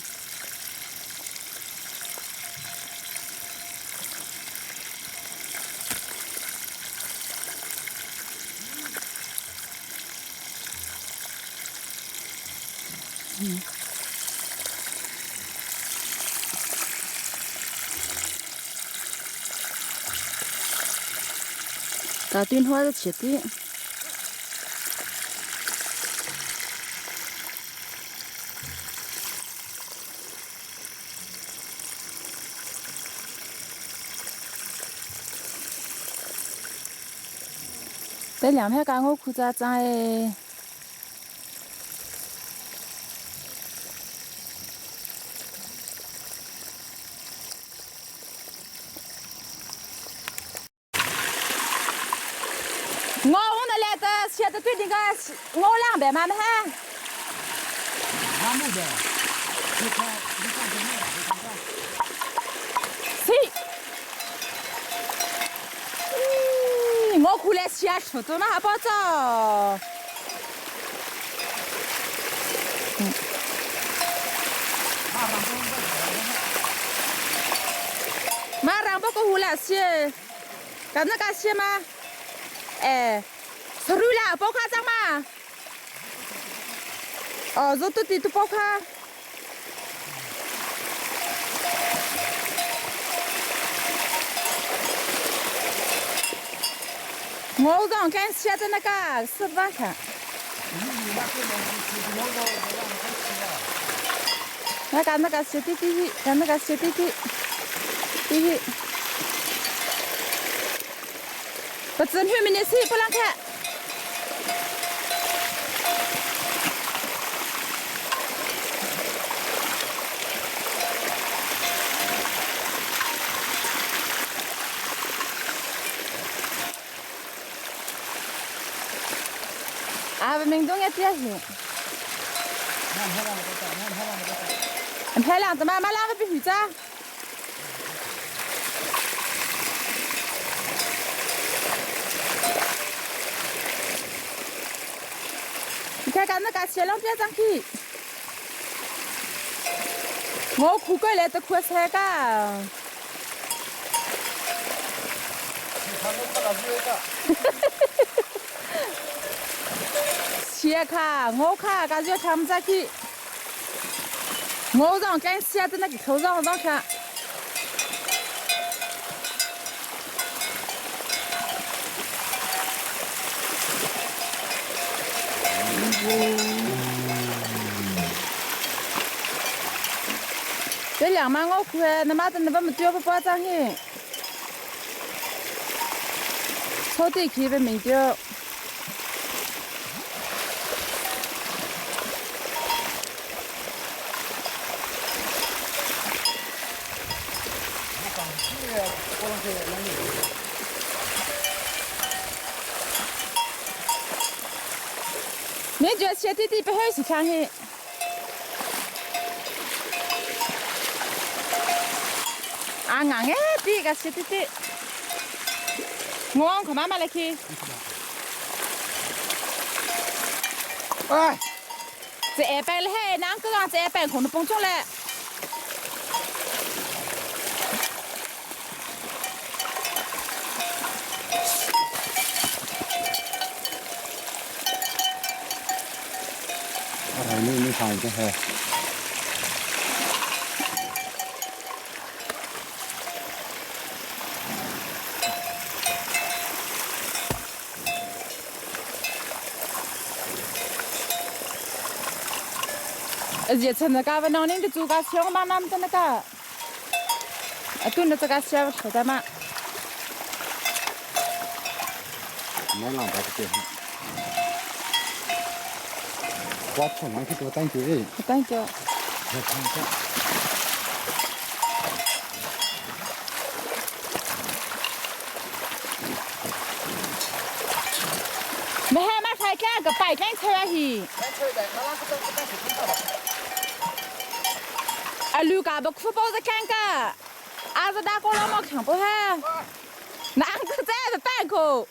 打电话的切的。在两片干我裤子在。我那来的现在最近个我两百嘛没哈。是。嗯，我回来先出走嘛还不走。嗯。马上不过回来去，干那干些吗？哎，收入了，包卡张嘛？哦，这都得都包卡。我刚刚写的那个是八卡。Na ka na ka se ti ti hi, ka na ka se ti ti. Ti hi. Patsan hu mini si pulang kha. À, mình đúng nghe tiếc gì. Anh thấy làm tao mà làm với bị cha. 你看看那个切两边上去，我苦过来的苦菜个。切卡，我卡，感觉看不下去。我让干切的那个头上让看。这两万我块，他妈的那把么丢不包装去？草地去不没丢。你觉小弟弟不好是看去？啊，硬哎，比个小弟弟，我可妈妈来去。哎，这二百了嘿，两个人这二百可能蹦出来。哎，你你看这还。 而且那个不能那个做个小妈妈的那个，啊，对那这个小说的嘛。没浪把这个。我从来去做单脚的。单脚。我看看。没还没才干个白干菜啊嘿。啊，驴家不哭包子干个，阿是大哥老毛看不哈，哪个在的半口？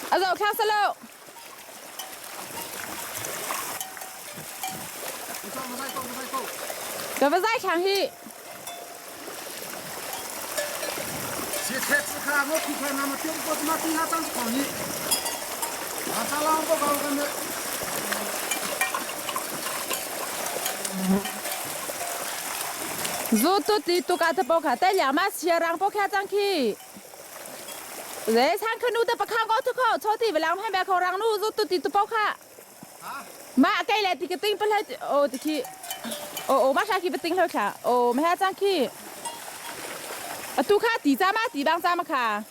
阿是我看死喽。这不在看去。切菜子看，我看看那么丢过他妈底下长是烤你，啊，咱老不搞个呢。如多的都搞得不看，但两码钱让不看上去。人上去路都不看高头靠，草地不两盘白靠让路，如多的都不看。妈，该来这个顶不来哦，这去，哦哦，马上去不顶头看，哦，没还上去。啊，都看地站嘛，地方站嘛看。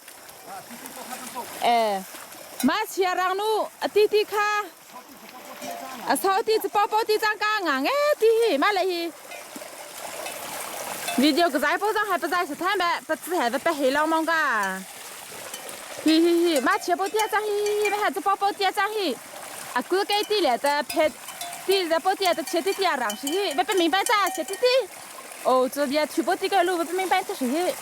哎，马钱让路，啊弟弟看。啊，草地是包包地站干硬哎，弟，马来去。你就个在包上还不在是他们不只还是不黑老忙个，嘿嘿嘿，买全部点张嘿嘿嘿，还是包包点张嘿，啊，哥给地来的拍，地在包点的切地点让是嘿，不明白咋切地地，哦，这边全部这个路不明白这是嘿，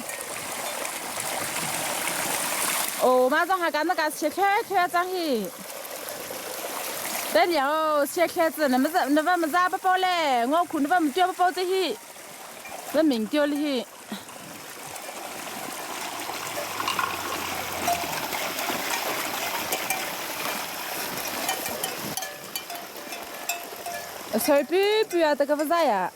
哦，马上还干那个切开开张嘿，等了哦，切开子那么子那么么子不包嘞，我看那么叫不包这些。那明掉了去。小比比啊，这个不咋呀？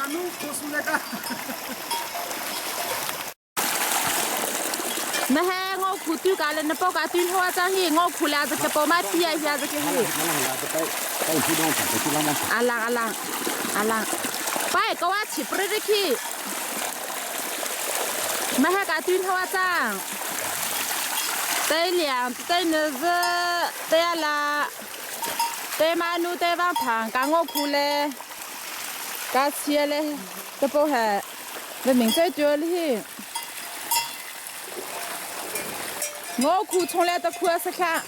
Kanu ko su le ka. မဟဲငေါခုတူကလည်းနပောက်ကတူဟောချာဟီငေါခုလာစကပေါ်မတီရရစကဟီအလာအလာအလာပိုင်ကဝချီပရခိမဟဲကတူဟောချာတဲလျံတဲနဇတဲလာတဲမနူတဲဝဖန်ကငေါခုလေကချီလေတပေါ်ဟဲဝမင်း在这里。我裤从来都裤是看。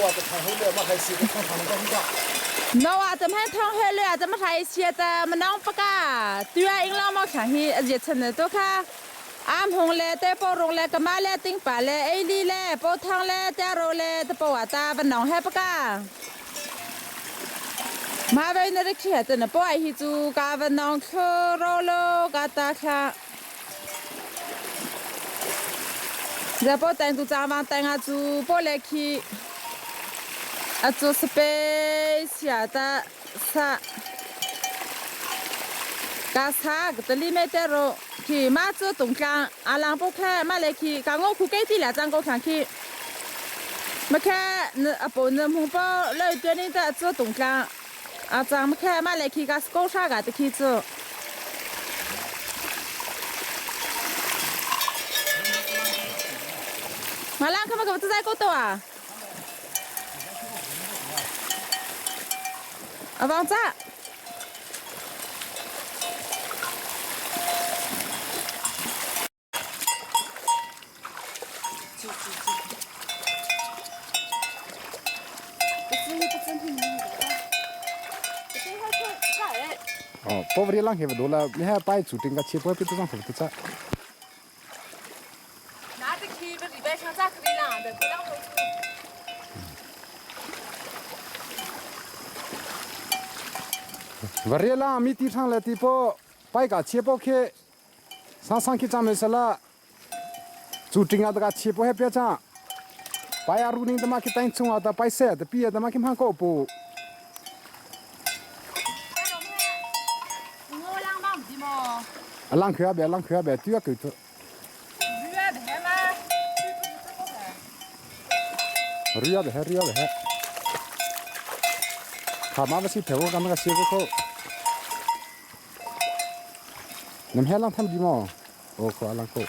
我的看后面，我还是个看看那个。我话怎么烫黑了？怎么还写的么弄不噶？对啊，因老毛看去，热成的都看。俺红嘞，带包容嘞，干嘛嘞？顶白嘞，艾丽嘞，煲汤嘞，带肉嘞，都包瓦哒，不弄还不噶？马为那个去的呢，包爱去做，干不弄吃肉喽，干打看。这包单做账房单啊做包来去，啊做设备写的啥？干啥？个里面的肉去马做东江，阿郎不看马来去，刚我苦给地两张我看去。没看那阿婆那红包老多人在做东江，阿张没看马来去干是搞啥个的去做。马兰，看嘛，个不在高头啊？阿王子。哦，保不的啷个不多了，你还摆注定个切波比这张图不在。我热啦，没地上来地波，摆个切波去，上上去咱们是了，注定啊这个切波还别涨，摆阿鲁宁他妈去单冲啊，他摆晒的，毕业他妈去忙搞不。浪去啊别，浪去啊别，都要够多。रिया बे रिया बे खामा बसी थेवो कामा का सेबो को नम हेlang tham di mo o ko alang ko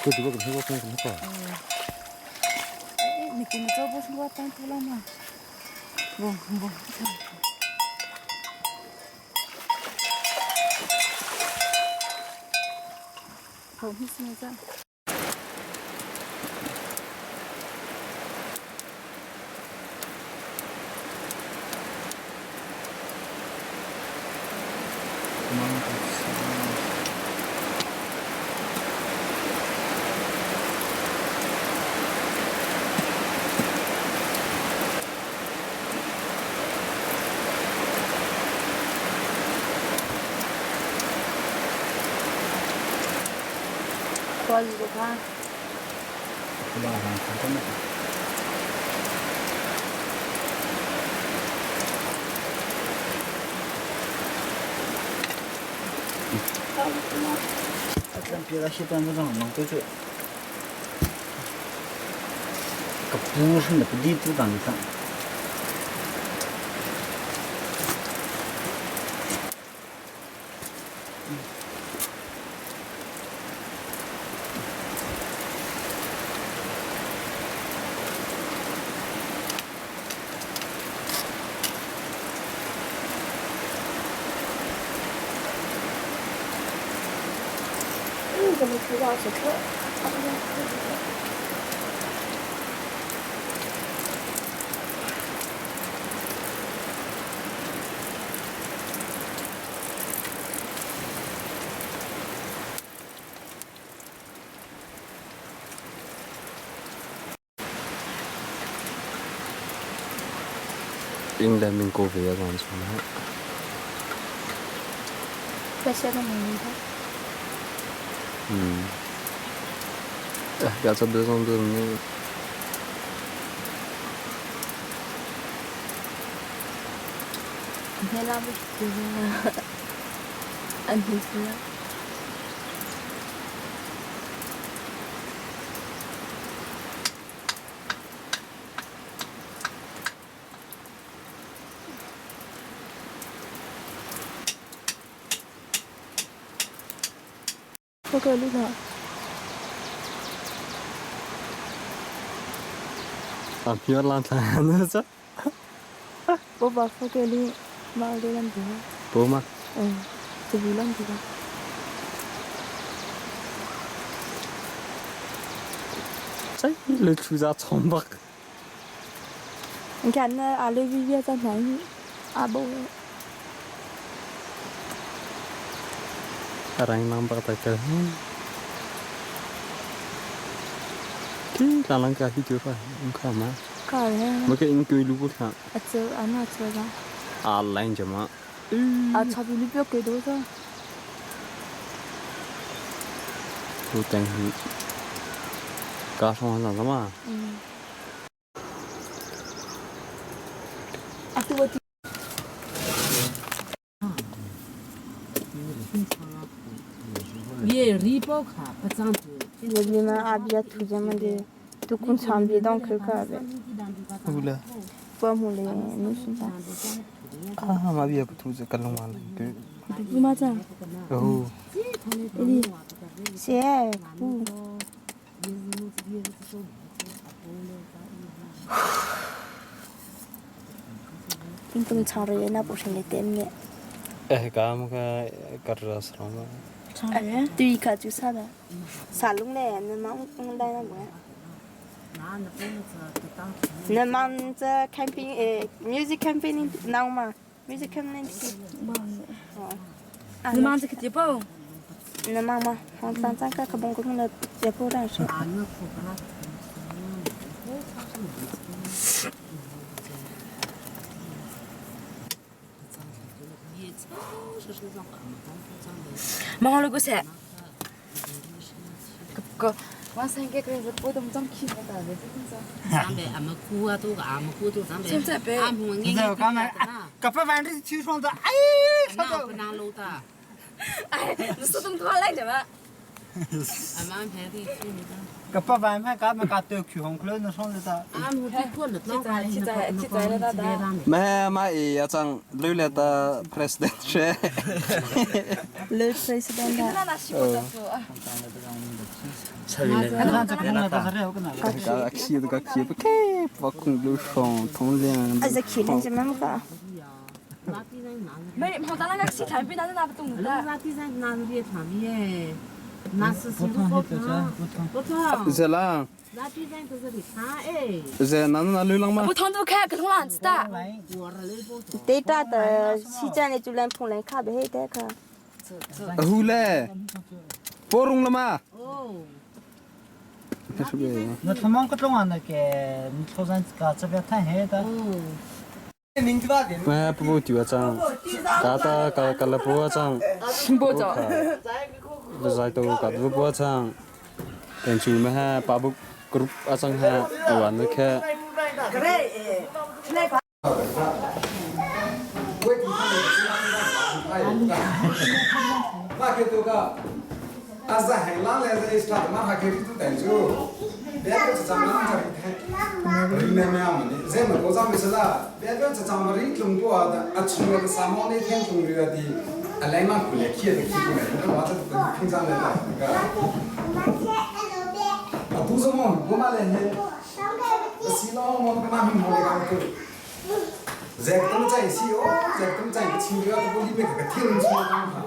그 누가 좀 해봐 좀 해봐. 느낌이 써보신 것 같다는 툴라마. 뭐 뭐. 뭐 했습니다. 도와주고 가. 个不是那个地主当上。你怎么知道是错？ England min ko ve a zon chung ha. Ga cha besoin de nous. A pior lang thla na cha. Po ma. Chai le chu za chom bak. 你看那阿里比比在哪里？阿伯。 Arang nampak tak ke. Ki lalang ka hi tu fa un kha ma. 搞人。 Ma ke in kui lu bu kha. 啊走啊那走吧。 A lang jama. 啊，差不多不要给多少。 Tu tang hi. Ka song han ma. 嗯。啊，对我。 也里包卡不长住。 你们阿比亚土家们的都工厂别当可可呗。 Ula. 不木嘞，你是啥？ Ah ma biya tu ze kalong ma lang ke. 不嘛子？ Oh. 你谁？不。你怎么唱着那不是你点的？ Eh ka ma ka kar ras ra ma. 对，可就啥的，啥弄嘞？那忙我来那个。那忙这 camping 诶，music camping 闹嘛，music camping。哦。你忙这个地方？那忙嘛，我咱咱个可甭讲了，也不认识。 忙了个噻。个我上个个是波动装起的，咱们俺们姑啊都俺们姑都咱们。现在别。俺们现在刚才，搿不反正听说的，哎，那不拿楼的。哎，你说动多来着嘛？俺们排的去那个。搿不反正搿么搿都去红可能上的的。俺们这过了， Ma ma e ya chang lu le ta president she. le president 个气都个气不开，不空lu shong tong liang. 啊，这气人怎么个？没，跑到那个西产品，但是拿不动的。那第三拿是别产品，那是是不不同。 是啦。那第三就是你看哎。 是哪哪lu lang ma？ 不同都开，可同浪子的。对大的西站的就连碰来卡别黑的卡。 呼嘞，包容了吗？哦。 那他们个中啊那个，你头上个这边太黑的。 Ma pu tu chang. Ka ta ka ka la pu chang. 波走。 Le zai to ka bu pu chang. Ten chu ma ha pa bu group a chang ha wan na kha. 那个都个，啊是很浪来是他妈还给你等住，别个是咱们这里看，云南面嘛的，人们多咱们是啦，别个是咱们人中国的，啊除了沙漠那天中国的，啊来嘛过来去的去过来，那我这平常的那个，啊都是我我嘛来呢，西老我们那边没来讲过。在东在西哦，在东在西，要不你们这个天出来当哈。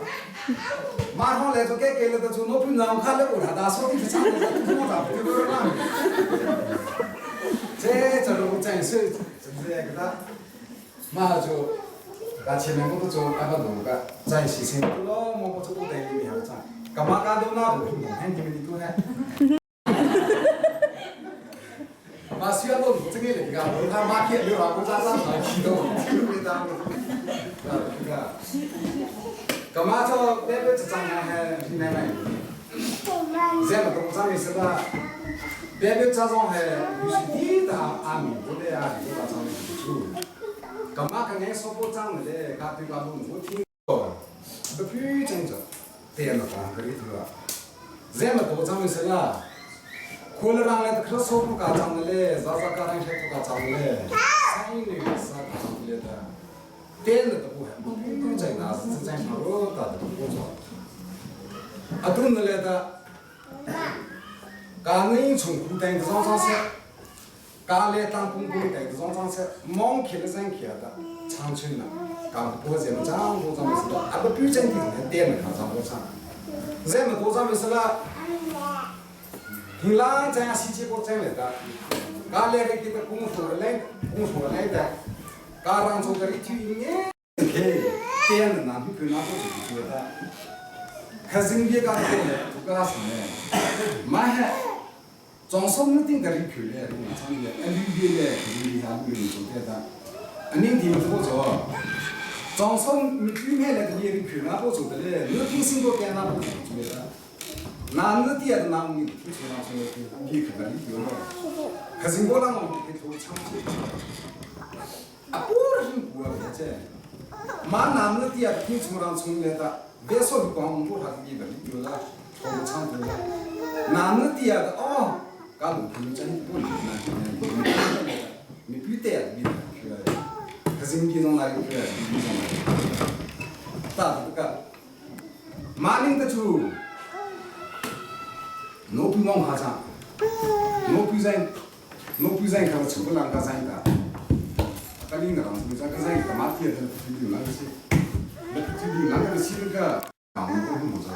马上来就该给了的就我平常看了我他大说的是啥子，我咋不对了？这这路真是真是个他，马上就那前面我都做那个路个，在西城了，我我做不得你还在，干嘛干都那不平，很你们的都呢。马虽然我这个那个，我他妈去六啊，我咋咋来去都，没当。啊，这个，干嘛做那个这张还是奶奶？这么多张的是吧？别个这种还有些地大阿弥陀的啊，有个张的住。干嘛跟人说不张的嘞？他对讲我听哦，不必争着，对了，讲个里头啊，这么多张的是啦。过了让来的可说不搞张的嘞，咋咋搞两天不搞张的嘞，三一年啥搞张的嘞的，点了都不还，不在那是真正跑到的工作。啊，都那来的，刚人从古代的上上车，刚来当公公的的上上车，忙开了真开的，长春了，刚不过咱们张多张没事的，啊不标准的点了看张多张，咱们多张没事了。平常这样细节过真来的，刚来个给他工作来，工作来的，刚让做个一天一年，开店了，哪去跟哪个去做的？可是你别讲这个，这个什么？嘛还装修没定个里去嘞，我厂里，啊里边嘞，里边还没有做的，啊你地方做，装修没对面来的也里去那不做的嘞，你平时都干那不做的。那你爹的那你不出那出来，你可能你丢了。可是我那我给头抢去，啊不是我这，嘛那你爹听出来出来的，别说的光我还是你的你丢了，头抢去了。那你爹的哦，搞路口真不灵了，你必得你去了，可是你从哪里去？你从哪里？大这个，马林的猪。我不忙哈子，我不在，我不在，他们全部啷个在的？他领个啷子，这个在干嘛的？他不就啷个去？那就啷个去那个？啊，我不么子，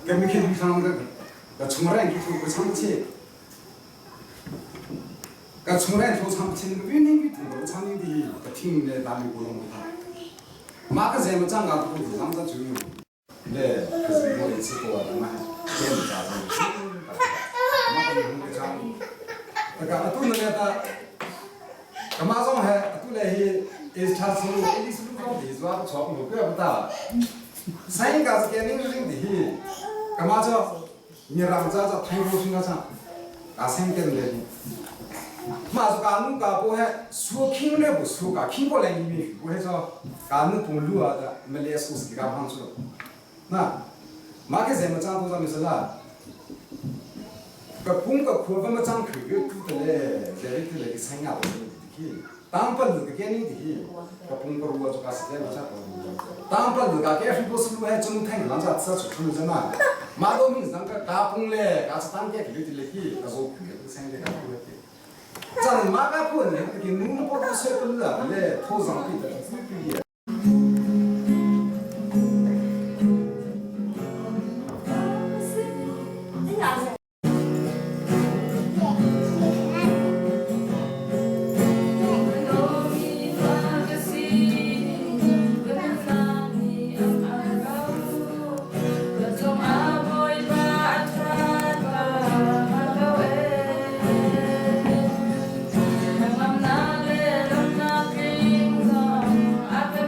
跟没去路上那个，个从来就不唱起，个从来都唱不起那个云南语，我唱的个听的大米锅弄他，马个人么长个不是长个就，那可是我一次过的嘛，见不着。那个都能来的，干嘛种还都来去，一查出一是路上地主错，我怪不得。三个是给领领的，干嘛叫你让这这太多新个厂，啊三个来的。嘛是讲侬讲不还说听了不说个，听过来你没不还说讲侬同路啊的，没来说是给他放出。那马个什么长多少没事啦？个公个苦不么张口个苦的嘞，在里头来个参加活动的，当不是个给你的，个公个如果做个实在不差，当不是个该是不是路还中听人家吃出出来嘛，马路面上个打工嘞，还是当街里头的去，个说苦个参加个苦的，咱马个苦呢，给农不都说不了嘞，头上背的是不的。 Amen.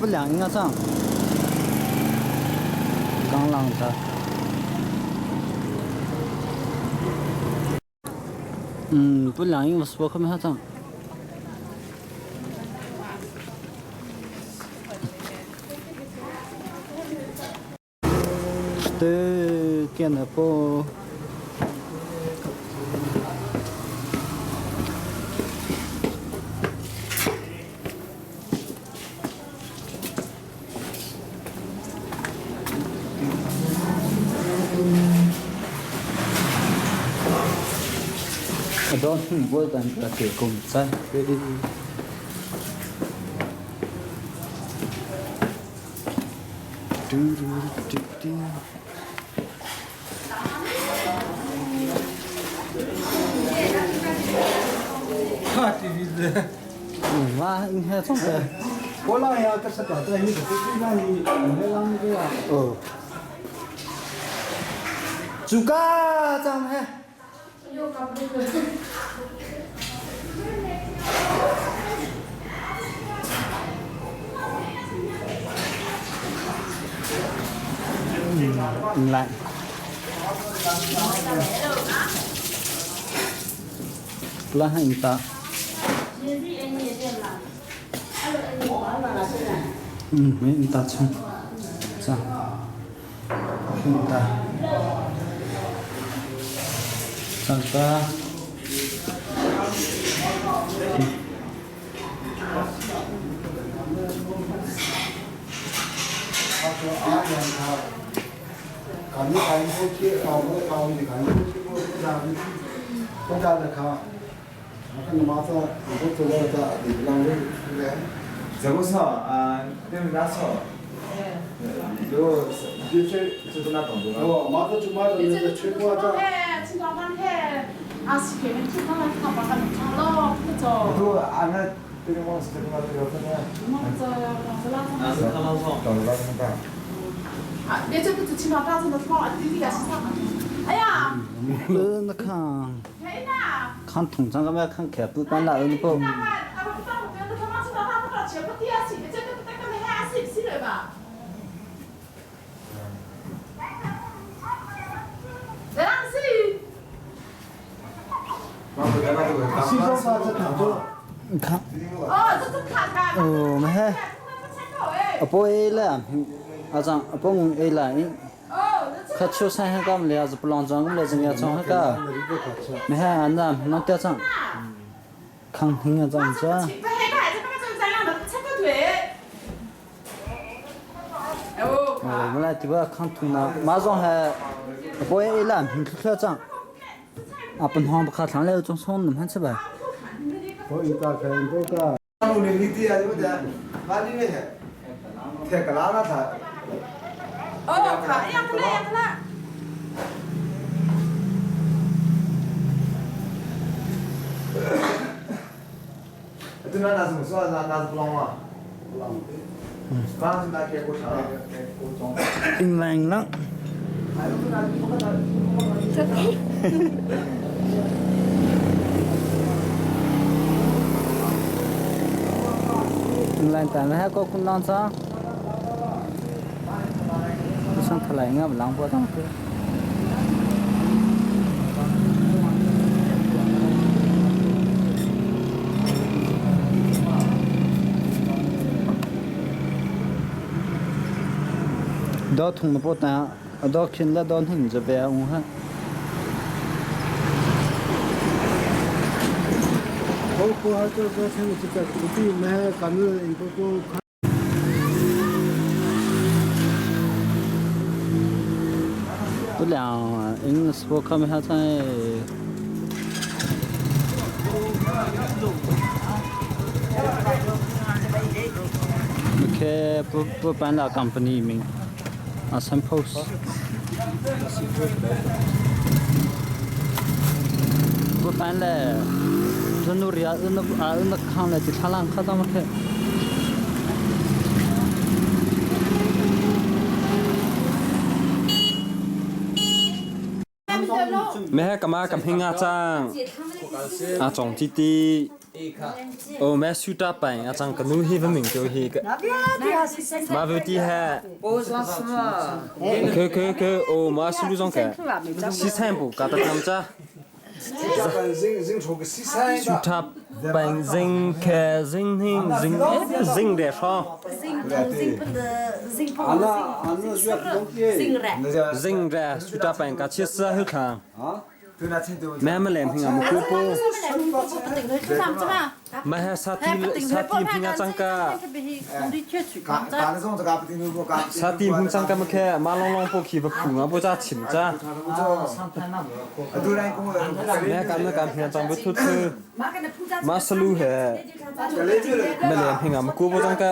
不凉应该这样。刚浪的。嗯，不凉因为说可没啥涨。对，点的不。Đó vô tận là kiểu cùng sai. Du du du du. 哇，你看这个，我那呀，这是搞的，你这这那你你那那个啊？哦。主家张嘿。嗯，来。拉很大。嗯，没大葱，这样，很大，长大。这个是啊，对那说，就就是那动作。哦，马上就马上那个吹过这。都俺那对我是这个这个这个。啊，你这个就起码打成了床，你这个是啥？哎呀！那看，看通常个嘛，看开不办了，那不。你看。哦，没嘿。啊，不会了，阿张，不我会了，可秋山海个么了是不啷装，我们来这边装那个，没嘿，俺那弄吊装，看听个装子。哦，我来这边看通了，马上还不会了，很可装。啊，本行不靠长了，装送能吃吧？我一打开，多个。哦，好，样子了，样子了。这那那是么说？那那是不啷嘛？不啷。嗯。马上就拿开锅上，开锅装。应来应来。lại tại mấy có cũng non sao xong thằng lại ngáp lắng qua thằng kia đó thùng nó bớt ta đó khiến là đó hình giờ về ông ha不两，应是我看没下在。OK，不不搬到 company 名，啊，suppose。不搬了，这努力啊，那啊那看了就他啷看到么看。 Mẹ cả má cầm hình ngã trang. À chồng tí tí. O me su ta pai a chang ka nu hi va ming to hi ka ma vu ti he ke ke ke o ma su lu zong ke si san bu ka ta tam cha su ta pai zing ke zing hing zing zing de sho zing re su ta pai ka chi sa hu khang Mẹ mà lem hinga mu po. Ma ha sa ti sa ti hinga chang ka. Sa ti hung chang ka ma khe ma long long po khi ba phu nga bo cha chim cha. Mẹ kam na kam hinga chang bu thu thu. Ma salu he. Ma lem hinga mu ku bo chang ka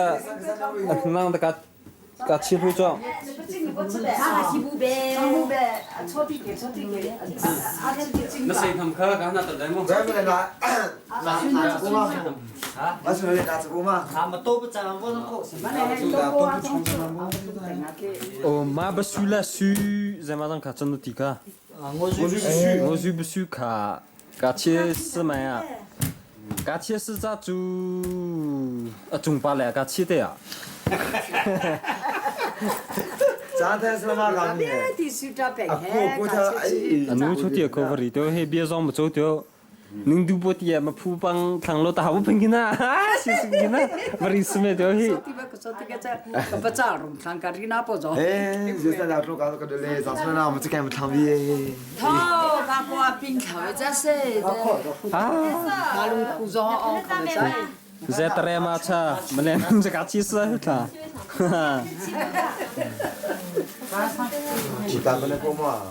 nang da ka 个欺负着。那谁他们可干那得么？哦，马不输了输，在马上卡真的迪卡。我输不输卡？卡切是嘛呀？卡切是咋做？啊，中巴来卡切的呀？ 啊，侬出点可不里头，还别上不走掉。侬都不点嘛，铺帮唐罗大不平去呐，是是去呐，不里是没掉嘿。哎，就是那种搞个的嘞，上次那我们这干不汤米。头，把我冰头这是。啊。马龙苦装哦，可在。在德莱马车，没来这个气死他，哈哈。其他不能过嘛？